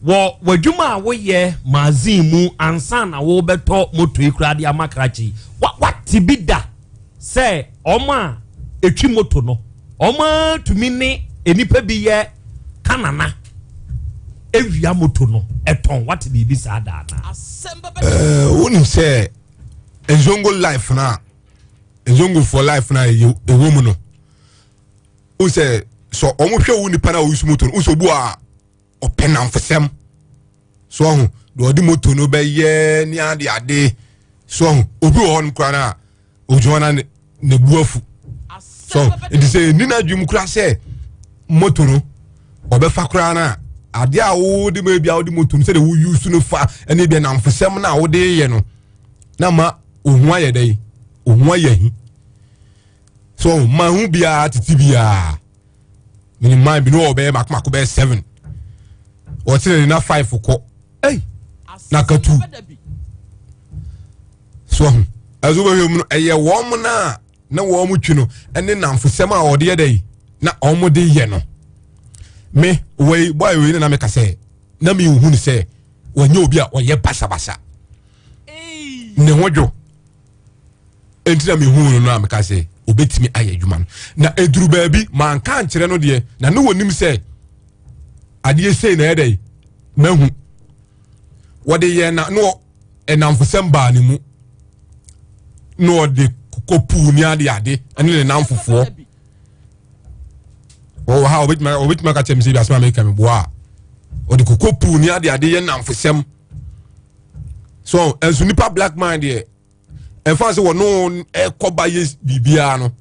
S13: wɔ w'adwuma a woyɛ magazine mu ansa na wobɛtɔ moto yi koraa de ama krakye wa wate bi da sɛ wɔn a etwi moto no wɔn a tumi ne nnipa bi yɛ kanana ewia moto no ɛtɔn wate biribi saa daa na.
S17: Ɛɛ wonim sɛ nzongo life na nzongo for life na ɛwɔ mu no wo sɛ sɛ wɔn hwɛ wo nipa na wɔyi moto no wo sɛ obu a ɔpɛ namfosɛm so ɔho deɛ ɔde moto no bɛyɛ ne ade ade so ɔho obi wɔ hɔ no koraa no a ogyina hɔ na ne bu afu so nti sɛ ɛni no adwene mu koraa sɛ moto no ɔbɛfa koraa no a adeɛ a wode ma bi a wode moto no sɛdeɛ woyi no fa ɛne deɛ namfosɛm no a wode yɛ no na ma ohun ayɛ dɛ ohun ayɛ ahi so ma ho biara tete biara menim man bi ne ɔbɛyɛ mako mako bɛyɛ seven ɔtene ne na five kɔ ei na katu so ahu ɛso bɛhwɛ mu no ɛyɛ wɔn na na wɔn twi no ɛne namfosɛm a ɔde yɛ dɛ yi na wɔn de yɛ no me wei boy wei na meka sɛ na me hu ne sɛ wɔnyɛ obi a ɔyɛ basabasa ne ho dwo nti na mehuu no no a meka sɛ obɛtumi ayɛ adwuma no na ɛduru baabi manka nkyerɛ no deɛ na ne wɔnim sɛ adeɛ sei na ɛdɛ mahu wɔde yɛ na na ɛnamfosɛm baa ne mu na ɔde kɔ puu ne ade ade ɛne ne namfofoɔ wɔwɔ ha ɔbɛtumi aka kyerɛ me sɛ bi asɛm a meka me boa a ɔde kɔkɔ puu ne ade ade yɛ namfosɛm so ɛnso nipa black man deɛ ɛnfa sɛ wɔn ɛkɔba yɛ biribiara no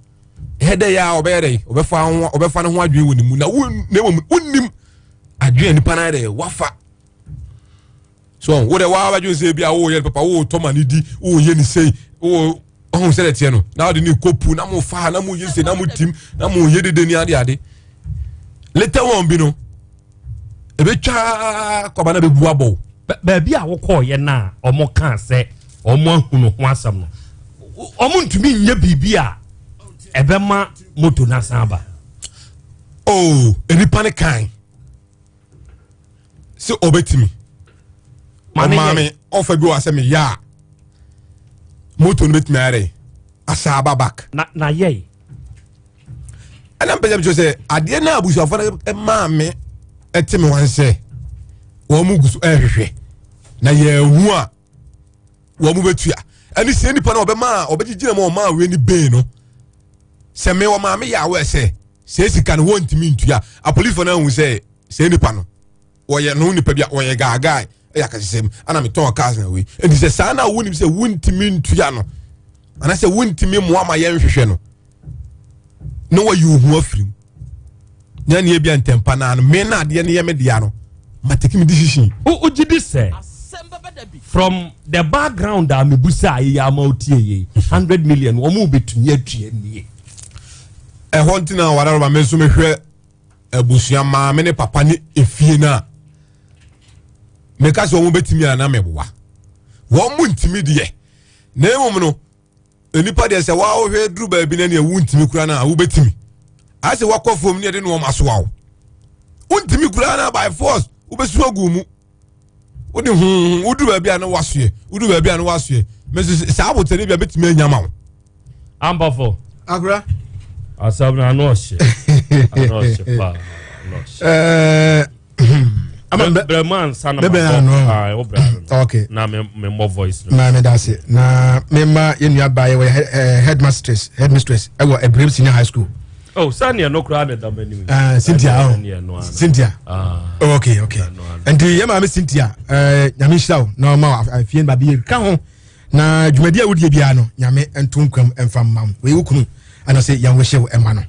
S17: ɛyɛ dɛ yɛ a ɔbɛyɛ dɛ ɔbɛfa ho ɔbɛfa ne ho adwene wɔ ne mu na wo na mmom wonim adwene nipa no ayɛ dɛ wafa so wo dɛ waa bɛdwene sɛ bi a woyɛ papa wotɔ ma ne di woyɛ ne sei wo ɔho sɛ dɛteɛ no na wode ne kɔ pu na mo fa na mo yɛ sei na mo tim na mo yɛ dede ne ade ade later on bi no ebetwa kɔba na bɛbu abɔ wo.
S13: Baabi a wokɔɔyɛ no a wɔn kaa sɛ wɔn ahunu ho asɛm no wɔn ntumi nyɛ biribi a ɛbɛma moto no asan aba.
S17: Oh, nipa ne kan sɛ ɔbɛtumi ɔmaame ɔfa bi wɔ asɛ meyɛ a moto no bɛtumi ayɛ dɛ asa aba back.
S13: Na na yɛe.
S17: Ɛna mpɛ sɛ mekyerɛ sɛ adeɛ no a abusuafoɔ no maa me ɛte me wɔn sɛ wɔn mu gu so ɛrehwehwɛ na yɛahu a wɔn mu bɛtua ɛne sɛ nipa no ɔbɛma a ɔbɛgyegyina mu ɔmaa wei ne bee no sɛ me ɔmaa me yɛ awɔ sɛ sɛ sika no wɔntumi ntua apolifoɔ no ahu sɛ sɛ nipa no wɔyɛ no nipa bi a wɔyɛ gaagaa ɛyɛ akasesɛm ana metɔn cars na wei nti sɛ saa na wonim sɛ wontumi ntua no anaasɛ wontumi mmoa ma yɛnhwehwɛ no na wayi wo ho afiri mu na neɛ bia ntɛmpa naa no me na adeɛ no yɛ me dea no matake me decision.
S13: Wogye di sɛ from the background a mebusa a yɛyɛ ama wotie yei 100 million wɔn mu bɛtumi atua nie?
S17: Ɛhɔ nti na wadaroma me nso mehwɛ abusua maame ne papa ne efie no a meka sɛ wɔn bɛtumi a na meboa wɔn mu ntumi deɛ na mmom no nipa deɛ sɛ wɔahwɛ duru baabi na nea wontumi kura no a wobɛtumi ayɛ sɛ wakɔ fam ne ɛde nneɛma asoa wo wontumi kura no by force wobɛsu agu mu wode ho woduru baabi a na wasoɛ woduru baabi a na wasoɛ mɛsɛ saa abotare bi a bɛtumi anya ma wo
S13: Ampafo.
S7: Akora.
S13: Asɛm no ano ɔhye. Ano ɔhye paa. Ano ɔhye. Brɛ mu ansa na mabɔ. Wo brɛ ano.
S7: Okay.
S13: Na me mmɔ voice no.
S7: Maa me da ase. Na me ma yɛn nua baa yɛ wɔ headmistress headmistress ɛwɔ Ebrem Senior High School.
S13: Oh, sani ɛno koraa na ɛda m'anim.
S7: Uh, Cynthia, oh. Cynthia.
S13: Ah.
S7: Oh, okay, okay. Nti yɛ maame Cynthia, eh, nyame nhyira wo na ɔma afie no ba bi yɛ ka ho. Na dwumadi a wodie biara no nyame nto nkwam mfa mma wo wei wo kunu ɛna sɛ yɛn wohyew ɛma no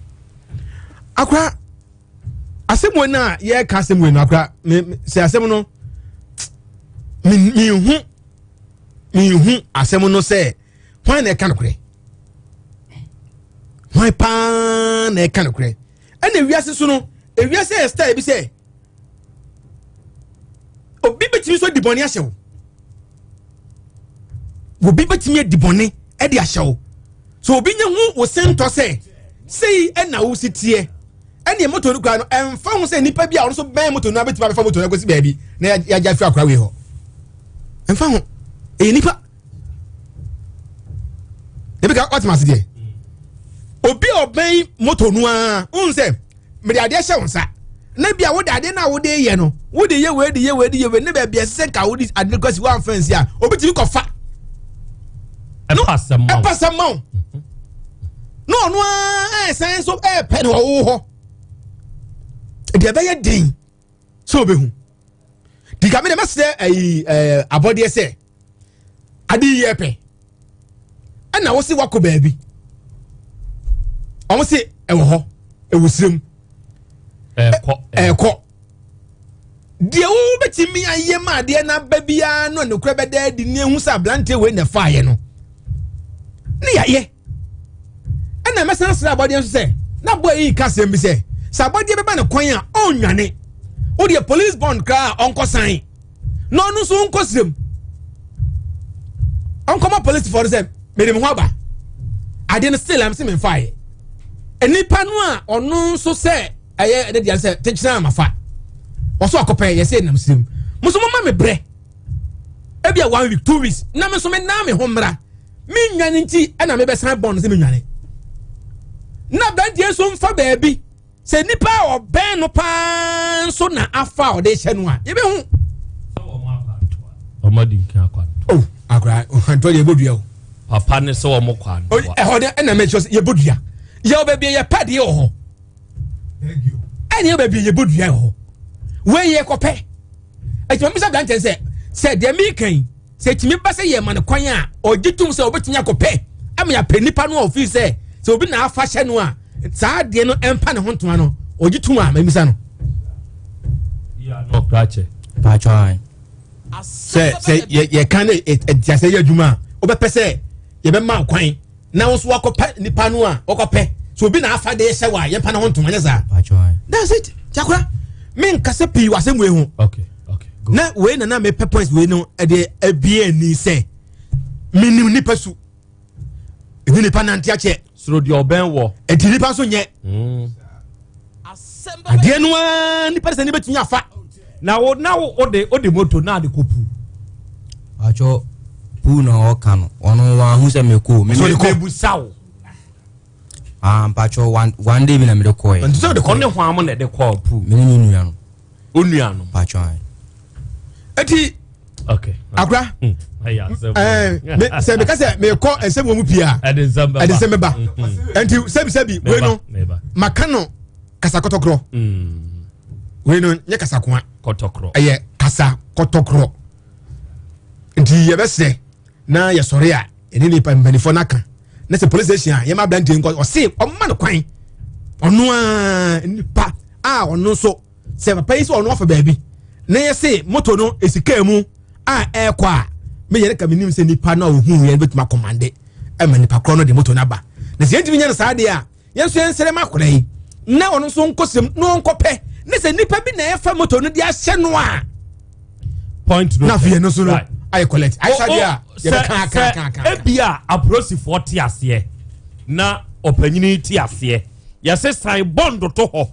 S7: akora asɛm wei no a yɛreka asɛm wei no akora me sɛ asɛm no menhu menhu asɛm no sɛ hwan na ɛka nokorɛ hwan paa na ɛka nokorɛ ɛna ewiase so no ewiase yɛ style bi sɛ.
S3: bɛtumi nso adi bɔne ahyɛ wo. Obi bɛtumi adi bɔne de ahyɛ wo. So obi nya hu wo sentɔ sɛ sei ɛna wo si teɛ ɛne moto no kura no ɛmfa ho sɛ nipa bi a ɔno nso bɛn moto no abɛtumi abɛfa moto no akɔsi baabi na yɛagya firi akora wei hɔ. Ɛmfa ho ɛyɛ nipa. Ebi ka ɔtema ase deɛ obi a ɔbɛn moto no ara n sɛ mede adeɛ hyɛ wo nsa na bi a wode adeɛ no a wode yɛ no wode yɛ wei de yɛ wei de yɛ wei ne baabi ɛsɛ sɛ nka wode adeɛ no kɔsi woamfa nsi a obi tumi kɔfa
S13: ɛpa
S3: asɛm ma wo na ɔno ara ɛsan nso ɛɛpɛ na ɔwo hɔ deɛ ɛbɛyɛ den sɛ ɔbɛhu dika me deɛ mɛsrɛ ayi ɛɛ abɔdeɛ sɛ ade yi yɛ pɛ ɛna wɔsi wakɔ baabi wɔn si ɛwɔ hɔ ɛwɔ sirem
S13: ɛkɔ
S3: ɛkɔ deɛ wobɛtumi ayɛ ma adeɛ no aba biara no nokorɛ bɛda adi ne ehu sɛ aberanteɛ wei na ɛfaeɛ no ne yɛayɛ ɛna mɛsan srɛ abɔdeɛ nso sɛ na boa yi ka asɛm bi sɛ sɛ abɔdeɛ bɛba ne kwan a ɔnnwane wodeɛ police bond koraa ɔnkɔ san na ɔno nso nkɔ srem ɔnkɔma polisifoɔ no sɛ mede me ho aba adeɛ no still am sɛ memfaeɛ nnipa no a ɔno nso sɛ ɛyɛ ne deɛ sɛ kyekyere amafa ɔso akɔpɛ yɛ sɛ nam srem mo nso moma me brɛ ebia one week 2 weeks na me nso me nan me ho mmra me nwane nti ɛna mebɛsan bɔn no sɛ me nwane na aberanteɛ nso mfa baabi sɛ nipa a ɔbɛn no paa nso na afa a ɔde hyɛ no a yɛbɛhu.
S13: Wɔn adi nkan akɔ antoa.
S3: Oh, akora antoa deɛ yɛbɔ dua o.
S13: Papa ne sɛ wɔn kɔ antoa.
S3: Ɛhɔ de ɛna mɛ kyerɛ sɛ yɛbɔ dua. Yɛ wɔ baabi yɛ pɛ deɛ wɔ hɔ. Ɛna yɛ baabi yɛbɔ dua wɔ hɔ. Wei yɛ kɔpɛ. Ɛtuma bisa aberanteɛ sɛ sɛ deɛ mi kan sɛ ɛtumi ba sɛ yɛ ma no kwan a ɔgye tom sɛ ɔbɛtumi akɔpɛ ama yɛapɛ nipa no a ɔfii sɛ sɛ obi na afa hyɛ no a saa adeɛ no ɛmpa ne ho ntoma no ɔgye tom a mamisa no. Sɛ sɛ yɛka ne ɛti asɛ yɛ adwuma a wobɛpɛ sɛ yɛbɛma kwan na wo nso wakɔpɛ nipa no a wɔkɔpɛ so obi na afa de hyɛ wɔ a yɛmpa ne ho ntoma nyɛ saa. That's it. Jakora menkasa pii wɔ asɛm wei ho.
S13: Okay. Okay.
S3: Na wei na na mepɛ points wei no ɛde abie ani sɛ menim nipa su ɛne nipa nante akyɛ.
S13: Soro deɛ ɔbɛn wɔ.
S3: Ɛti nipa nso nyɛ. Adeɛ no ara nipa de sɛ ne bɛtumi afa.
S13: Na wo na wo de wo de moto na ade kɔ puu.
S4: Atwɔ puu na ɔka no ɔno wɔn ahu sɛ mekɔ.
S13: Me me mebusa wo.
S4: Ah mpatwɔ one one day bi na mede kɔɛ.
S13: Nti sɛ ɔde kɔ ne hwan mo na ɛde kɔɔ puu.
S4: Me ne me nua no.
S13: O nua no.
S4: Mpatwɔ ayi.
S3: Eti.
S13: Okay.
S3: Akora.
S13: Hmm.
S3: Eh, sɛ meka sɛ mekɔ nsɛm wɔ mu pii a
S13: ɛde nsɛm
S3: bɛba nti sɛbisɛbi wei no maka no kasa kɔtɔkorɔ
S13: hmm.
S3: wei no nyɛ kasa koa
S13: kɔtɔkorɔ
S3: ɛyɛ kasa kɔtɔkorɔ nti yɛbɛsrɛ na yɛsɔre a ɛne nipa mpanimfoɔ no aka na sɛ police station a yɛma aberanteɛ nkɔ ɔse ɔma no kwan ɔno a nipa a ɔno nso sɛ papa yi sɛ ɔno afa baabi na yɛse moto no esi kaa mu a ɛrekɔ a meyɛ ne ka menim sɛ nipa no a ohun yɛn bɛtumi akɔmande ɛma nipa korɔ no de moto no aba na sɛ yɛntumi nyɛ no saa deɛ a yɛn nso yɛnsrɛ ma akwadaa yi na ɔno nso nkɔ sɛm na ɔnkɔpɛ ne sɛ nipa bi na ɛfa moto no de ahyɛ no a
S13: point
S3: na afei ɛno nso no ayɛ collect ayɛ sɛ adeɛ a yɛbɛka aka aka aka
S13: ebi a apolisifoɔ te aseɛ na ɔpanyini te aseɛ yɛse san bɔnd to hɔ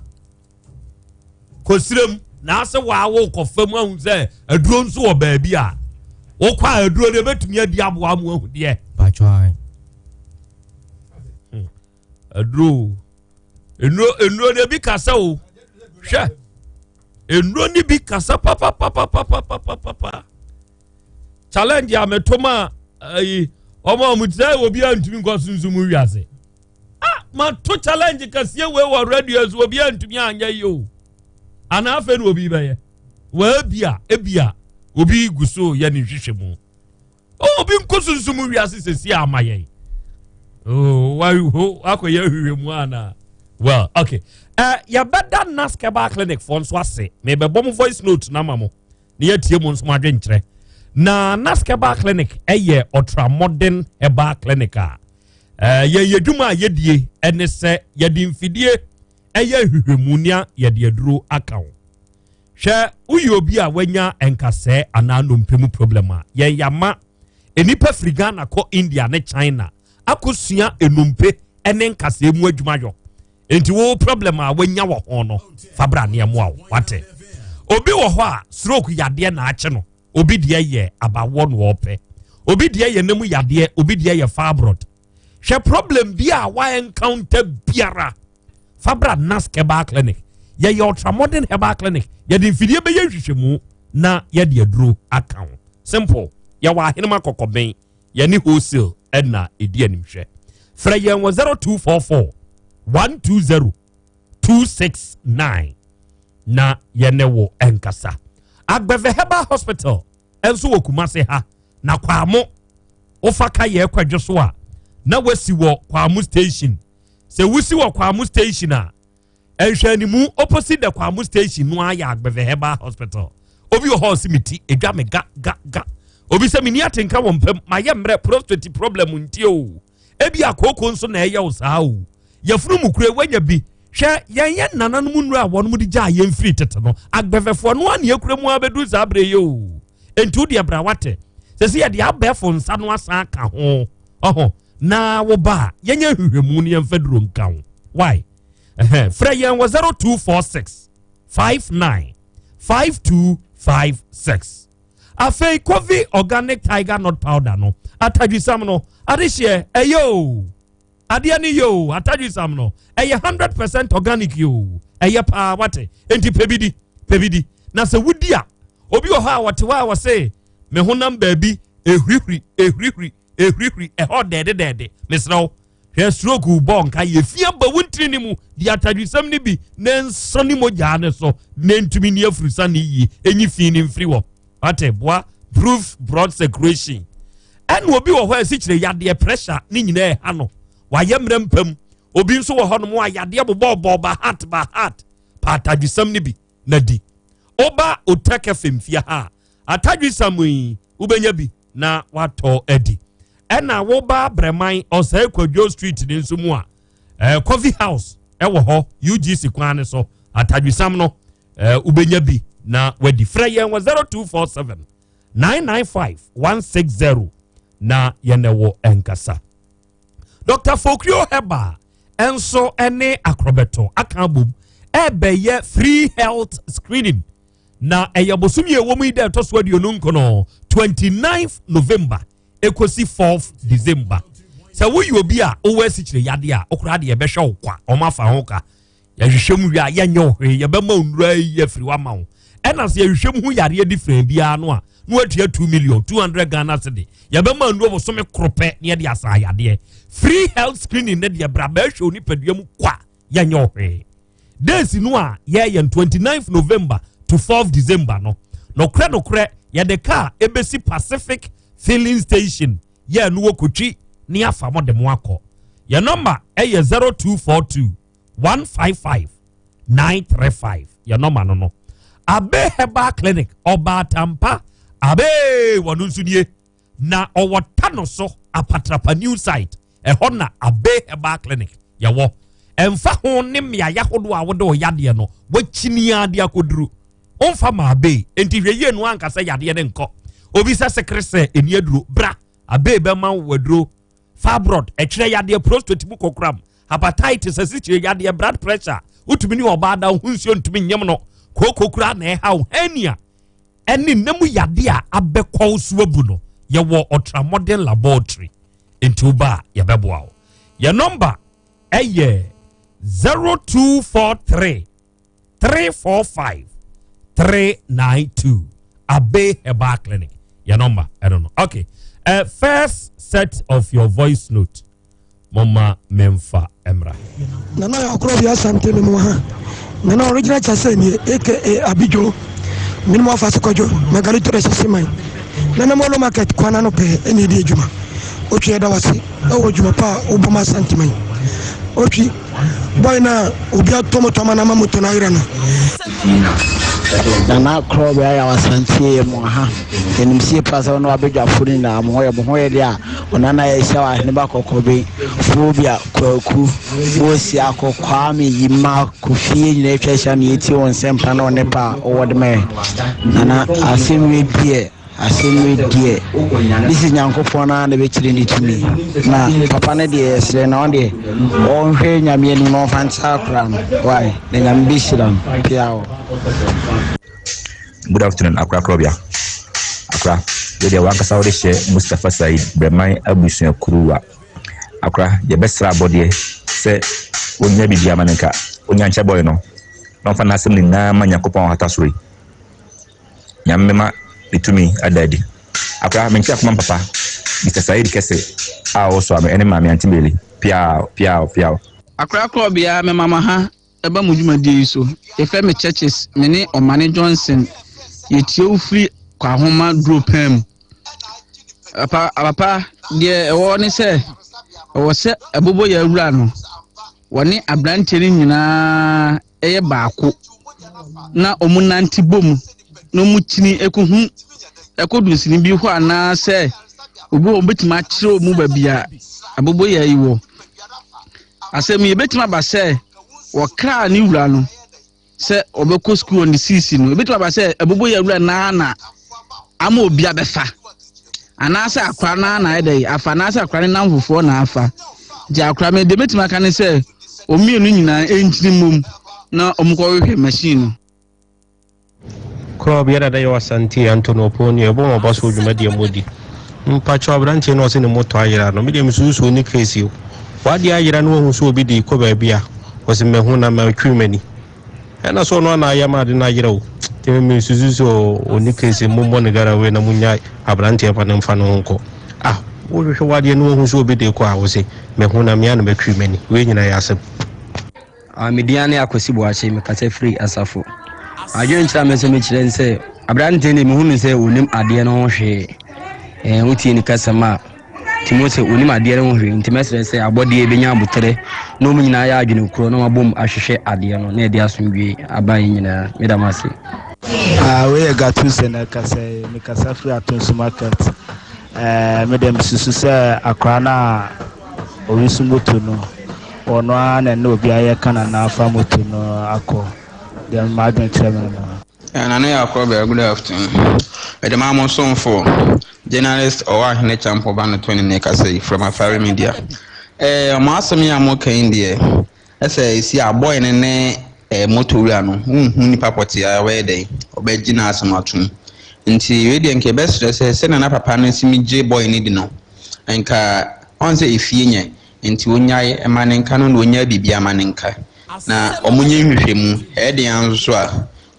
S13: kɔsirem na ase waa wo kɔfa mu ahu sɛ aduro nso wɔ baabi a wokɔ a aduro no ɛbɛtumi adi aboa mu ahu deɛ Aduro nnuro nnuro no ebi kasa o hwɛ nnuro no bi kasa papapapapapapapa challenge a meto ma ayi wɔn a wɔn ti sɛ obi a ntumi nkɔ sunsun mu wiase ah mato challenge kɛseɛ wei wɔ radio so obi a ntumi anyɛ yi o anaa afei na obi bɛyɛ wɔ ebia ebia obi gu so yɛ ne nhwehwɛ mu. Oh, obi nkɔ sunsum wiase sɛsi ama yɛn. Oh, wakɔyɛ ahwehwɛ mu ana? Well, okay. Uh, yɛbɛda Naskeba Clinic foɔ nso ase. Mebɛbɔ mo voice note na ma mo. Na yɛatie mo nso mo adwenkyerɛ. Na Naskeba Clinic ɛyɛ ultra modern herbal clinic a uh, yɛyɛ adwuma a yɛdie ɛne sɛ yɛde mfidie ɛyɛ nhwehwɛmu nea yɛde aduro aka ho. Hwɛ, woyɛ obi a wanya nkasɛɛ anaa nnompe mu problem a, yɛn yɛama nnipa firi Ghana kɔ India ne China akɔsua nnompe ne nkasɛɛ mu adwuma yɔ. Enti wo problem a wanya wɔ ho no, fa bra ne ɛmoa wo. Wate? Obi wɔ hɔ a stroke yadeɛ na akye no. Obi deɛ yɛ abawoɔ na ɔpɛ. Obi deɛ yɛ nam yadeɛ, obi deɛ yɛ fibroid. Hwɛ problem bi a wa encounter biara. Fa bra Nask Herbal Clinic. Yɛyɛ ultramodern herbal clinic. Yɛde mfidie bɛyɛ nhwehwɛmu na yɛde aduro aka ho. Simple. Yɛwɔ ahenema kɔkɔbɛn. Yɛne wholesale ɛna ɛdi animhwɛ. Frɛ yɛn wɔ 0244 120 269 na yɛne wo ɛnkasa. Agbɛvɛ Herbal Hospital nso wɔ Kumase ha na Kwamo wofa ka yɛ kwadwo so a na wasi wɔ Kwamo station. Sɛ wosi wɔ Kwamo station a nhwɛanimu opposite the Kwamo station no ayɛ Agbɛvɛ Herbal Hospital. Obi wɔ hɔ ɔsi me ti edwa me ga ga ga. Obi sɛ menni atenka wɔ mpam mayɛ mmerɛ prostate problem nti o. Ebi akooko nso na ɛyɛ wo saa o. Yafunu mu kure wanya bi. Hwɛ, yɛn yɛn nananom nnuro a wɔnom de gyaa yɛn firi tete no, agbɛvɛfoɔ no ara na yɛkura mu abɛduru saa berɛ yi o. Enti wo deɛ bra wate. Sɛ sɛ yɛde abɛɛfo nsa no asan aka ho, ɔho, na wo ba a, yɛnyɛ nhwehwɛmu no yɛmfa duro nka ho. Why? Ɛhɛn, frɛ yɛn wɔ 0246 59 5256. Afei, Kovi Organic Tiger Nut Powder no, atadwisam no, adehyeɛ, ɛyɛ o. Adeɛ no yɛ o, atadwisam no, ɛyɛ 100% organic yɛ o, ɛyɛ paa wate. Enti pɛ bi di, pɛ bi di. Na sɛ wodi a, obi wɔ hɔ a wɔte hɔ a wɔse, me honam baabi ehurihuri, ehurihuri, ehurihuri, ɛhɔ dɛɛde dɛɛde. Mesrɛ wo, hwɛ stroke bɔ nka yɛ fi aba wo ntini ne mu, di atadwisam no bi na nsa ne mogyaa ne so, na ntumi ni afurusa ne yie, enyi fi ne mfiri hɔ. Wate, boa proof broad circulation. Ɛna obi wɔ hɔ a asikyire yadeɛ pressure ne nyinaa ɛha no wayɛ mmerɛ mpam. Obi nso wɔ hɔ nom a yadeɛ bobɔɔbɔɔ ba heart ba heart pa atadwisɛm no bi na di. Woba Otek FM fie ha a atadwisɛm yi wobɛnya bi na watɔ adi. Ɛna woba Brɛman Ɔsɛe Kwadwo Street ne nso mu a eh, Coffee House ɛwɔ hɔ UGC kwan ne so atadwisɛm no eh, wobɛnya bi na wadi. Frɛ yɛn wɔ 0247 995 160 na yɛne wo nkasa. Dr. Fokrio Herbal nso ne akorɔbɛto aka abom ɛbɛyɛ free health screening na ɛyɛ bosom yɛ ɛwɔ mu yi dɛ ɛtɔ so 29 29 November ekosi 4th December. Sɛ woyɛ obi a wowɔ asikyire yadeɛ a wokora deɛ ɛbɛhwɛ wo kwa wɔn afa ho ka Yɛhwehwɛ mu wie a, yɛnyɛ wo hwee, yɛbɛma wo nnuro ayi afiri hɔ ama wo. Ɛna sɛ yɛhwehwɛ mu ho yareɛ different biara no a, na watua 2 million, 200 Ghana cedi. Yɛbɛma nnuro bosome koro pɛ na yɛde asa yadeɛ. Free health screening ne deɛ bra bɛhwɛ wo nipadua mu kwa, yɛnyɛ wo hwee. Days no a yɛyɛ no 29th November to 4th December no, nokorɛ nokorɛ yɛde kaa ɛbɛsi Pacific filling station yɛ no wɔ kotwi ne afa mo de mo akɔ. Yɛ nɔmba ɛyɛ 0242 155 935 yɛ nɔma no no abe herbal clinic ɔbaatampa abe wɔn nso nie na ɔwɔ tano so apatrapa new site ɛhɔ na abe herbal clinic yɛwɔ ɛnfa ho ne mmeaeɛ ahodoɔ a wode ɔyadeɛ no wakyini ade akɔduru womfa ma abe nti hwɛ yie no ankasa yadeɛ ne nkɔ obi sɛ sekere sɛ ɛni aduro bra abe bɛma wo aduro fibroid ɛtwerɛ yadeɛ prostate mu kokoram hepatitis asikyire yadeɛ blood pressure wotumi ne ɔbaa da ho nsuo ntumi nyem no kooko kura na ɛha wo hernia ɛne nna mu yadeɛ a abɛkɔw so abu no yɛwɔ ultramodern laboratory nti woba a yɛbɛboa wo yɛ nɔmba ɛyɛ 0243 345 392 Abe Herbal Clinic. Your number, I don't know. Okay. First set of your voice note. Mama Memfa Emra.
S1: Nana yɛ bi asante me mu ha. Nana original kyasɛ nie aka Abidjo. Mene mu afa so kwadwo Margarito de sisi man. Nana Molo market kwana no pɛɛ ɛna ɛdi adwuma. Otwi ɛda wase ɛwɔ adwuma pa a wobɔ ma asante man. Otwi boy na obi atɔ moto ama no ama moto no ayera no.
S2: Nina. Nana Korɔbea Yaw Asante yɛ mo aha. Yɛnim sie paa sɛ wo ne w'abadwafoɔ no nyinaa mo ho yɛ mo ho yɛ deɛ a Onana yɛahyia wɔ Aheneba Kɔkɔbe, Phobia, Kwaku, Mosiako, Kwame, Yima, Kofi yɛn nyinaa atwa ahyia na yɛtie wo nsɛmpa ne wo nnepa a wowɔ de ma yɛn. Nana asɛm wei deɛ Asɛm wei deɛ this is Nyankopɔn naa na bɛkyerɛ ne tumi na papa no deɛ yɛsrɛ na ɔno deɛ ɔnhwɛ Nyame anim na ɔmfa nkyɛ akora no why na Nyame bɛhyira no piaw.
S11: Good afternoon Akora Korɔbea. Akora, wei deɛ w'ankasa wode hyɛ Mustapha Said Brɛman abusua kuruwa. Akora, yɛbɛsrɛ abɔdeɛ sɛ ɔnya biribi ama no nka ɔnya nkyɛ boy no na ɔmfa n'asɛm nyinaa ma Nyankopɔn a ɔhata soro yi. Nyame bɛma ne tumi ada adi. Akora, menkyɛ akoma papa, Mister Said kɛse a ɔwɔ Soame ɛne Maame Auntie Meli. Piaw, piaw, piaw.
S15: Akora Korɔbea, mema mo ha ɛba mo dwumadie yi so. Yɛfrɛ me Churches, me ne Ɔmane Johnson. Yɛtie wo firi Kwahoma duro pɛn mu. Papa, papa, deɛ ɛwɔ ne sɛ, ɛwɔ sɛ ɛbobɔ yɛ awura no, wɔne aberanteɛ no nyinaa yɛ baako na wɔnante bom na wɔkyini kɔhu ɛkɔ dunsini bi hɔ anaasɛ obi wɔ wɔbɛtumi akyerɛ wɔn baabi a aboboyaa yi wɔ. Asɛm yi ebɛtumi aba sɛ wɔkraa ne wura no sɛ ɔbɛkɔ sukuu on the siisi no ebɛtumi aba sɛ aboboyaa wura naa na ama obi abɛfa anaasɛ akora naa na ayɛ dɛ afa anaasɛ akora ne nam fofoɔ na afa nti akora me deɛ mɛtumi aka ne sɛ wɔn mmienu nyinaa nkyini mmom na wɔn kɔhwehwɛ machine no.
S19: Korɔ bia dada yɛ Asante Anthony Opon ne ɛbɔ wɔn so dwumadie a modi. Mpakyɛw aberanteɛ no ɔse ne moto ayera no medeɛ mesusu ɔni case o. Wadeɛ ayera no wahu sɛ obi de kɔ baabi a ɔse mahu na matwi m'ani. Ɛna sɛ ɔno ana ayɛ ma ade no ayera o. Nti me mesusu sɛ ɔni case mommɔ no gara wei na monya aberanteɛ ma no mfa ne ho nkɔ. Ah wohwehwɛ wadeɛ no wahu sɛ obi de kɔ a ɔse mahu na mea na matwi m'ani. Wei nyina yɛ asɛm.
S20: Ah, me din ne Akwasi Boakye, mekasa firi Asafo. Adwenkyerɛ a me nso mekyerɛ ne sɛ, aberanteɛ no mehu no sɛ ɔnim adeɛ no ho hwee. Ɛɛ, wotie ne kasam a, nti mo sɛ ɔnim adeɛ no ho hwee. Nti mɛsrɛ sɛ abɔdeɛ bɛnya aboterɛ na wɔn nyinaa yɛ adwene korɔ na wɔabom ahwehwɛ adeɛ no na ɛde asomdwie aba yɛn nyinaa. Meda mo ase.
S2: Ah, wei yɛ Gatuse na ɛkasa yi. Mekasa firi Atonsu market. Eh, me deɛ mesusu sɛ akwaraa no a ɔresu moto no, ɔno ara na ɛne obi ayɛ ka na n'afa moto no akɔ. Deɛ m'adwene kyerɛ me no.
S26: Nana yɛ akorɔ good afternoon. Mede maa mo somfo journalist ɔwɔ ahene Champo ba no Tony ne kasa yi from Afari Media. Eh, ɔmo asɛm yi a mo kan deɛ ɛsɛ esi a boy no ne eh, moto wura no wonhu nipa pɔtee a ɔbɛyɛ dɛn ɔbɛgye n'asɛm atom. Nti wei deɛ nka ɛbɛsrɛ sɛ sɛnea na papa no si gye boy no di no nka ɔn sɛ efie nyɛ nti onyae ɛma ne nka no na onyaa biribi ama ne nka na wɔn nyɛ nhwehwɛmu ɛyɛ den ara nso so a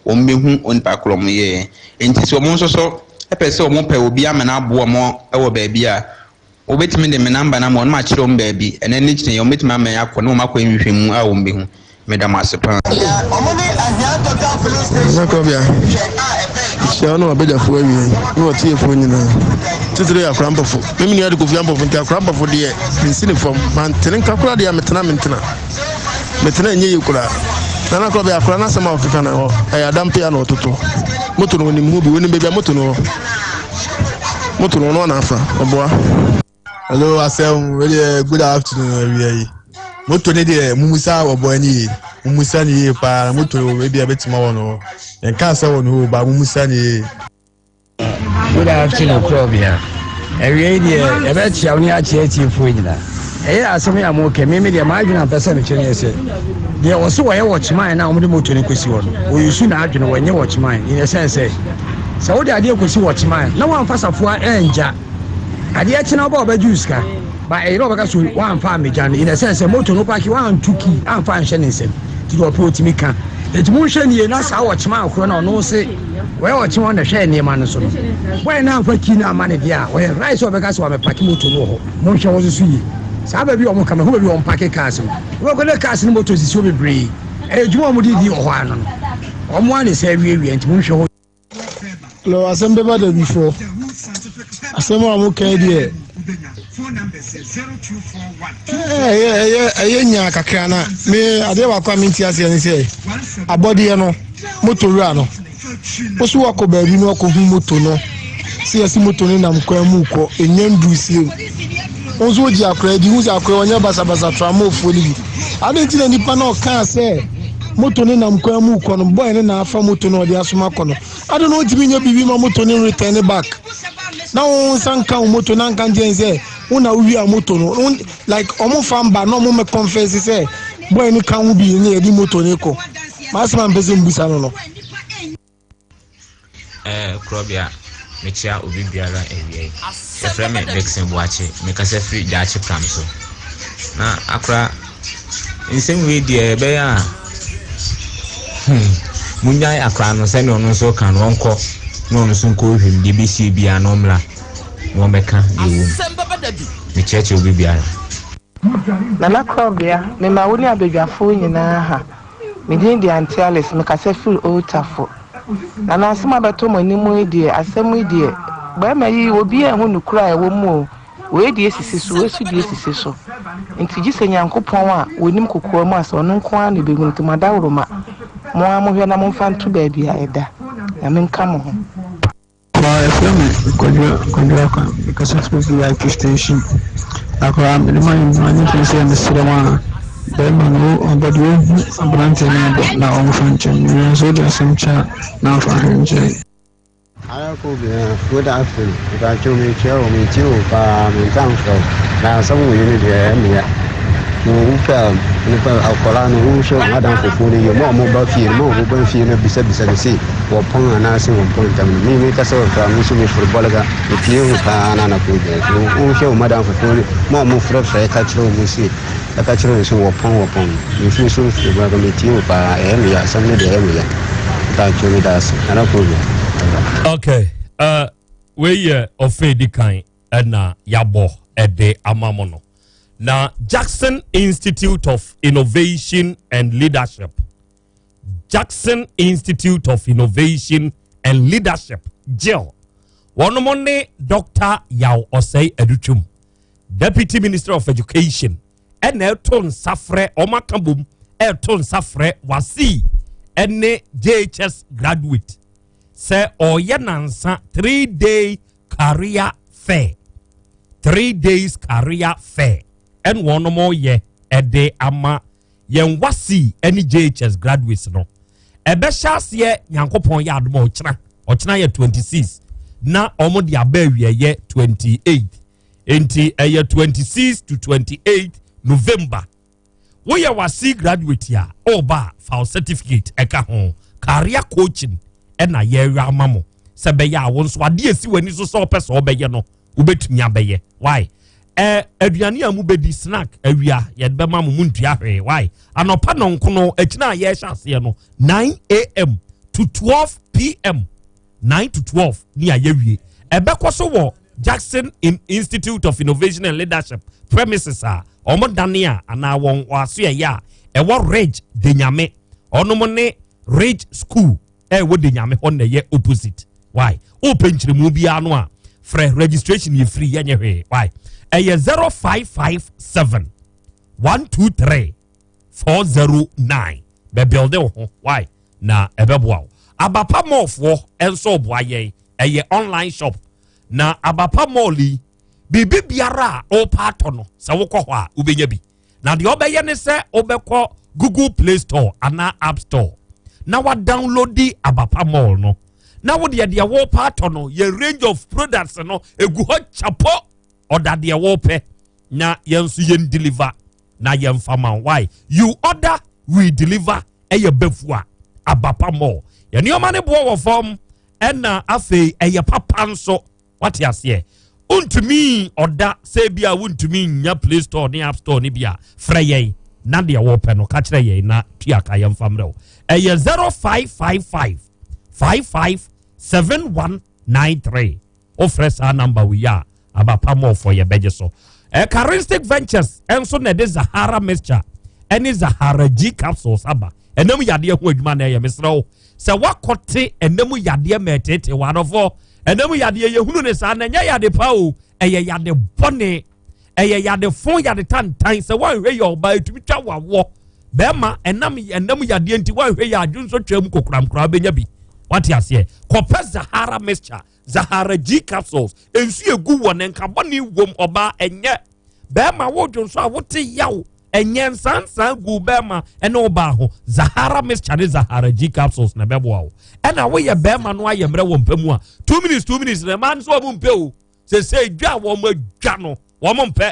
S26: wɔn bɛhu onipa korɔ wɔn yɛɛ nti sɛ wɔn nso so ɛpɛ sɛ wɔn pɛ obi ama no aboa wɔn wɔ baabi a wɔbɛtumi de me namba no ama wɔn na makyerɛ wɔn baabi ɛnɛ ne kyerɛ wɔn bɛtumi ama yɛn akɔ na wɔn akɔ nhwehwɛmu a wɔn bɛhu meda mo ase paa.
S27: Nana Kɔbea, hyia wo ne w'abadwafoɔ awie ne w'atiefoɔ nyinaa. Titire yɛ Akora Mpɔfo. Me me nua de Kofi Ampɔfo nti Akora Mpɔfo deɛ mensi ne fam. Mantene nka koraa deɛ a metena mentena. Metena ɛnyɛ yie koraa. Nana Kɔbea, akora no asɛm a ɔkeka no hɔ ɛyɛ adampea na ɔtoto. Moto no ɔnim ho bi, ɔnim baabi a moto no wɔ. Moto no ɔno ana afa, ɔboa.
S28: Hello asɛm wei deɛ good afternoon awia yi moto ne deɛ mumusa ɔbɔ ani yie mumusa ne yie paa moto ebi a ebetuma wɔ no hɔ yɛn kaa sɛ wɔ no hɔ ba mumusa ne yie.
S29: Good afternoon Krobea. Awia yi deɛ yɛbɛkyia wo ne akyia atiefoɔ nyinaa. Ɛyɛ asɛm yi a mokɛ me me deɛ m'adwene a mpɛ sɛ mekyerɛ ne sɛ deɛ wɔse wɔyɛ wɔkyeman na wɔde moto no kɔsi hɔ no wɔyusu n'adwene wɔnyɛ wɔkyeman in the sense sɛ sɛ wode adeɛ kɔsi wɔkyeman na wɔamfa safoa angya Adeɛ kye na ɔba ɔbɛgye wo sika ba ɛyere ɔbɛka so wamfa ammɛgya no in a sense sɛ moto no paki wanto key amfa anhyɛ ne nsam nti deɛ ɔpɛ ɔtumi ka nti monhwɛ nie na saa ɔkyema akorɔ na ɔno se wɔyɛ ɔkyema ɔna hwɛ nneɛma no so no bɔyɛ no amfa key no ama ne deɛ a ɔyɛ right sɛ ɔbɛka sɛ wamɛpaki moto no wɔ hɔ monhwɛ hɔ nso so yie saa baabi a ɔmo ka mahu baabi a ɔmo paki cars no wobɛkɔ ne cars no moto sisi hɔ bebree ɛyɛ adwuma a ɔmo de di wɔ hɔ ano no ɔmo a ne sɛ awiewie nti monhwɛ hɔ.
S27: Hello, asɛm bɛba da bi fo. Asɛm a mo kan deɛ ɛyɛ ɛyɛ ɛyɛ nyaa kakra na me adeɛ baako a mente aseɛ ne sɛ abɔdeɛ no moto wura no.
S5: Wo so wakɔ baabi na wakɔhu moto no sɛ yɛse moto no nam kwan mu rekɔ, ɛnnya nduru sie mu. Wo nso wogye akwadaa di, hu sɛ akwadaa ɔnyɛ basabasa tramɔfoɔ no bi. Adɛn nti na nipa no ɔkaa sɛ moto no nam kwan mu rekɔ no, bɔe no na afa moto no ɔde asoma kɔ no. Adɛn na ɔntumi nyɛ biribi ma moto no return back? Na wo nsa nka wo moto na nka nkyɛn sɛ wo na wowia moto no. Like ɔmo fa mba na ɔmo mɛ confess sɛ bɔe no ka ho bi ne yɛde moto no kɔ. M'asɛm a mpɛ sɛ mbusa no no.
S6: Ɛɛ Korɔbea, mekyea obi biara awia yi. Yɛfrɛ me Dickson Boakye, mekasa firi Daakye Pram so. Na akora, nsɛm wei deɛ ɛbɛyɛ a hmm, monyae akora no sɛdeɛ ɔno nso ka no, ɔnkɔ na ɔno nso nkɔ hwɛm deɛ ɛbɛsie biara na ɔmmra na wɔmmɛka deɛ ɛwɔ mu. Mekyerɛkyerɛ obi biara.
S8: Nana Korɔbea, mema wo ne abadwafoɔ nyinaa ha. Me din de Auntie Alice, mekasa firi Old Tafo. Nana asɛm a abɛtɔ mo anim yi deɛ, asɛm yi deɛ, barima yi obiara nhu nokorɛ a ɛwɔ mu o. Wei deɛ sisi so, wei nso deɛ sisi so. Nti gye sɛ Nyankopɔn a ɔnim kokoa mu asɛm, ɔno nko ara na ɛbɛhunu. Nti mo adaworoma, mo ara mohwɛ na momfa nto baabi a ɛda. Nyame nka mo ho.
S9: Akora yɛfrɛ me Kwadwo Kwadwo Akwa mekasa firi VIP station akora mede ma nyinaa ne firi sɛ mesrɛ mu a bɛrima no ɔbɔ deɛ ɔhu aberanteɛ no abɔ na ɔmfa nkyɛn mewie nso wode asɛm kyɛ a na afa ahwɛ nkyɛn.
S16: Ayako bia, good afternoon. Mpakyɛw mekyia wo, metie wo paa, menka mfrɛ wo. Na asɛm wei no deɛ ɛyɛ me ya. Na wo pɛ a, nipa akwadaa no wohwɛ wɔn adamfofoɔ no yie, mo a wɔba fie no, mo a wɔba fie no bisabisa no sei, wɔpɔn anaasɛ wɔmpɔn ntam no. Me mekasa wɔ koraa, me nso mefiri Bɔlga, mepie ho paa na anakɔ gyina. Nti wohwɛ wɔn adamfofoɔ no, mo a wɔfrɛfrɛ ka kyerɛ wɔn sei, ɛka kyerɛ wɔn sɛ wɔpɔn wɔpɔn. Mefiri so mefiri Bɔlga, metie wo paa, ɛyɛ me ya, asɛm no deɛ ɛyɛ me ya. Mpakyɛw meda ase, anakɔ gyina.
S13: Okay, wei yɛ ɔfɛ di kan ɛna yabɔ ɛde ama mo no. Na Jackson Institute of Innovation and Leadership Jackson Institute of Innovation and Leadership JIL wɔnom ne Dr. Yaw Osei Adutwum Deputy Minister of Education ɛna ɛto nsa frɛ wɔn aka bom ɛto nsa frɛ wasi ɛne JHS graduate sɛ ɔyɛ nansa 3 day career fair 3 days career fair ɛna wɔn yɛ ɛde ama yɛn wasi ɛne JHS graduates no. Ɛbɛhyɛ aseɛ Nyankopɔn yɛ adom a ɔkyena, ɔkyena yɛ 26 na wɔn de aba awieɛ 28, nti ɛyɛ 26 to 28 November. Woyɛ wasi graduate a ɔba a, fa certificate ɛka ho. Career coaching ɛna yɛrewɛ ama mo sɛ bɛyɛ a wo nso adeɛ esi w'ani so sɛ ɔpɛ sɛ ɔbɛyɛ no, wobɛtumi abɛyɛ. Why ɛ aduane a mobɛdi, snack awia, yɛde bɛma mo, mu ntua hwee. Why anɔpa nɔnkono akyina a yɛrehyɛ aseɛ no 9 a.m. to 12 p.m., 9 to 12 ne a yɛwie. Ɛbɛkɔ so wɔ Jackson in Institute of Innovation and Leadership premises a wɔn dane a anaa wɔn aso ɛyɛ a ɛwɔ Ridge Denyame, ɔnom ne Ridge School ɛwɔ Denyame hɔ na ɛyɛ opposite. Why wopɛ nkyerɛmu biara no a, frɛ. Registration yɛ free, yɛnyɛ hwee. Why ɛyɛ 0557 123 409. Bɛbuilde wo ho why na ɛbɛboa wo. Abapa Mallfoɔ nso boa yɛn, ɛyɛ online shop na Abapa Mall yi, biribi biara a ɔrepa atɔ no, sɛ wokɔ hɔ a wobɛnya bi. Na deɛ ɔbɛyɛ ne sɛ wobɛkɔ Google Play Store anaa App Store na wadownload Abapa Mall no, na wodeɛ deɛ wɔrepa atɔ no, yɛ range of products no egu hɔ kyapo. Ɔda deɛ wɔrepɛ na yɛn nso yɛn deliver na yɛn fa ma. Why you order, we deliver. Ɛyɛ bɛfu a Abapa Mall yɛn nneɛma ne boɔ wɔ fam, ɛna afei ɛyɛ papa nso. Wate aseɛ? Wontumi ɔda sɛ bi a wontumi nya Play Store ne App Store ne bi a, frɛ yɛn na deɛ wɔpɛ no ka kyerɛ yɛn na tua ka yɛn fa mmerɛ wo. Ɛyɛ 0555 55 7193. Wofrɛ saa number wei a, Abapa Mallfoɔ yɛbɛgye so. Charistic Ventures nso na ɛde Zahara mixture ɛne Zahara G capsules aba. Ɛnam yadeɛ ho adwuma na ɛyɛ. Mesrɛ wo sɛ woakɔte ɛnam yadeɛ ma ɛtete wɔ adɔfoɔ. Ɛnam yadeɛ yɛhunu ne saa na ɛnyɛ yade pa o, ɛyɛ yade bɔne, ɛyɛ yade fo, yade tantan. Sɛ woanhwɛ yɛ ɔbaa, ɛtumi twa wawoɔ. Bɛrima, ɛnam yadeɛ nti woanhwɛ yɛ adwonsɔ twam kokoramkora, wobɛnya bi. Wate aseɛ? Kɔpɛ Zahara mixture, Zahara G capsules, nsu egu wɔ ne nkabɔne wom ɔbaa ɛnyɛ. Bɛrima wo dwonso a wote yaw ɛnyɛ nsansan gu bɛrima ɛne ɔbaa ho. Zahara mixture ne Zahara G capsules na ɛbɛboa wo. Ɛna woyɛ bɛrima no ayɛ mmerɛ wɔ mpɛ mu a 2 minutes 2 minutes na ɛmaa nso ɔmo mpɛ o. Sese dwa a wɔn adwa no wɔn mpɛ.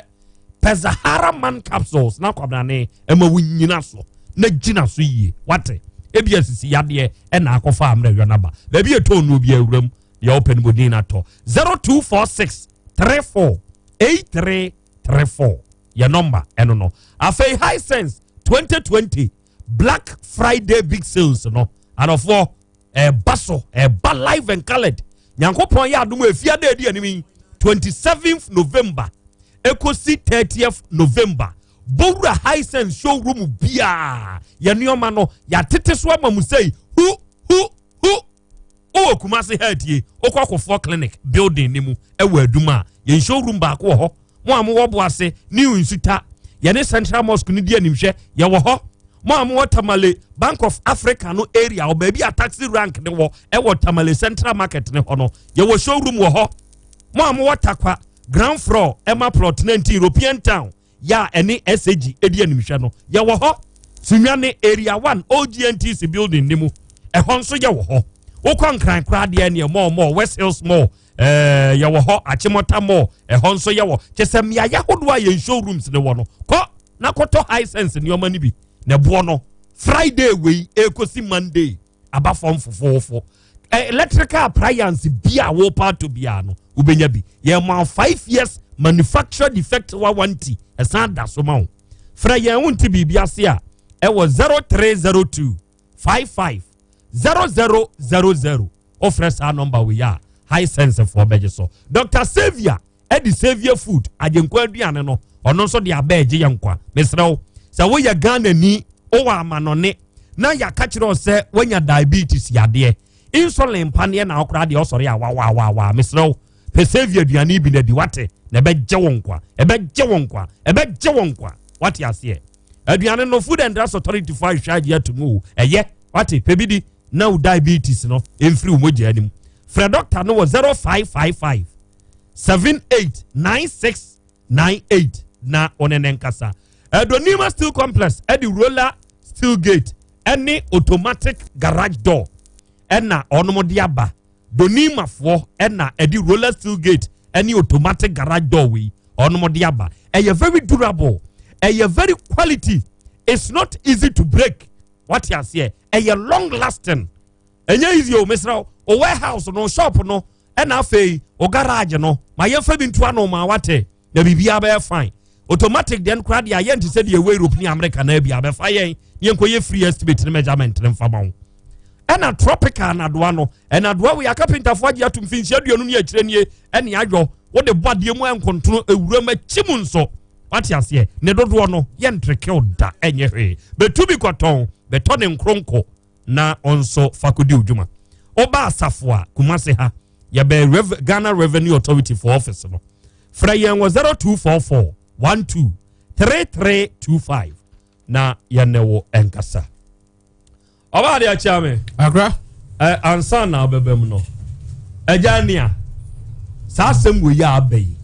S13: Pɛ Zahara man capsules na kwabrane ɛma wo nyina so na gyina so yie. Wate? Ebi asisi yadeɛ ɛna akɔfa ammerɛ yɔ naba. Baabi ɛtɔn no obi awuram deɛ wopɛ no bɔdin no atɔ. 0246 34 8334 yɛ nɔmba ɛno no. Afei Hisense 2020 Black Friday big sales no anɔfoɔ ɛba so ɛba live and colored. Nyankopɔn yɛ adom efia da edi anim yi 27th November ekosi 30th November bowura Hisense showroom biara yɛ nneɛma no yɛatete so ama mu sɛ hu hu hu. Wowɔ Kumasi ha atie, wokɔ Kofoɔ Clinic building no mu wɔ Adum a, yɛn showroom baako wɔ hɔ. Mo a mowɔ Boase, New Nsuta, yɛne Central Mosque no di animhwɛ, yɛwɔ hɔ. Mo a mowɔ Tamale, Bank of Africa no area hɔ, baabi a taxi rank no wɔ, ɛwɔ Tamale Central Market no hɔ no, yɛwɔ showroom wɔ hɔ. Mo a mowɔ Tarkwa, ground floor, ɛma plot 19, European Town, yɛ a ɛne SAG di animhwɛ no, yɛwɔ hɔ. Sunyani Area 1 OGNTC building no mu, ɛhɔ nso yɛwɔ hɔ. Wokɔ Nkran koraa deɛ neɛ mall mall, West Hills Mall, ɛɛ yɛwɔ hɔ, Achimota Mall, ɛhɔ nso yɛwɔ. Kyɛ sɛ mmeaeɛ ahodoɔ a yɛn showrooms no wɔ no, kɔ na kɔtɔ Hisense nneɛma no bi. Na ɛboɔ no, Friday wei ɛrekɔsi Monday, aba fam fofoofo. Electrical appliance bi a wɔrepa ato biara no wobɛnya bi. Yɛma 5 years manufacturer defect warranty ɛsan da so ma wo. Frɛ yɛn wo nte biribi ase a ɛwɔ 0302 55 0000. Wofrɛ saa nɔmba wei a Hisense foɔ bɛgye so. Dr. Xavier ɛde Saviour Food agyenkwa aduane no ɔno nso de aba ɛgye yɛ nkwa. Mesrɛ wo sɛ woyɛ Ghanani wowɔ amanɔne na yɛaka kyerɛ wo sɛ woanya diabetes yadeɛ insulin mpaneɛ na wokora deɛ ɔsɔre a wawawawa mesrɛ wo pɛ Saviour aduane bi na di wate na ɛbɛgye wo nkwa ɛbɛgye wo nkwa ɛbɛgye wo nkwa wate aseɛ aduane no Food and Drugs Authority fo ahwehwɛ agye ato mu o ɛyɛ wate pɛ bi di na wo diabetes no mfiri wo mogya anim frɛ dɔkta no wɔ 0555 789698 na ɔne ne nkasa. Ɛdonima Steel Complex ɛde roller steel gate ɛne automatic garage door ɛna ɔnom de aba. Donimafoɔ ɛna ɛde roller steel gate ɛne automatic garage door wei ɔnom de aba. Ɛyɛ very durable, ɛyɛ very quality, it's not easy to break. Wate aseɛ? Ɛyɛ long lasting. Ɛnyɛ easy o, mesrɛ wo warehouse no, shop no, ɛna afei o garage no ma yɛmfa bi nto ano ma wate na biribiara bɛyɛ fine. Automatic deɛ no koraa deɛ ayɛ nte sɛ deɛ ɛwɔ Europe ne America na bi abɛfa yɛn ne yɛnkɔyɛ free estimate ne measurement ne mfa ma wo. Ɛna tropical anadoa no, ɛnadoa wei akapentafoɔ agye atom mfinhyia aduonu ne akyire nie ɛne ayɔ wode bɔ adeɛ mu nkontono ewura mu akyi mu nso wate aseɛ ne dodoɔ no yɛntrekew da ɛnyɛ hwee bɛtu bi kɔtɔn bɛtɔ ne nkronko na ɔnso fa kɔdi odwuma. Woba asafo a Kumase ha yɛbɛn Ghana Revenue Authority for office no. Frɛ yɛn wɔ 0244 12 3325 na yɛne wo nkasa. Ɔbaa de akyia me.
S3: Akra.
S13: Ɛ ansa na ɔbɛba mu no. Agya nea saa asɛm wɔ yi a aba yi.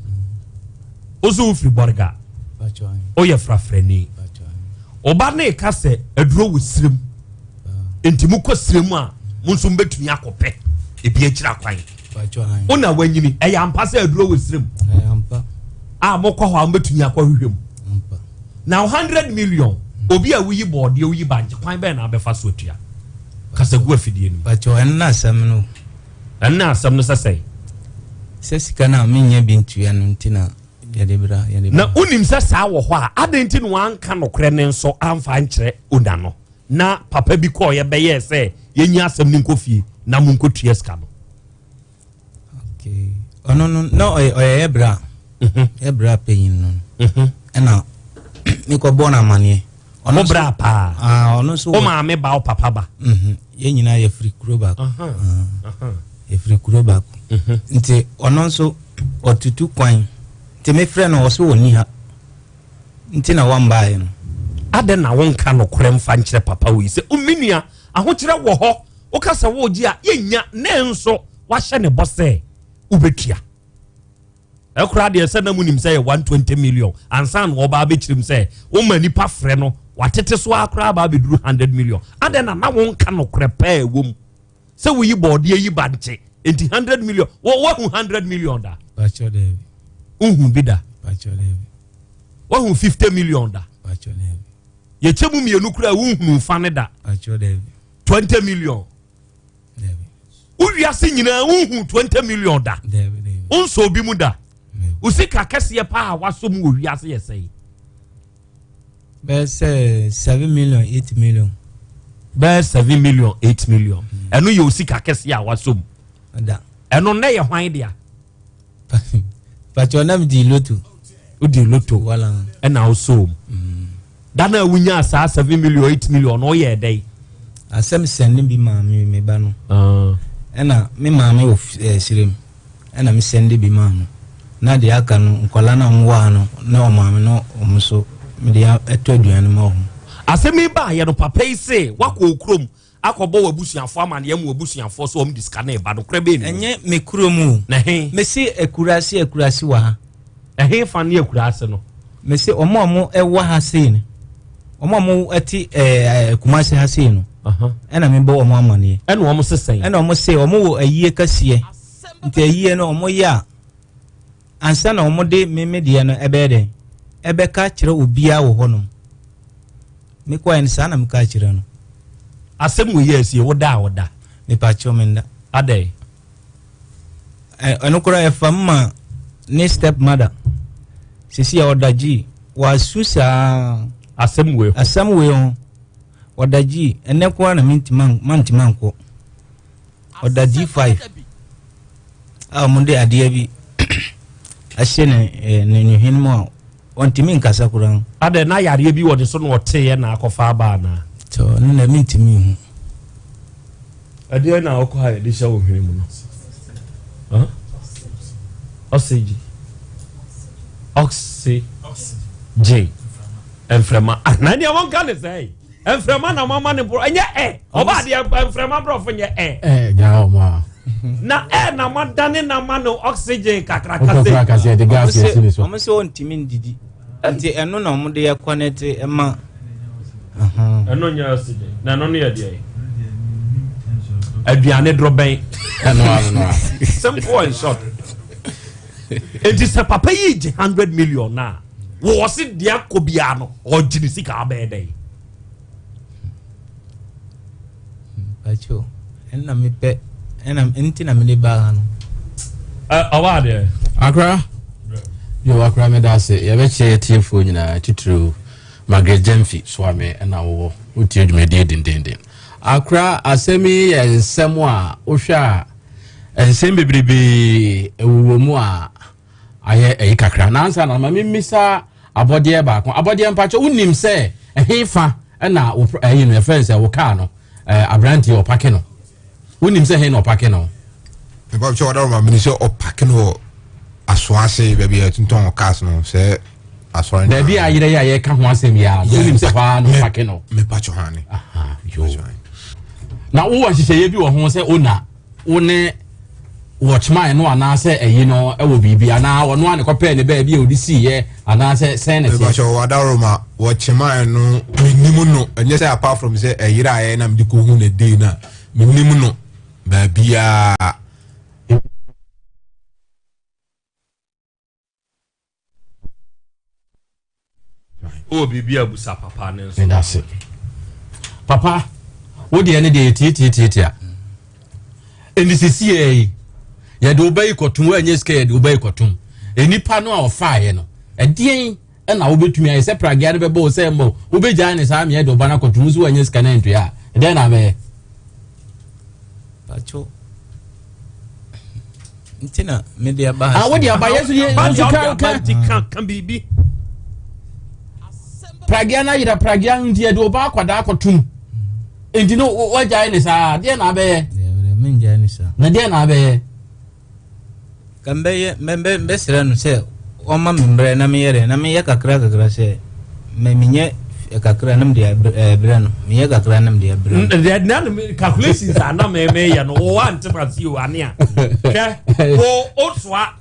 S13: Wo so wofiri Bɔrga. Woyɛ frafrani. Ɔba ne ka sɛ aduro wɔ sirem. Nti mokɔ sirem a mo nso mbɛtumi akɔpɛ ebi akyiri akwan. Wo na wanyini. Ɛyɛ ampa sɛ aduro wɔ sirem. A mokɔ hɔ a mobɛtumi akɔhwehwɛ mu. Na 100 million obi a woyi bɔɔdeɛ woyi bankye kwan bɛn na abɛfa so atua? Kasagu afidie no mu.
S4: Ɛno na asɛm no.
S13: Ɛno na asɛm no sɛ sɛn?
S4: Sɛ sika no a menyɛ bi ntua no nti na yɛde bra yɛde
S13: bra. Na wonim sɛ saa wɔ hɔ a adɛn nti na wanka nokorɛ no nso amfa ankyerɛ ona no na papa bi kɔɔyɛ bɛyɛɛ sɛ yɛnyi asɛm no nkɔ fie na monkɔtua sika no?
S4: Okay. Ɔno no na ɔyɛ ɔyɛ yɛ bra. Yɛ bra panyin no. Ɛna mekɔbɔ no amaneɛ.
S13: Ɔno bra paa.
S4: Ah, ɔno nso.
S13: Wo maame ba wo papa ba.
S4: Yɛn nyinaa yɛfiri kuro baako. Yɛfiri kuro baako. Nti ɔno nso ɔtutu kwan. Nti mefrɛ no ɔso ɔnni ha. Nti na wambaeɛ no.
S13: Adɛn na wonka nokorɛ mfa nkyerɛ papa wei sɛ, me nua, ahokyerɛ wɔ hɔ. Woka sɛ wogye a yɛnnya nanso wahyɛ ne bɔ sɛ wobɛtua. Ɛkora deɛ sɛ na munim sɛ yɛ 120 million ansa na ɔba abɛkyerɛ mu sɛ woma nipa frɛ no watete so ara koraa aba abɛduru 100 million. Adɛn na na wonka nokorɛ pɛɛ wɔ mu sɛ woyi bɔɔdeɛ yi ba nkye nti 100 million woahu 100 million da? Wohu bi da? Woahu 50 million da? Yɛkyɛ mu mmienu koraa wonhunu fa ne da? 20 million wo wiase nyinaa wohu 20 million da wonsɔ obi mu da wo sika kɛseɛ paa a wasɔ mu wɔ wiase yɛ sɛe
S4: bɛyɛ sɛ 7 million 8 million
S13: bɛyɛ 7 million 8 million ɛno yɛ wo sika kɛseɛ a wasɔ mu ɛno nnɛ yɛ hwan dea
S4: Pacho na mi di loto.
S13: O di loto. Wala. Ɛna o so mu. Mm. Da na wunya saa 7 million 8 million na ɔyɛ ɛdɛ yi.
S4: Asɛm sɛn ne bi maa mi me ba no. Ah. Ɛna me maame wɔ eh, sirem. Ɛna me sɛn de bi maa no. Na deɛ aka no nkwadaa na wɔn wɔ ha no na wɔn maame no wɔn nso mede ɛtɔ aduane ma wɔn.
S13: Asɛm yi baayɛ no papa yi se wakɔ okurom akɔbɔ w'abusuafoɔ amaneɛ ma w'abusuafoɔ sɛ wɔn de sika no reba nokorɛ bɛn ni mu?
S4: Ɛnyɛ me kurom o.
S13: Na he?
S4: Mese akuraase akuraase wɔ ha.
S13: Ɛhe fa ne akuraase no?
S4: Mese wɔn a wɔn ɛwɔ ha sei no, wɔn a wɔn ɛte ɛɛ Kumasi ha sei no, ɛna mebɔ wɔn amaneɛ.
S13: Ɛna wɔn se sɛn?
S4: Ɛna wɔn se wɔn wɔ ayie kɛseɛ, nti ayie no wɔn yɛ a, ansa na wɔn de me me deɛ no ɛbɛyɛ dɛn? Ɛbɛka kyerɛ obiara wɔ hɔnom. Mekɔɛ no saa na meka kyerɛ no.
S13: Asɛm wei yɛ asie wo da a woda?
S4: Mepakyɛw menda.
S13: Adɛn?
S4: Ɛno koraa ɛfa mu ma ne step mother. Sisi a ɔda gyi wasu saa.
S13: Asɛm wei ho.
S4: Asɛm wei ho. Ɔda gyi ɛnɛ koraa na mentima mantima nkɔ. Ɔda G5 a wɔde adeɛ bi ahyɛ ne eh, ne ne hwene mu a ɔntumi nkasa koraa.
S13: Adɛn na yareɛ bi wɔ ne so na ɔteeɛ na akɔfa aba anaa?
S4: Tɔ ne na mentumi nhu.
S13: Ɛdeɛ na ɔkɔ a yɛde hyɛ wo hwene mu no? Huh? Oxygen. Oxygen. Mframa. Ah, na nea wɔnka ne sɛe. Mframa na mama ne borɔ ɛnyɛ ɛ ɔba adeɛ mframa borɔfo nyɛ ɛ.
S3: Ɛ gyaa ɔmo a.
S13: Na ɛ na ma dane na ma no oxygen kakraka se.
S3: Ɔkɔ kase ɛde gas yɛ si ne so.
S4: Ɔmo sɛ ɔntumi ndidi nti ɛno na ɔmo de yɛ kɔnɛte ɛma.
S13: Ɛno nyɛ oxygen na ɛno no yɛ deɛ aduane dorobɛn.
S3: Ɛno ano no a.
S13: Simple and short. Eti sɛ papa yi gye 100 million na wɔ se deɛ akɔ biara no ɔgye ne sika abɛyɛ dɛn.
S4: Pacho, ɛna mepɛ ɛna nti na mede baa ha no.
S13: Ɔwɔ adeɛ.
S3: Akra, yo akra meda ase yɛbɛkyerɛ yɛ tiefoɔ nyinaa titiriw Margaret Gyamfi Soame ɛna wowɔ wotie dwumadie dendenden. Akra asɛm yi yɛ nsɛm a wohwɛ a nsɛm bebrebee ɛwowɔ mu a ayɛ ɛyi kakra na ansa na ma memmisa abɔdeɛ baako abɔdeɛ mpakyɛ wonim sɛ ɛhe fa ɛna ɛyi no yɛfrɛ no sɛ wo kaa no aberanteɛ ɔpake no wonim sɛ he na ɔpake no
S17: mpakyɛ ɔda ma mene sɛ ɔpake no wɔ asoase baabi a yɛtontɔn cars no sɛ asɔre
S3: baabi a yerɛ yɛ a yɛka ho asɛm yi a wonim sɛ hɔ a na ɔpake no
S17: mepakyɛ hane
S3: na wowɔ nhyehyɛeɛ bi wɔ ho sɛ ona wo ne watchman no anaasɛ ɛyi no wɔ biribi anaa ɔno a ne kɔpɛɛ ne baabi a ɔde siiɛ anaasɛ sɛn ne
S17: teɛ. Ɛbɛhyɛ wadaro ma watchman no menim no ɛnyɛ sɛ apart from sɛ ɛyere a ɛyɛ na mede kɔhu ne day no a menim no baabiaa.
S13: Wowɔ biribi a busa papa ne nso.
S3: Meda ase. Papa, wo deɛ ne deɛ yɛtiatiatiatia. Ɛnti sisi yɛ yi, yɛde wo ba yi kɔtom, woanyɛ sika yɛde wo ba yi kɔtom. Nnipa no a ɔfaeɛ no, ɛdeɛn ɛna wobɛtumi ayɛ sɛ pragea no bɛbɔ wo sɛ mmɔ wobɛgyae ne saa meɛ de wo ba no akɔtom nso woanyɛ sika no antua a, ɛdeɛn na abɛyɛ?
S4: Pacho. nti na mede aba ha
S3: ah wode aba yɛ so yɛ nso ka ka
S13: nti ka ka biribi
S3: pragea no ayera pragea nti yɛde ɔba akwadaa akɔtom nti no wagyae ne saa deɛ na abɛyɛ
S4: mengyae ne saa
S3: na deɛ na abɛyɛ
S4: ka mbɛyɛ mbɛsrɛ no sɛ ɔma me mmerɛ na meyɛ dɛ na meyɛ kakra kakra sɛ menyɛ Meyɛ kakra na mede abrɛ no. Meyɛ kakra na mede abrɛ no.
S13: Deɛ na no calculations a na meyɛ no wo ante ma se o ane a. Hwɛ wo osoa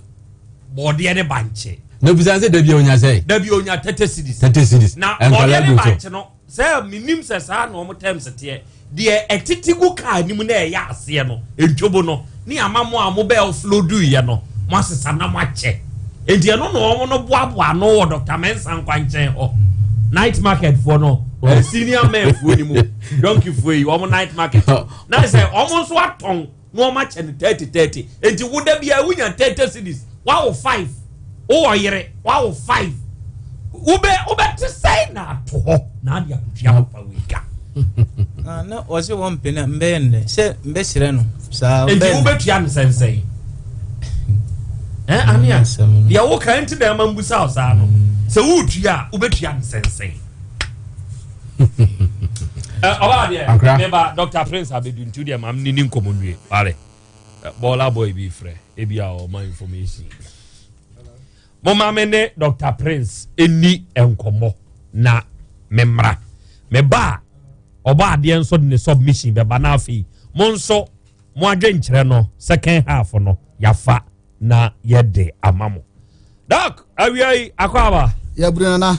S13: bɔɔdeɛ ne bankye.
S3: Na bisa sɛ dabi onya sɛ.
S13: Dabi onya 30 cedis.
S3: 30 cedis.
S13: Na bɔɔdeɛ ne bankye no sɛ menim sɛ saa na wɔn terms teɛ deɛ ɛtete gu kaa anim na ɛyɛ aseɛ no ntwobo no ne ama mo a mobɛ offload yɛ no mo asesa na mo akyɛ nti ɛno na wɔn no boaboa ano wɔ Dr. Mensah nkwankyɛn hɔ night market foɔ no oh. Senior men foɔ ni mu donkey foɔ yi wɔn night market na sɛ wɔn nso atɔn na wɔn akyɛ no 30 30 nti wo da biara wonya 30 cedis wawo 5 wowɔ yere wawo 5 wobɛ wobɛte sɛn na ato hɔ na ade akotua papa wei ka.
S4: Ah, na ɔsɛ wɔn mpɛ na mbɛyɛ no dɛ sɛ mbɛsrɛ no saa.
S13: Nti wobɛtua no sɛnsɛn ɛ anea deɛ woka nti na ɛma mbusa wo saa no sɛ woretua a wobɛtua no sɛnsɛn. Ɔbaa deɛ meba Dr. Prince abedu nti deɛ maame ne ni nkɔmɔ nwie wale bɔɔla boy bi frɛ ebi a ɔma information mo maame ne Dr. Prince ɛni nkɔmɔ na memmra meba a ɔbaa adeɛ nso de ne submission bɛba na afei mo nso mo adwenkyerɛ no second half no yafa na yɛde ama mo doc awia yi akɔ aba.
S10: Yɛburu nana.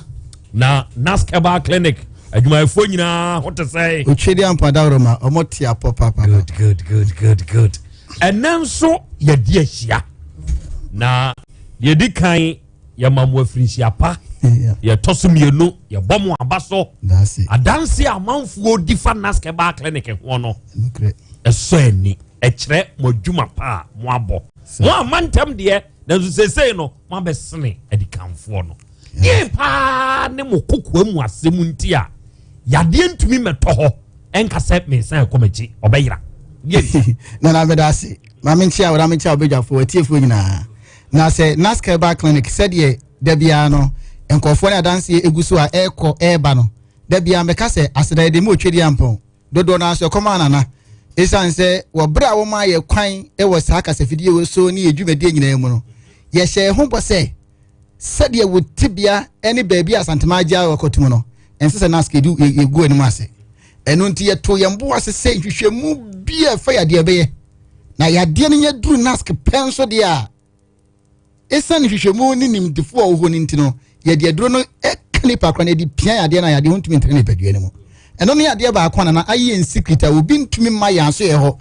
S13: Na naskeba clinic adwumayɛfoɔ nyinaa ho te sɛ.
S10: Otwe de ampa dawuroma ɔmo te apɔ paapa.
S13: Good good good good good. Ɛnɛ nso yɛde ahyia na yɛdi kan yɛma mo afirinhyia pa yɛtɔ so mmienu yɛbɔ mo aba so adanse a amanfoɔ di fa naskeba clinic ho no ɛsɔ ani ɛkyerɛ mo adwuma pa a mo abɔ mo amma ntɛm deɛ nanso seesei no mo abɛsene adikanfoɔ no yie paa ne mo kokoa mu asɛm nti a yadeɛ ntumi mmɛtɔ hɔ ɛnka sɛ mensan ɛkɔ m'akyi ɔbɛyera
S10: nana meda ase ma menkyia wo na menkyia wobɛdwafoɔ atiefoɔ nyinaa na sɛ naskeba clinic sɛdeɛ da biara no nkurɔfoɔ ne adanseɛ ɛgu so a ɛrekɔ ɛreba no da biara mɛka sɛ aseda yɛde mu otwedeɛ ampɔn Dodoɔ no ara nso ɛkɔm anana. Esiane sɛ wɔ berɛ a wɔmaa yɛ kwan wɔ saa kasafidie wei so ne yɛ dwumadie nyinaa mu no, yɛhyɛ yɛn ho bɔ sɛ sɛdeɛ wo tebea ne baabi a Asantema agye a wɔkɔto mu no, ɛnsɛ sɛ NASC yɛdu yɛgu anim ase. Ɛno nti yɛto yɛn bo ase sɛ nhwehwɛmu bi a ɛfa yadeɛ bɛyɛ na yadeɛ no nya duru NASC pɛ nso deɛ a Esiane nhwehwɛmu ne nimdefo a wɔwɔ hɔ no nti no, yɛde aduro no ka nipa koraa na yɛde pia yadeɛ no a yadeɛ ho ntumi ntere nipadua no mu. Ɛno ne adeɛ baako a nana ayɛ yɛn secret a obi ntumi mma yɛn aso yɛ hɔ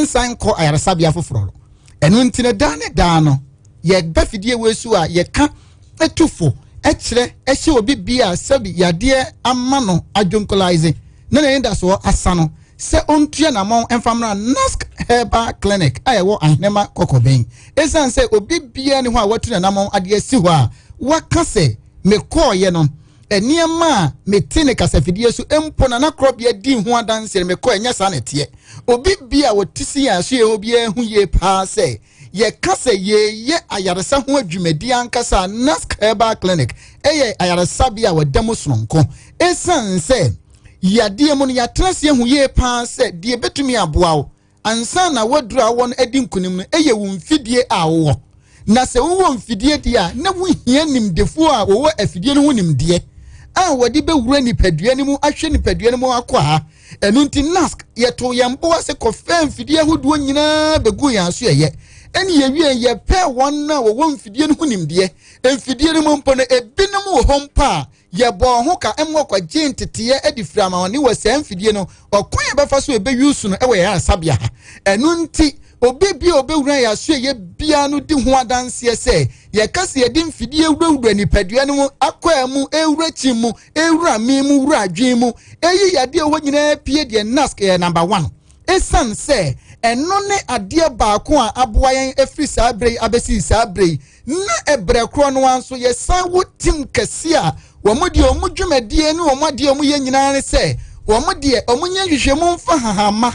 S10: nsan nkɔ ayaresabea foforɔ no. Ɛno nti no daa ne daa no yɛba fidie wei so a yɛka tu fo kyerɛ hyɛ obi bi a sɛbi yadeɛ ama no adwonkolaise na n'anidasoɔ asa no sɛ ɔntua n'amɔn mfa mmra Nask Herbal Clinic a ɛwɔ Ahenema Kɔkɔbɛn. Ɛsiane sɛ obi biara ni hɔ a watu n'anamɔn ade asi hɔ a waka sɛ mekɔɔeɛ no, nneɛma a mete ne kasafidie so mpo na na korɔbea di ho adanseɛ no mekɔɔ ɛnyɛ saa na ɛteɛ. Obi bi a ɔte si yɛn asoɛeɛ hɔ biara hu yie paa sɛ yɛka sɛ yɛreyɛ ayaresa ho adwumadi ankasa a Nask Herbal Clinic yɛ ayaresabea a wɔda mu sononko. Esiane sɛ yadeɛ mu no yɛatena ase ahu yie paa sɛ deɛ ɛbɛtumi aboa wo ansa na woaduru a wowɔ no adi nkonim no yɛ wo mfidie a wowɔ. Na sɛ wowɔ mfidie deɛ a, na wohia nimdefoɔ a wɔwɔ afidie no ho nimdeɛ a wɔde bɛwura nipadua no mu ahwɛ nipadua no mu akwaa. Ɛno nti NASC yɛtoo yɛn bo ase kɔfɛɛ mfidie ahodoɔ nyinaa bɛguu yɛn aso ɛyɛ. Ɛne yɛwie yɛpɛɛ wɔn a wɔwɔ mfidie no ho nimdeɛ. Mfidie no mu mpo no, ebinom wɔ hɔ mpo a yɛbɔɔ ho ka ma wɔkɔgyee nteteeɛ de firi amanɔne wɔ saa mfidie no ɔkwan a yɛbɛfa so ɛbɛyusu no wɔ yɛn ayaresabea ha. Ɛno nti obi bi a ɔbɛwura yɛn asoɛeɛ biara no di ho adanseɛ sɛ yɛka sɛ yɛde mfidie wurawura nipadua no mu, akwaa mu, ɛwura kyi mu, ɛwura me mu, wura adwene mu, ɛyi yadeɛ hɔ nyinaa pie deɛ NASC yɛ number one. Ɛsiane sɛ ɛno ne adeɛ baako a aboa yɛn ɛfiri saa berɛ yi abɛsi saa berɛ yi, na ɛberɛ korɔ no ara nso yɛsan wɔ tim kɛse a wɔn deɛ wɔn dwumadie ne wɔn adeɛ wɔn yɛ nyinaa ne sɛ wɔn deɛ wɔn nyɛ nhwehwɛmu mfa hahama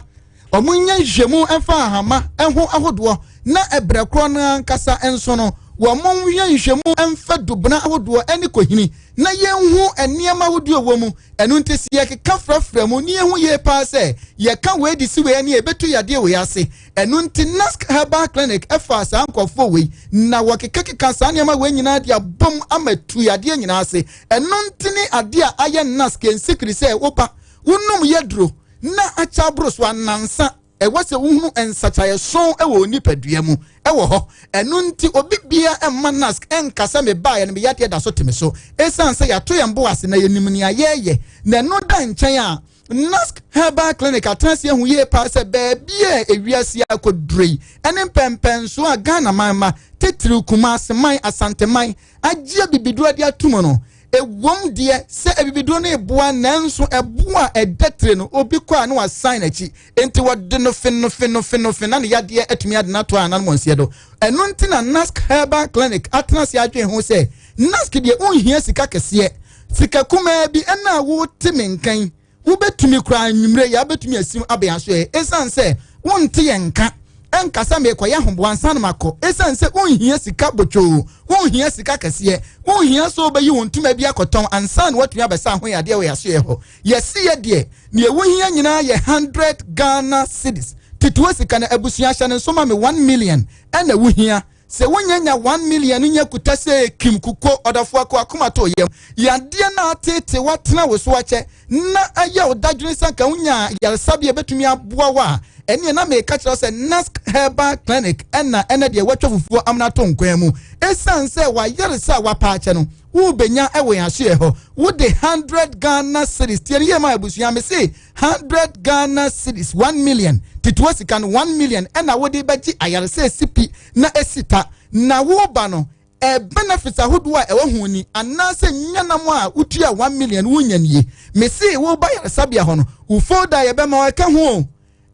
S10: wɔn nyɛ nhwehwɛmu mfa hahama ho ahodoɔ. na ɛberɛ korɔ no ara ankasa nso no wɔnyɛ nhwehwɛmu mfa dubena ahodoɔ ne kohini na yɛnhu nneɛma ahodoɔ ɛwɔ mu. Ɛno nti sɛ yɛkeka frafra mu na yɛhu yie paa sɛ yɛka wei de si wei ani a ɛbɛtu yadeɛ wei ase. Ɛno nti Nask Herbal Clinic faa saa nkurɔfoɔ wei na wɔkekakeka saa nneɛma wei nyinaa de abom ama tu yadeɛ nyinaa ase. Ɛno nti ne adeɛ a ayɛ Nask nsikiri sɛ woba wonom yɛduro na akyɛ aboro so anansa. Ɛwɔ sɛ wohunu nsakyeraeɛso wɔ wo nipadua mu wɔ hɔ. Ɛno nti obi biara mma NASC nka sɛ mebaeɛ no me yadeɛ da so te me so. Ɛsiane sɛ yɛato yɛn bo ase na yɛnim nea yɛreyɛ na ɛno da nkyɛn a, NASC Herbal Clinic atena ase ahu yie paa sɛ baabi a ewiase yi akɔduro yi ne mpɛnpɛnsoɔ a Ghana man mma, titiriw Kumasi man, Asante man, agye abibiduro de atom no, Ɛwom deɛ sɛ abibiduro no reboa nanso ɛbo a ɛda tire no obi kɔ a na wasan n'akyi enti wɔde no fe no fe no fe no fe na ne yadeɛ atumi ade no ato a nanom nseɛ do. Ɛno nti na Nask Herbal Clinic atena ase adwene ho sɛ Nask deɛ wonhia sika kɛseɛ, sika kumaa bi ɛna a wote me nka yi Wobɛtumi koraa anwummerɛ yi abɛtumi asim abɛn aso ɛ, ɛsiane sɛ wonte yɛn nka. Ɛnka sɛ merekɔyɛ ahoboa ansa na makɔ, ɛsiane sɛ wonhia sika botwoo, wonhia sika kɛseɛ, wonhia sɛ wobɛyi wo ntoma bi akɔtɔn ansa na woatumi abɛsa ho yadeɛ wɔ yɛn asoɛɛ hɔ. Yɛse yɛ deɛ, deɛ wohia nyinaa yɛ 100 Ghana cedis. Titiwa sika no, abusua hyɛ no nso ma me 1 million ɛna wohia. Sɛ wonya nya 1 million no nya kuta sɛ Kim Kuko, ɔdɔfo ako akoma to yam. Yadeɛ no a ateetee wo atena wo so akyɛ na ayɛ wo dadwene sɛ anka wonya ayaresabea a ɛbɛtumi aboa wo a, ɛneɛ na meka kyerɛ wo sɛ Nask Herbal Clinic ɛna ɛnɛ deɛ wɔatwa fufuo amena ato nkwan mu. Ɛsiane sɛ w'ayaresa a wapa akyɛ no wobɛnya wɔ yɛn asoɛɛ hɔ. Wode 100 Ghana cedis, tie no yie ma abusua, mese 100 Ghana cedis, 1 million, titiwa sika no 1 million ɛna wode bɛgye ayaresa esi pi na esi ta. Na woba no, ɛ benefits ahodoɔ a ɛwɔ ho ni anaasɛ nyanam a wotua 1 million wonya nie. Mese woba yaresabea hɔ no, wo folder a yɛbɛma wo ɛka ho o.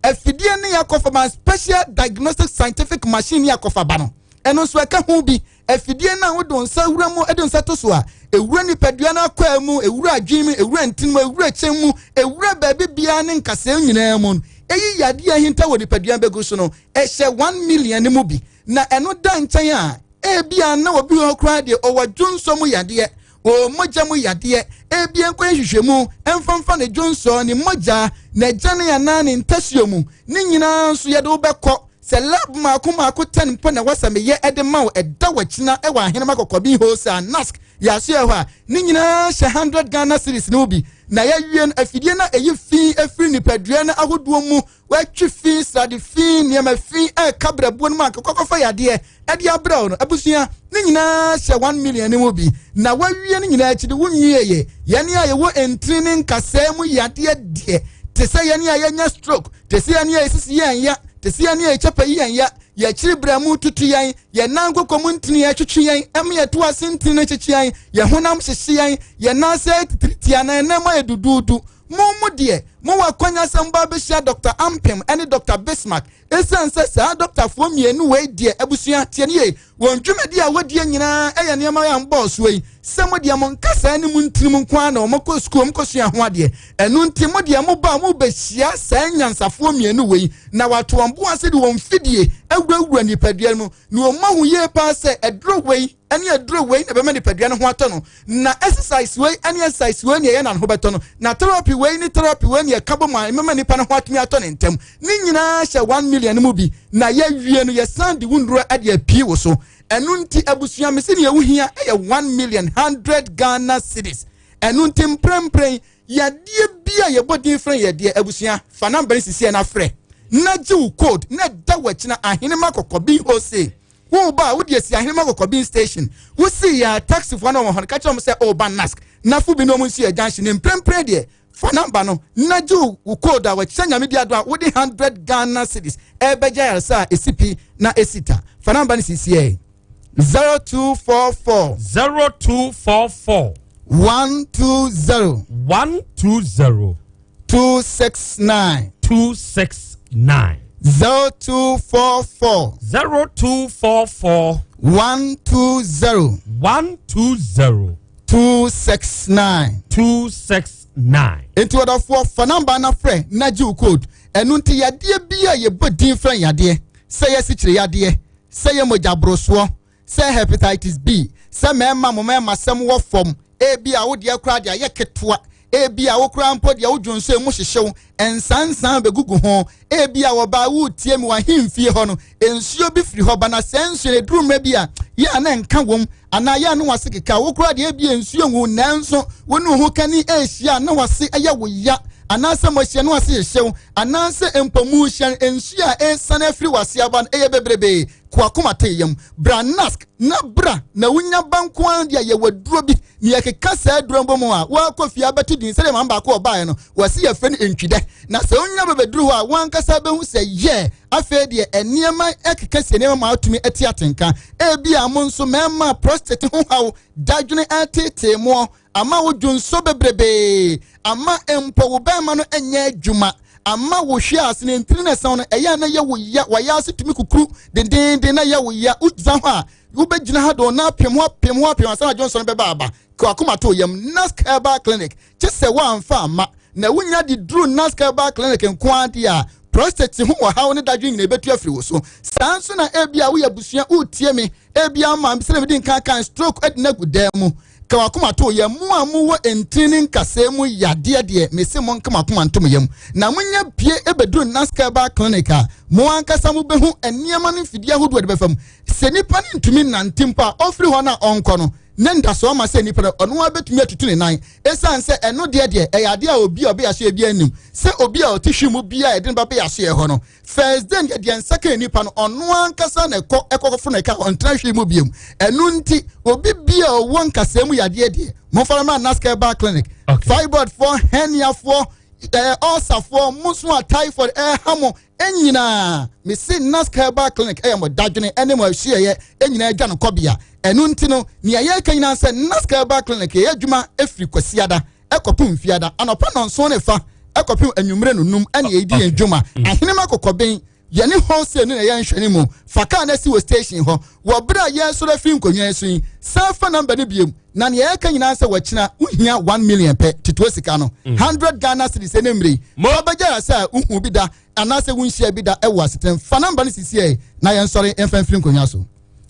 S10: Afidie ne akɔfa ba special diagnostic scientific machine ne akɔfa ba no, ɛno nso ɛka ho bi. Afidie no a wode nsa wura mu de nsa to so a ewura nipadua no akwaa mu, ewura adwene mu, ewura ntini mu, ewura kyɛn mu, ewura baabi biara ne nkasɛɛ nyinaa mu no, eyi yadeɛ ahinta wɔ nipadua bɛgu so no, ɛhyɛ 1 million no mu bi. Na ɛno da nkyɛn a, ebia na obi wɔ hɔ koraa deɛ ɔwɔ dwonsɔ mu yadeɛ, ɔwɔ mogya mu yadeɛ, ebia nkɔ nhwehwɛmu mfamfa ne dwonsɔ, ne mogya, n'agyane anaa ne ntasuo mu, ne nyinaa nso yɛde wobɛkɔ. Sɛ lab mmaako mmaako 10 mpo na ɛwɔ sɛ meyɛ de ma wo ɛda w'akyina wɔ Ahenema Kɔkɔbi Wholesale NASC yɛasoɛ hɔ a, ne nyinaa hyɛ 100 Ghana cedis no mu bi. Na yɛawie no, afidie no a ɛyi fi firi nipadua no ahodoɔ mu, wɔatwe fi, srade fi, nneɛma fi a ɛka berɛboɔ no mu a kɔkɔfa yadeɛ ɛde abrɛ wo no, abusua, ne nyinaa hyɛ 1 million no mu bi. Na wawie no nyinaa akyi de wonwieɛ. Yɛne a yɛwɔ ntini ne nkasɛɛ mu yadeɛ deɛ, te sɛ yɛne a yɛnya stroke, te sɛ yɛne a yɛsisi yɛn ya, te sɛ yɛne a yɛkyɛpɛ yi yɛn ya, yɛkyiri berɛ mu tutu yɛn, yɛn nan koko mu ntini ɛtwetwe yɛn, ɛma yɛto ase ntini no kyekye yɛn, yɛn honam hyehye yɛn, yɛn nan ase titiritia na yɛn nan mu ayɛ duduudu. Mo mo deɛ, mowɔ akwanya sɛ moba abɛhyia Dr. Ampem ne Dr. Bismarck. Esiane sɛ saa dɔktafoɔ mmienu wei deɛ abusua, tie no yie, wɔn dwumadi a wɔdie nyinaa yɛ nneɛma a mbɔɔ soɔ yi, sɛ mo deɛ mo nkasaa ne mo ntirim nko ara na wɔkɔ sukuu, wɔkɔsua ho adeɛ. Ɛno nti mo deɛ mo ba a mobɛhyia saa nyansafoɔ mmienu wei na wɔato wɔn bo ase de wɔn mfidie awurawura nipadua no mu na wɔn ahu yie paa sɛ aduro wei ne aduro wei na ɛbɛma nipadua no ho atɔ no, na exercise wei ne exercise wei na ɛyɛ na ne ho bɛtɔ no, na therapy wei ne therapy wei na ɛka bɔ mu a ɛmɛma nipa no ho atumi atɔ ne ntɛm. Ne nyinaa hyɛ 1 million mu bi na yɛwie no yɛsan de wo nnuro de apue wo so. Ɛno nti abusua, me se nea wohia yɛ 1 million 100 Ghana cedis. Ɛno nti mprempren yadeɛ bi a yɛbɔ din frɛ yadeɛ, abusua, fa number no sisi na frɛ na gye wo code na da w'akyina Ahenema Kɔkɔbi Wholesale. Woba a wode asi Ahenema Kɔkɔbi station, wosi yɛ taxifoɔ no wɔ hɔ no ka kyerɛ wɔn sɛ ɔreba NASC na fo bi na wɔn nso yɛ junction ne mprempren deɛ fa number no na gye wo code a wɔkyerɛ Nyame di ado a wode 100 Ghana cedis ɛbɛgye ayaresa a ɛsi pi na ɛsi ta. Fa number no sisi yɛ 0244
S13: 0244
S10: 120
S13: 120
S10: 269
S13: 269
S10: 0244
S13: 0244
S10: 120
S13: 120
S10: 269
S13: 269.
S10: Nti ɔdɔfoɔ, fa number na frɛ na gye wo code. Ɛno nti yadeɛ bi a yɛbɔ din frɛ yadeɛ. Sɛ yɛ sikyire yadeɛ, sɛ yɛ mogya borosoɔ, sɛ hepatitis B, sɛ mmarima mo mmarima sɛm wɔ fam, ebi a wo deɛ koraa deɛ ayɛ ketewa, ebi a wo koraa mpo deɛ wo dwonso emu hyehyew, nsansan bɛgugu ho, ebi a wɔbaa woretie mi wɔ ahemfie hɔ no, nsuo bi firi hɔ ba na sɛ nsuo no eduru mmerɛ bi a yɛ a na nka wɔm anaa yɛ a na wase keka wo koraa deɛ ebi nsuo ngu nanso wo ne wo ho kani ehyia a na wase ɛyɛ wo ya anaasɛ mo ahyia na wase hyehyew anaasɛ mpo mu hyia nsuo a ɛresane afiri wase aba no ɛyɛ bebrebe Ko akoma te yam. Bra Nask na bra na wonya ba nko ara deɛ yɛwɔ aduro bi na yɛkeka saa aduro bɔ mu a woakɔ fie abɛto din sɛdeɛ maame baako ɔbaeɛ no wɔse yɛfrɛ no ntwidɛ na sɛ wonya bɛbɛduru hɔ a woankasa bɛhu sɛ yɛ afei deɛ nneɛma ɛkeka sie nneɛma ma atumi ɛte atenka ebi a mo nso mmarima prostate ho haw dadwene ɛtetee moɔ ama wo dwonsɔ bebrebee, ama mpo wo bɛrima no nyɛ adwuma, ama wo hwe ase ne ntini na ɛsɛn no ɛyɛ na yɛ wo ya, wayɛ ase tumi kukuru dendeenden na yɛ wo ya, wogyina hɔ a wobɛgyina ha do na apem ho apem ho apem ansa na dwonsɔ no bɛba aba. Ka wakoma to yam. Nask Herbal Clinic kye sɛ woamfa amma na wonya de duru Nask Herbal Clinic nko ara deɛ a prostate ho ɔhaw ne dadwen nyina ɛbɛtu afiri wo so. Saa nso na ebia woyɛ abusua woretie me ebia ama sɛdeɛ medi nkan kan stroke adi no agu dan mu. Ka w'akoma to yam, mo a mowɔ ntini ne nkasɛɛ mu yadeɛ deɛ, mese monka mo akoma nto mo yam, na monya pie bɛduru Nask Herbal Clinic a, mo ankasa mobɛhu nneɛma no mfidie ahodoɔ de bɛfa mu. Sɛ nipa no ntumi nnante mpo a, ɔmfiri hɔ na ɔnkɔ no, ne ndasoɔ ama sɛ nipa no, ɔno ara bɛtumi atutu ne nan. Ɛsiane sɛ ɛno deɛ deɛ, ɛyɛ adeɛ a obi a ɔbɛyɛ asoɛ biara nnim, sɛ obi a ɔte hwi mu biara a yɛde no ba bɛyɛ asoɛ hɔ no, First day deɛ deɛ nsa ka nipa no ɔno ankasa na ɛkɔ ɛkɔkɔfo na ɛka ɔntena hwee mu biom ɛno nti obi bia ɔwɔ nkasɛɛ mu yadeɛ deɛ momfa no ma Naska Herbal Clinic okay. fibroid foɔ hernia foɔ ɛɛ ulcer foɔ mo nso a typhoid ɛha mo nyinaa mesi Naska Herbal Clinic ɛyɛ mo dadwene ɛne mo ahyiɛyɛ nyinaa adwa no kɔbea ɛno nti no nea yɛka nyinaa sɛ Naska Herbal Clinic yɛyɛ adwuma efiri Kwasiada ɛkɔpem mfiada anɔpa nɔnson ne fa ɛkɔpem anwummerɛ nonum ɛne yɛdi yɛn dwuma mm. ahenema kɔkɔben yɛne wholesale ne na yɛn nhwɛ ne mu fa kaa no asi wɔ station hɔ wɔ berɛ a yɛresɔrɔ afiri nkonnwa so yi san fa namba no biom na nea yɛka nyinaa sɛ wɔkyena wohia 1 million pɛ tetoa sika no 100 mm. Ghana cedis ɛne mmere yi wɔbɛgya yɛ sɛ wohu bi da anaasɛ wonhyia bi da ɛwɔ asetena fa namba no sisi ɛ na yɛnsɔre mfa mfiri nkonnwa so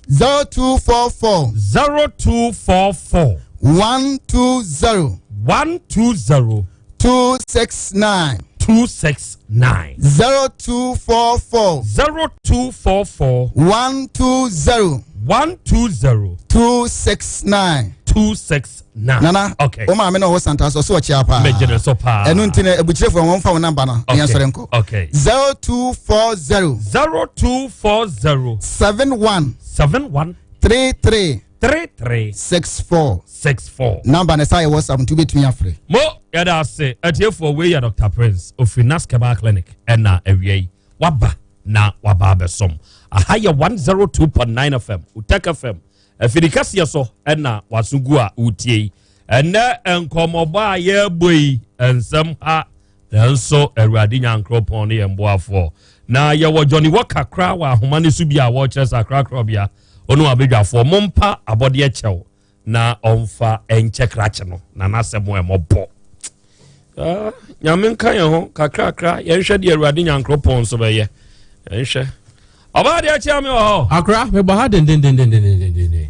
S10: 0244
S13: 0244
S10: 120
S13: 120
S10: 269
S13: 269
S10: 0244
S13: 0244
S10: 120
S13: 120
S10: 269
S13: 269
S10: nana
S13: okay.
S10: wo maame na ɔwɔ santa so ɔso ɔkyea paa
S13: mɛgyere so paa
S10: ɛno nti no abukyerɛfoɔ wɔmfa wo namba no ne yɛnsɔre nkɔ
S13: okay.
S10: 0240
S13: 0240
S10: 71
S13: 71
S10: 33
S13: 33
S10: 64
S13: 64
S10: namba no saa yɛ whatsapp nti wobɛtumi afrɛ
S13: mo yɛda ase atiefoɔ wei yɛ dr prince ofiri naskeba clinic ɛna awia yi waba na waba abɛsom aha yɛ 102.9 fm utek fm Afiri kɛseɛ so na w'aso gu a wotie yi. Ɛnnɛ nkɔmmɔbɔ a yɛrebɔ yi, nsɛm ha, nanso Awurade Nyankoropɔn ne yɛn boafoɔ. Na yɛwɔ Johnny Walker koraa wɔ ahoma no so bi a wɔrekyerɛ sɛ akorakorabea ɔne abadwafoɔ mompa abɔdeɛ kyɛw na ɔmfa nkyɛ krakye no na n'asɛm ɛmɔbɔ. Ah, nyame nka yɛn ho kakrakra yɛnhwɛ deɛ awurade nyankoropɔn nso bɛyɛ yɛnhwɛ ɔbaa deɛ akyia me wɔ hɔ
S7: akora mebɔ ha dendendendendendenden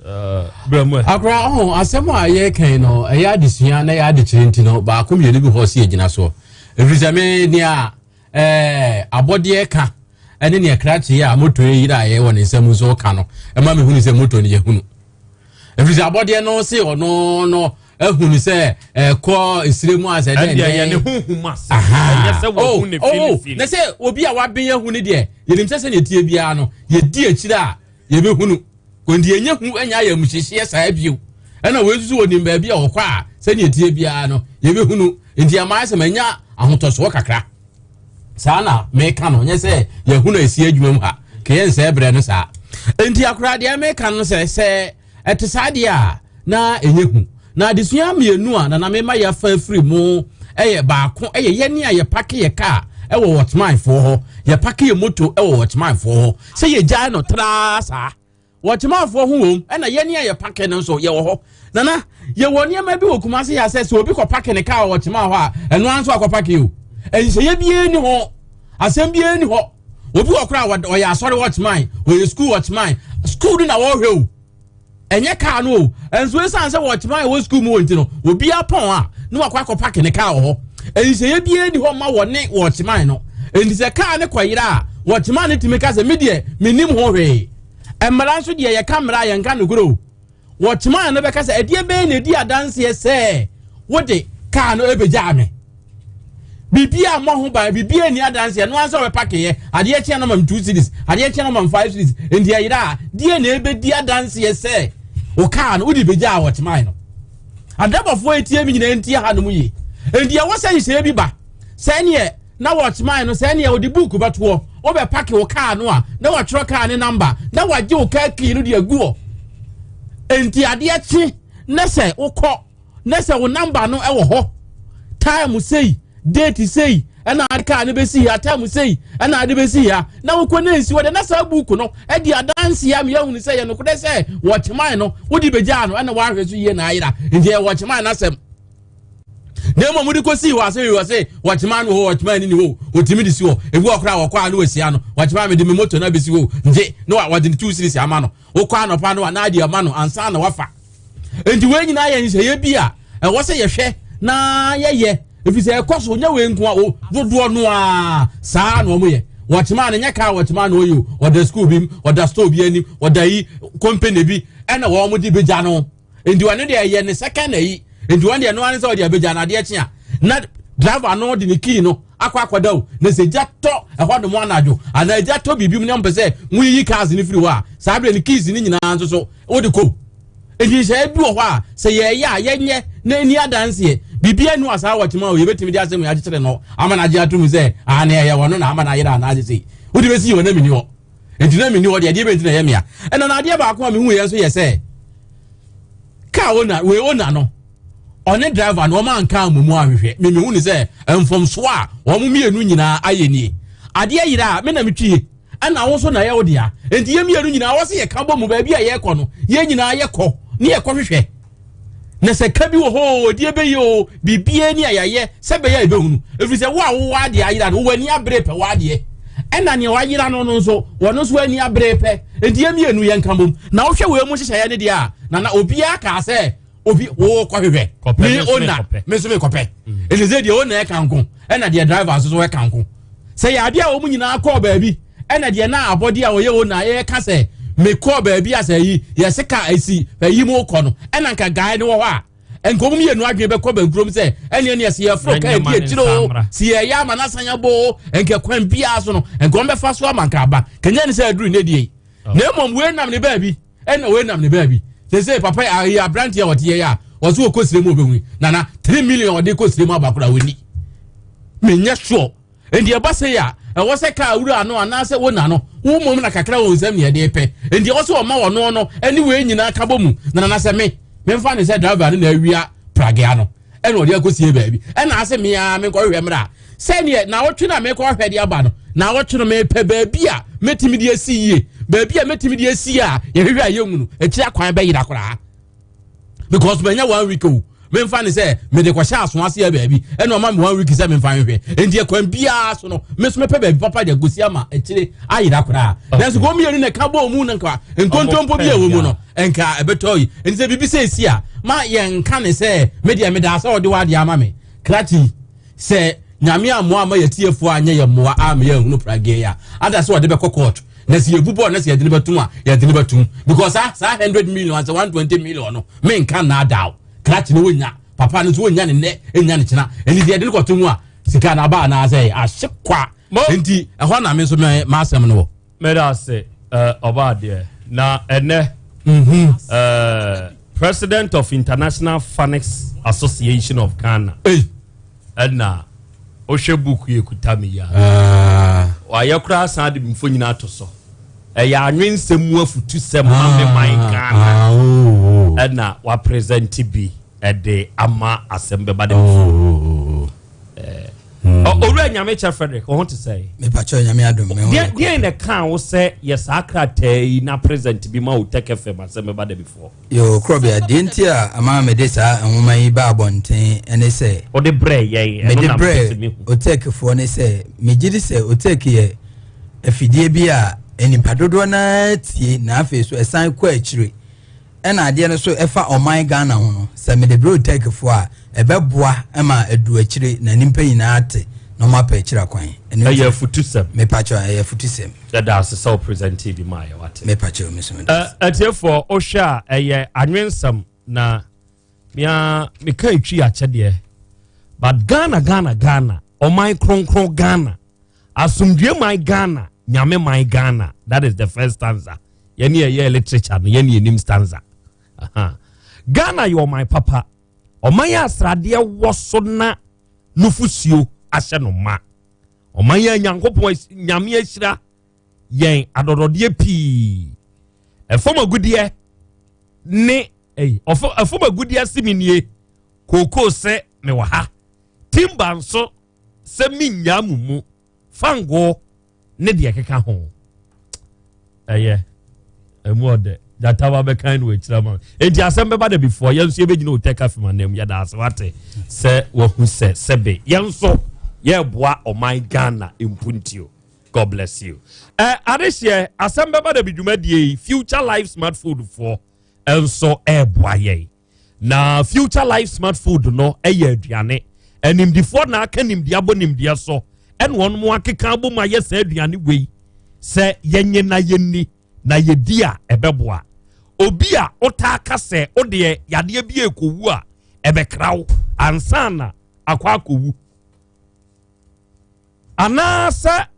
S13: ah, berɛ mu
S7: akora ɔho asɛm a yɛkan no ɛyɛ adesua na ɛyɛ adekyerɛ nti no baako mmienu bi hɔ sɛ yɛgyina soɔ ɛfiri sɛ me nea ɛɛ abɔdeɛ ka ɛne nea krakye a moto yi yera yɛ wɔ ne nsam nso ka no ɛma mehunu sɛ moto no yɛhunu ɛfiri sɛ abɔdeɛ no se ɔno no ehunu sɛ ɛkɔ esire mu asɛ dɛ
S13: ɛdeɛ yɛ ne huhum ase ɛnyɛ sɛ wɔhu ne
S7: oh, oh,
S13: filifili
S7: na sɛ obi a waben ahu ne deɛ yɛnim sɛ sɛdeɛ tie biara no yɛdi akyire a yɛbɛhunu kɔnti yɛnyɛ hu ɛnyɛ ayɛ mu hyehyeɛ saa bio ɛna wei nso wɔnim baabi a wɔkɔ a sɛdeɛ tie biara no yɛbɛhunu nti ɛma ayɛ sɛ manya ahotɔsoɔ kakra saa na meka no nyɛ sɛ yɛhunu ɛsi adwuma mu ha kɛyɛ nsɛ berɛ no saa nti akora deɛ meka no sɛ sɛ Ɛte saa deɛ a, na ɛnyɛ hu. Na adesua mmienu a Nana mema yɛafa afiri mu yɛ baako yɛ yɛne a yɛpake yɛ kaa wɔ wɔtemaefoɔ hɔ, yɛpake yɛ moto wɔ wɔtemaefoɔ hɔ, sɛ yɛgyae no traa saa. Wɔtemaefoɔ ho wom, ɛna yɛne a yɛpake no nso yɛwɔ hɔ. Nana, yɛwɔ nneɛma bi wɔ Kumase yɛ sɛ sɛ obi kɔpake ne kaa wɔ wɔtema hɔ a, ɛno ara nso akɔpake o. Nhyehyɛeɛ biara ni hɔ, asɛm biara ni hɔ. Obi wɔ koraa ɔyɛ asɔre watchman, ɔyɛ school watchman. School no na wɔhwɛ o. Ɛnyɛ kaa no o. Nso esiane sɛ watchman wɔ school mu wɔ nti no, obi apɔn a na wakɔ akɔ park ne kaa wɔ hɔ. Nhyehyɛeɛ biara ni hɔ ma wɔne watchman no. Nti sɛ kaa no kɔyera a, watchman no tumi ka sɛ me deɛ mennim ho hwee. Mmara nso deɛ yɛka mmara a yɛnka nokorɛ o. Watchman no bɛka sɛ ɛdeɛ bɛyɛ na ɛdi adanseɛ sɛ wode kaa no ɛbɛgyaa me. Biribi a mmɔ ho ban, biribi a ɛni adanseɛ, no ansa wɔbɛpakeyɛ, adeɛ kyeɛ no mam 2 cedis, adeɛ kyeɛ no mam 5 cedis, nti ɛyera a, deɛ na ɛbɛdi adanseɛ sɛ wo kaa no wode bɛgyaa watchman no. Adabɔfoɔ ɛtie me nyinaa ntie ha nom yie. Nti ɛwɔ sɛ nhyehyɛeɛ bi ba sɛ neɛ na watchman no sɛ neɛ ɔde book bɛtoɔ, wobɛpake wo kaa no a na watwerɛ kaa ne namba na wagye wo kaa kii no de agu hɔ. Nti adeɛ kye na sɛ wokɔ na sɛ wo namba no wɔ hɔ time sei date sei ɛna ade kaa no bɛsi ha time sei ɛna ade bɛsi ha na wokɔ na nsi hɔ de na saa book no ɛde adanseɛ ama yɛahunu sɛ yɛ nokorɛ sɛ watchman no wode bɛgyaa no ɛna woahwɛ so yie na ayera nti ɛyɛ watchman no asɛm na mmom wode kɔsii hɔ asɛ wɔ sɛ watchman no wɔ hɔ watchman ni hɔ ɔtumi de si hɔ ebi wɔ koraa wɔkɔ a na wɔasia no watchman mede me moto no abɛsi hɔ ngye na wɔde ne two series ama no wokɔ anɔpa no a na ade ama no ansa na wafa nti wei nyinaa yɛ nhyehyɛeɛ bi a ɛwɔ sɛ yɛhwɛ na yɛyɛ ɛfiri sɛ ɛkɔ so nyɛ wei nko a o dodoɔ no a saa na wɔn yɛ wɔkyema no nyɛ kaa wɔkyema no ɔyɛ o ɔda sukuu bi mu ɔda store bi anim ɔda yi company bi ɛna wɔn de bɛgya no nti wɔn deɛ ɛyɛ ne second ayi nti wɔn deɛ no ara sɛ ɔde abɛgya no adeɛ kye a na driver no de ne key no akɔ akɔda o na sɛ gya tɔ ɛhɔ nom anadwo anaa gya tɔ biribi mu na mpɛ sɛ moyiyi cars no firi hɔ a saa berɛ no keys no nyinaa nso so wode kɔ nhyehyɛeɛ bi wɔ hɔ a sɛ yɛyɛ a yɛnyɛ na ɛni adanseɛ biribi anu a saa wɔkyema o yɛbɛtumi de asɛm akyekyere no ama no agye ato mu sɛ ane ɛyɛ wɔno na ama no ayerɛ anaasɛ sei wode bɛsi wɔ na menni hɔ nti na menni hɔ deɛ adeɛ bɛnti na ɛyɛ mea ɛna na adeɛ baako a mehu yɛ nso yɛ sɛ kaa ona wei ona no ɔne driver no wɔn anka amumu ahwehwɛ memehu ne sɛ mfomsoɔ a wɔn mmienu nyinaa ayɛ nie adeɛ yera a me na metwie ɛna wo nso na ɛyɛ wo dea nti yɛn mmienu nyinaa wɔ sɛ yɛka bɔ mu baabi a yɛrekɔ no yɛn nyinaa yɛkɔ ne yɛkɔ hwehwɛ na sɛ ka bi wɔ hɔ o deɛ bɛyɛ o biribiara ni a yɛayɛ sɛ bɛyɛ a yɛbɛhunu ɛfiri sɛ wo a wowɔ adeɛ ayera no wowɔ ani abere pɛ wɔ adeɛ ɛna nea wayera no no nso wɔn nso ani abere pɛ nti yɛn mmienu yɛn ka bom na wohwɛ wei mu nhyehyɛeɛ ne deɛ a na na obiara kaa sɛ obi wo kɔ hwehwɛ me ona me nso me kɔpɛ ɛsɛ sɛ deɛ ona ɛka nko ɛna deɛ driver nso so ɛka nko sɛ yɛ adeɛ a wɔn nyinaa kɔɔ baabi ɛna deɛ na abɔdeɛ a ɔyɛ ona ɛka sɛ mekɔɔ baabi a sɛ yi yɛse ka ɛsi ɛyi mu kɔ no ɛna nka guy no wɔ hɔ a nka wɔn mmienu adwene bɛkɔ bɛnkurom sɛ ɛne ɛne ɛsɛ yɛforo ka ɛdi akyire o si yɛyɛ ama n'asan abɔ o nka kwan biara so no nka wɔn bɛfa so ama nka aba kanya ne sɛ aduru ne deɛ yi na mmom wei nam ne baabi ɛna wei nam ne baabi sese papa ayi aberanteɛ a ɔte yɛ a ɔso ɔkɔ sire mu ɔbɛhu nana three million ɔde kɔ sire mu abakora wɔni menyɛ sure nti ɛba sɛ yɛ a ɛwɔ sɛ kaa wura no anaasɛ wo na no wo mmom na kakra wɔ nsɛm nea ɛde pɛ nti ɛwɔ sɛ ɔma ɔno no ɛne wei nyinaa ka bɔ mu na nana sɛ me memfa ne sɛ driver no na awia pragea no ɛna ɔde akɔsie baabi ɛna ase mea menkɔhwehwɛ mmerɛ a sɛdeɛ naawɔtwe no a mekɔhwɛ de aba no naawɔtwe no mepɛ baabi a mɛtumi de asi yie baabi a mɛtumi de asi a yɛhwehwɛ a yɛnwu no akyiri akwan bɛyera koraa because manya one week o memfa ne sɛ mede kɔhyɛ aso ase yɛ baabi ɛna ɔma me one week sɛ memfa nhwɛ nti ɛkwan biara so no me so mɛpɛ baabi papa de agosi ama akyire ayera koraa nanso kɔn mmienu na ɛka bɔɔ mu no nka nkontompo bi a ɛwɔ mu no nka ɛbɛtɔ yi nti sɛ biribi sɛ esi a ma yɛnka ne sɛ me deɛ meda sɛ ɔde w'adeɛ ama me krakye sɛ nyame ammoa ama yɛtiefoɔ anyɛ yɛ mmoa ama yɛahunu pragea a ada sɛ ɔde bɛkɔ court na sɛ yɛbu bɔɔl na sɛ yɛde no bɛtum a yɛde no bɛtum because saa saa hundred million asɛ 120 million no menka nnaadaw krakye no wɔnya papa no nso wɔnya ne nnɛ ɛnya ne kyena ɛnti sɛ yɛde no kɔto mu a sika no aba anaasɛ ahye kwa nti ɛhɔ na me nso m'asɛm no wɔ
S13: Meda ase ɔba adeɛ na ɛnɛ president of International Phonics Association of Ghana ɛna wohwɛ book yi ekuta mi ya wayɛ koraa san de mfo nyinaa ato so ɛyɛ anwensɛm mu afutusɛm ma me man Ghana ɛna wapresent bi ɛde ama asɛm bɛba de oh. Owura Nyame kyɛ Frederick, wo ho te sɛ?
S4: Mepakyɛ Nyame adom me ho yɛ.
S13: Deɛ na ɛka wo sɛ yɛ saa krataa yi na present bi ma wo Tech FM asɛm bɛba da before?
S4: Yo, korɔbea, deɛ nti a ama mede saa nwoma yi ba abɔnten ne sɛ.
S13: Wode brɛ yɛn, ɛno na mepɛ sɛ mehu.
S4: Mede brɛ Otekfoɔ ne sɛ, megye di sɛ Otek yɛ. Afidie bi a nnipa dodoɔ no ara tie na afei so ɛsan kɔ akyire. Ɛna adeɛ no so ɛfa ɔman Ghana ho no, sɛ mede brɛ Otɛkfoɔ a, ɛbɛboa ma adu akyire na nnipa nyinaa ate na wɔn apɛ akyire akwan. Ɛno nti,
S13: Ɛyɛ afutusɛm.
S4: Mepakyɛw, ɛyɛ afutusɛm.
S13: Yɛda ase sɛ wo presentee bi maa yɛ, wate.
S4: Mepakyɛw, me nso meda ase.
S13: Atiefoɔ, wohwɛ a ɛyɛ anwensɛm na mea meka etwi akyɛdeɛ but Ghana Ghana Ghana ɔman kronkron Ghana asomdue man Ghana nyame man Ghana that is the first stanza yɛne ɛyɛ literature no yɛne yɛnim stanza. Aha. Ghana yɛ ɔman papa ɔman yɛ asradeɛ wɔ so na nufusuo ahyɛ no ma ɔman yɛ Nyankopɔn nyame ahyira yɛn adɔdɔdeɛ pii ɛfam agudeɛ ne ɛyi ɛfam agudeɛ ase mi nie kookoo sɛ mewɔ ha timba nso sɛ menyaa mu mu fangoo ne deɛ ɛkeka ho ɛyɛ ɛmu ɔdɛ gyata wa bɛkan no akyira ma enti asɛm bɛba da bifoɔ yɛn nso yɛbɛgyina otɛ kafe ma nam yɛda ase wate sɛ wahu sɛ sɛbe yɛn nso yɛreboa ɔman Ghana mpuntio God bless you. Ɛ adehyeɛ asɛm bɛba da bi dwumadie yi future life smart food foɔ nso ɛreboa yɛn. Na future life smart food no yɛ aduane. Animdifoɔ na aka nimdeɛ abɔ nimdeɛ so ɛna wɔn mo akeka abɔ mu ayɛ saa aduane wei sɛ yɛnye na yɛnni na yɛdi a ɛbɛboa. Obi a wotaa ka sɛ wodeɛ yadeɛ bi ɛkɔwu a ɛbɛkra wo ansa na akɔ akɔwu anaasɛ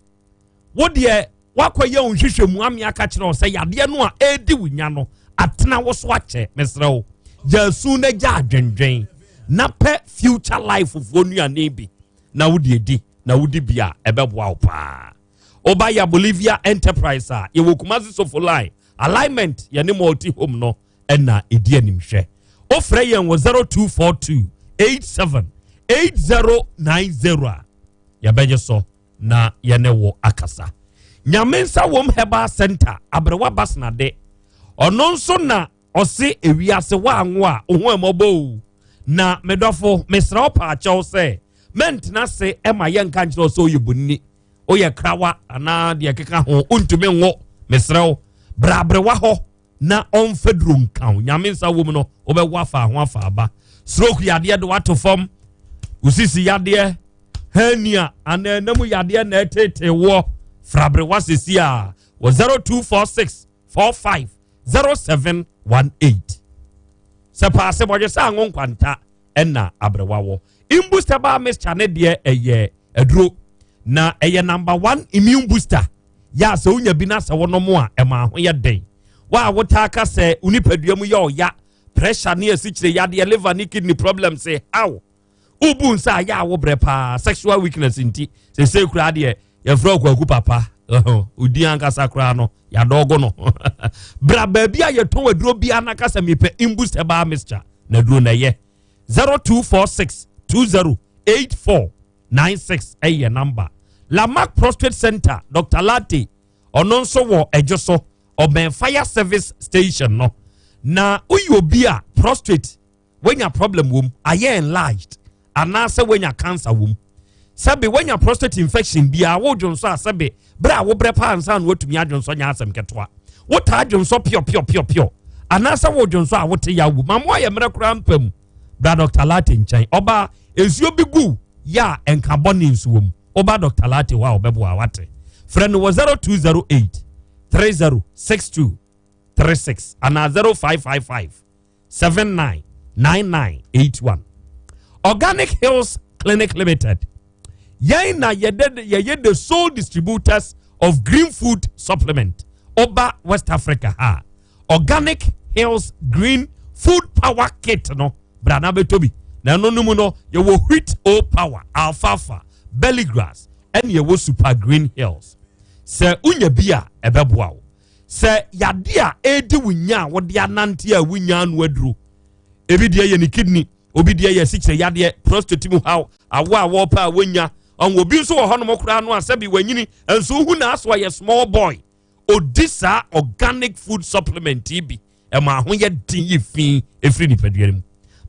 S13: Wo deɛ woakɔyɛ wo nhwehwɛmu ame aka kyerɛ wo sɛ yadeɛ no a ɛredi wo nya no atena wo so akyɛ. Mesrɛ wo, gya su na gya adwendwen na pɛ future life foɔ nnuane bi na wode adi na wodi bi a ɛbɛboa wo paa. Woba yɛ Bolivia Enterprise a yɛwɔ Kumasi Sofo Line alignment yɛne multi home no ɛna ɛdi animhwɛ. Wofrɛ yɛn wɔ 0242 87 8090 a yɛbɛgye so. na yɛne wo akasa. Nyame nsa wom herbal center aberewa basnade ɔno nso na ɔse ewiase woanwo a wo ho ɛmɔbɔ o na medɔfo mesrɛ wo paakyɛw sɛ mɛntena se ɛma yɛnka nkyerɛ wo sɛ woyɛ bonni woyɛ krawa anaa deɛ ɛkeka ho wontumi nwo mesrɛ wo bra aberewa hɔ na ɔmfa duro nka wo nyame nsa wom no wobɛwo afa ho afa aba stroke yadeɛ de wato fam wosisi yadeɛ hernia anaa ɛnam yadeɛ na ɛtete woɔ fraberewa sesi a wɔ 0246 45 0718 sɛ paase bɔdwe sɛ anwo nkwanta ɛna aberewa wɔ imbu sɛbaa mixture ne deɛ ɛyɛ aduro na ɛyɛ number one immune booster yɛ a sɛ wonya bi na sɛ wonom a ɛma ho yɛ den wo a wotaa ka sɛ wo nipadua mu yɛ ɔya pressure ne asikyire yadeɛ liver ne kidney problems how wobu nsa a yɛ a wobrɛ paa sexual weakness nti sɛsɛ koraa deɛ yɛfrɛ ɔkwaku papa odi ankasa koraa no yɛadɔgo no bra baabi a yɛtɔn aduro biara na kasa mepɛ imbus herbal mixture na aduro na ɛyɛ 0246 20 84 96 ɛyɛ number. Lamarck Prostate Center, Dr. Latte, ɔno nso wɔ ɛdwo so, ɔbɛn fire service station no. Na woyɛ obi a prostate wanya problem wom, ayɛ enlarged, anaasɛ wanya cancer wom. Sɛbe wanya prostate infection biara wodwonsɔ a sɛbe berɛ a wobrɛ paa ansa na watumi adwonsɔ nyɛ asɛm ketewa. Wotaa dwonsɔ piɔ piɔ piɔ piɔ anaasɛ wodwonsɔ a wote yaw wom. Ma mo ayɛ mmerɛ koraa mpa mu. Bra Dr. Latte nkyɛn. Ɔbaa, nsuo bi gu yɛ a nka bɔne nso wɔ mu. Woba Dr. Latte hɔ a ɔbɛboa wate. Frɛ no wɔ 0208 3062 36 anaa 0555 799981. Organic Hills Clinic Limited. Yɛn na yɛde yɛyɛ the sole distributors of green food supplement. Oba West Africa ha. Organic Hills Green Food Power Kit no bra na bɛtɔ bi. Na ɛno no mu no yɛwɔ wheat o power, alfalfa, belly grass ɛne yɛwɔ super green hills. Sɛ wonya bi a ɛbɛboa wo. Sɛ yade a ɛredi wo nya a wode anante a wonya ano aduro. Ebi deɛ yɛ ne kidney, obi deɛ yɛ asikyire yadeɛ, prostate mu haw, awo a wɔpɛ a wonya. Ɔn obi nso wɔ hɔnom koraa no a sɛbi wanyini nso wohu n'aso a yɛ small boy. Odi saa organic food supplement yi bi ɛma ho yɛ den yi fi efiri nipadua no mu.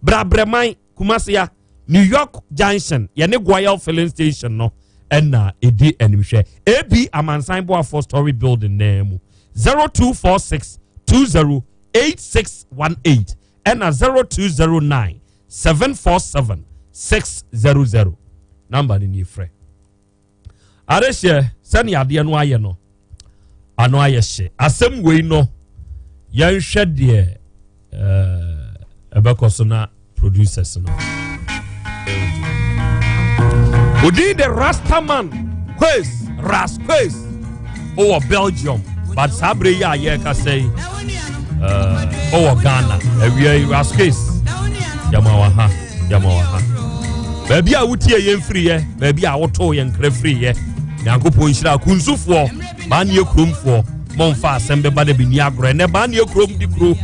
S13: Brabrɛman Kumasi a New York Junction yɛne Goyal filling station no ɛna ɛdi animhwɛ. AB Amansan Boafoɔ Story Building naa mu. 0246 20 8618 ɛna 0209 747 600. Number no nie frɛ. Adehyeɛ sɛnea adeɛ no ayɛ no ano ayɛ hye. Asɛm wei no yɛnhwɛ deɛ eh, ɛbɛkɔ so na producers no. Odin de Rastaman Quays Ras Quays ɔwɔ Belgium but saa bere yi a yɛrekasa yi ɔwɔ eh, Ghana awia yi Ras Quays yɛma wɔ ha yɛma wɔ ha baabi a wotie yɛn firiiɛ baabi a wotoo yɛn nkra firiiɛ nyankopɔn nhyira kunsufoɔ Baanie kuromfoɔ momfa asɛm bɛba da bi ni agorɔ ɛnɛ baanie kurom di kuro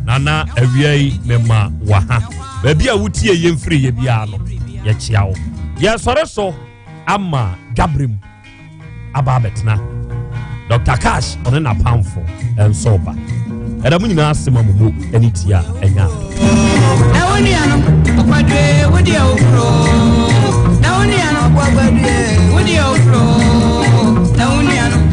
S13: nana awia yi mema waha baabi a wotie yɛn firi yɛ biara no yɛkyea wo yɛsɔre so ama dwaberem aba abɛtena Dr. Cash ɔne n'apamfo nso ba ɛda mo nyinaa ase ma mo mu ɛne tia ɛnya ado.
S1: Na wo nua no ɔkwadwe wo deɛ okuro na wo nua no ɔkwadwe wo deɛ okuro na wo nua no.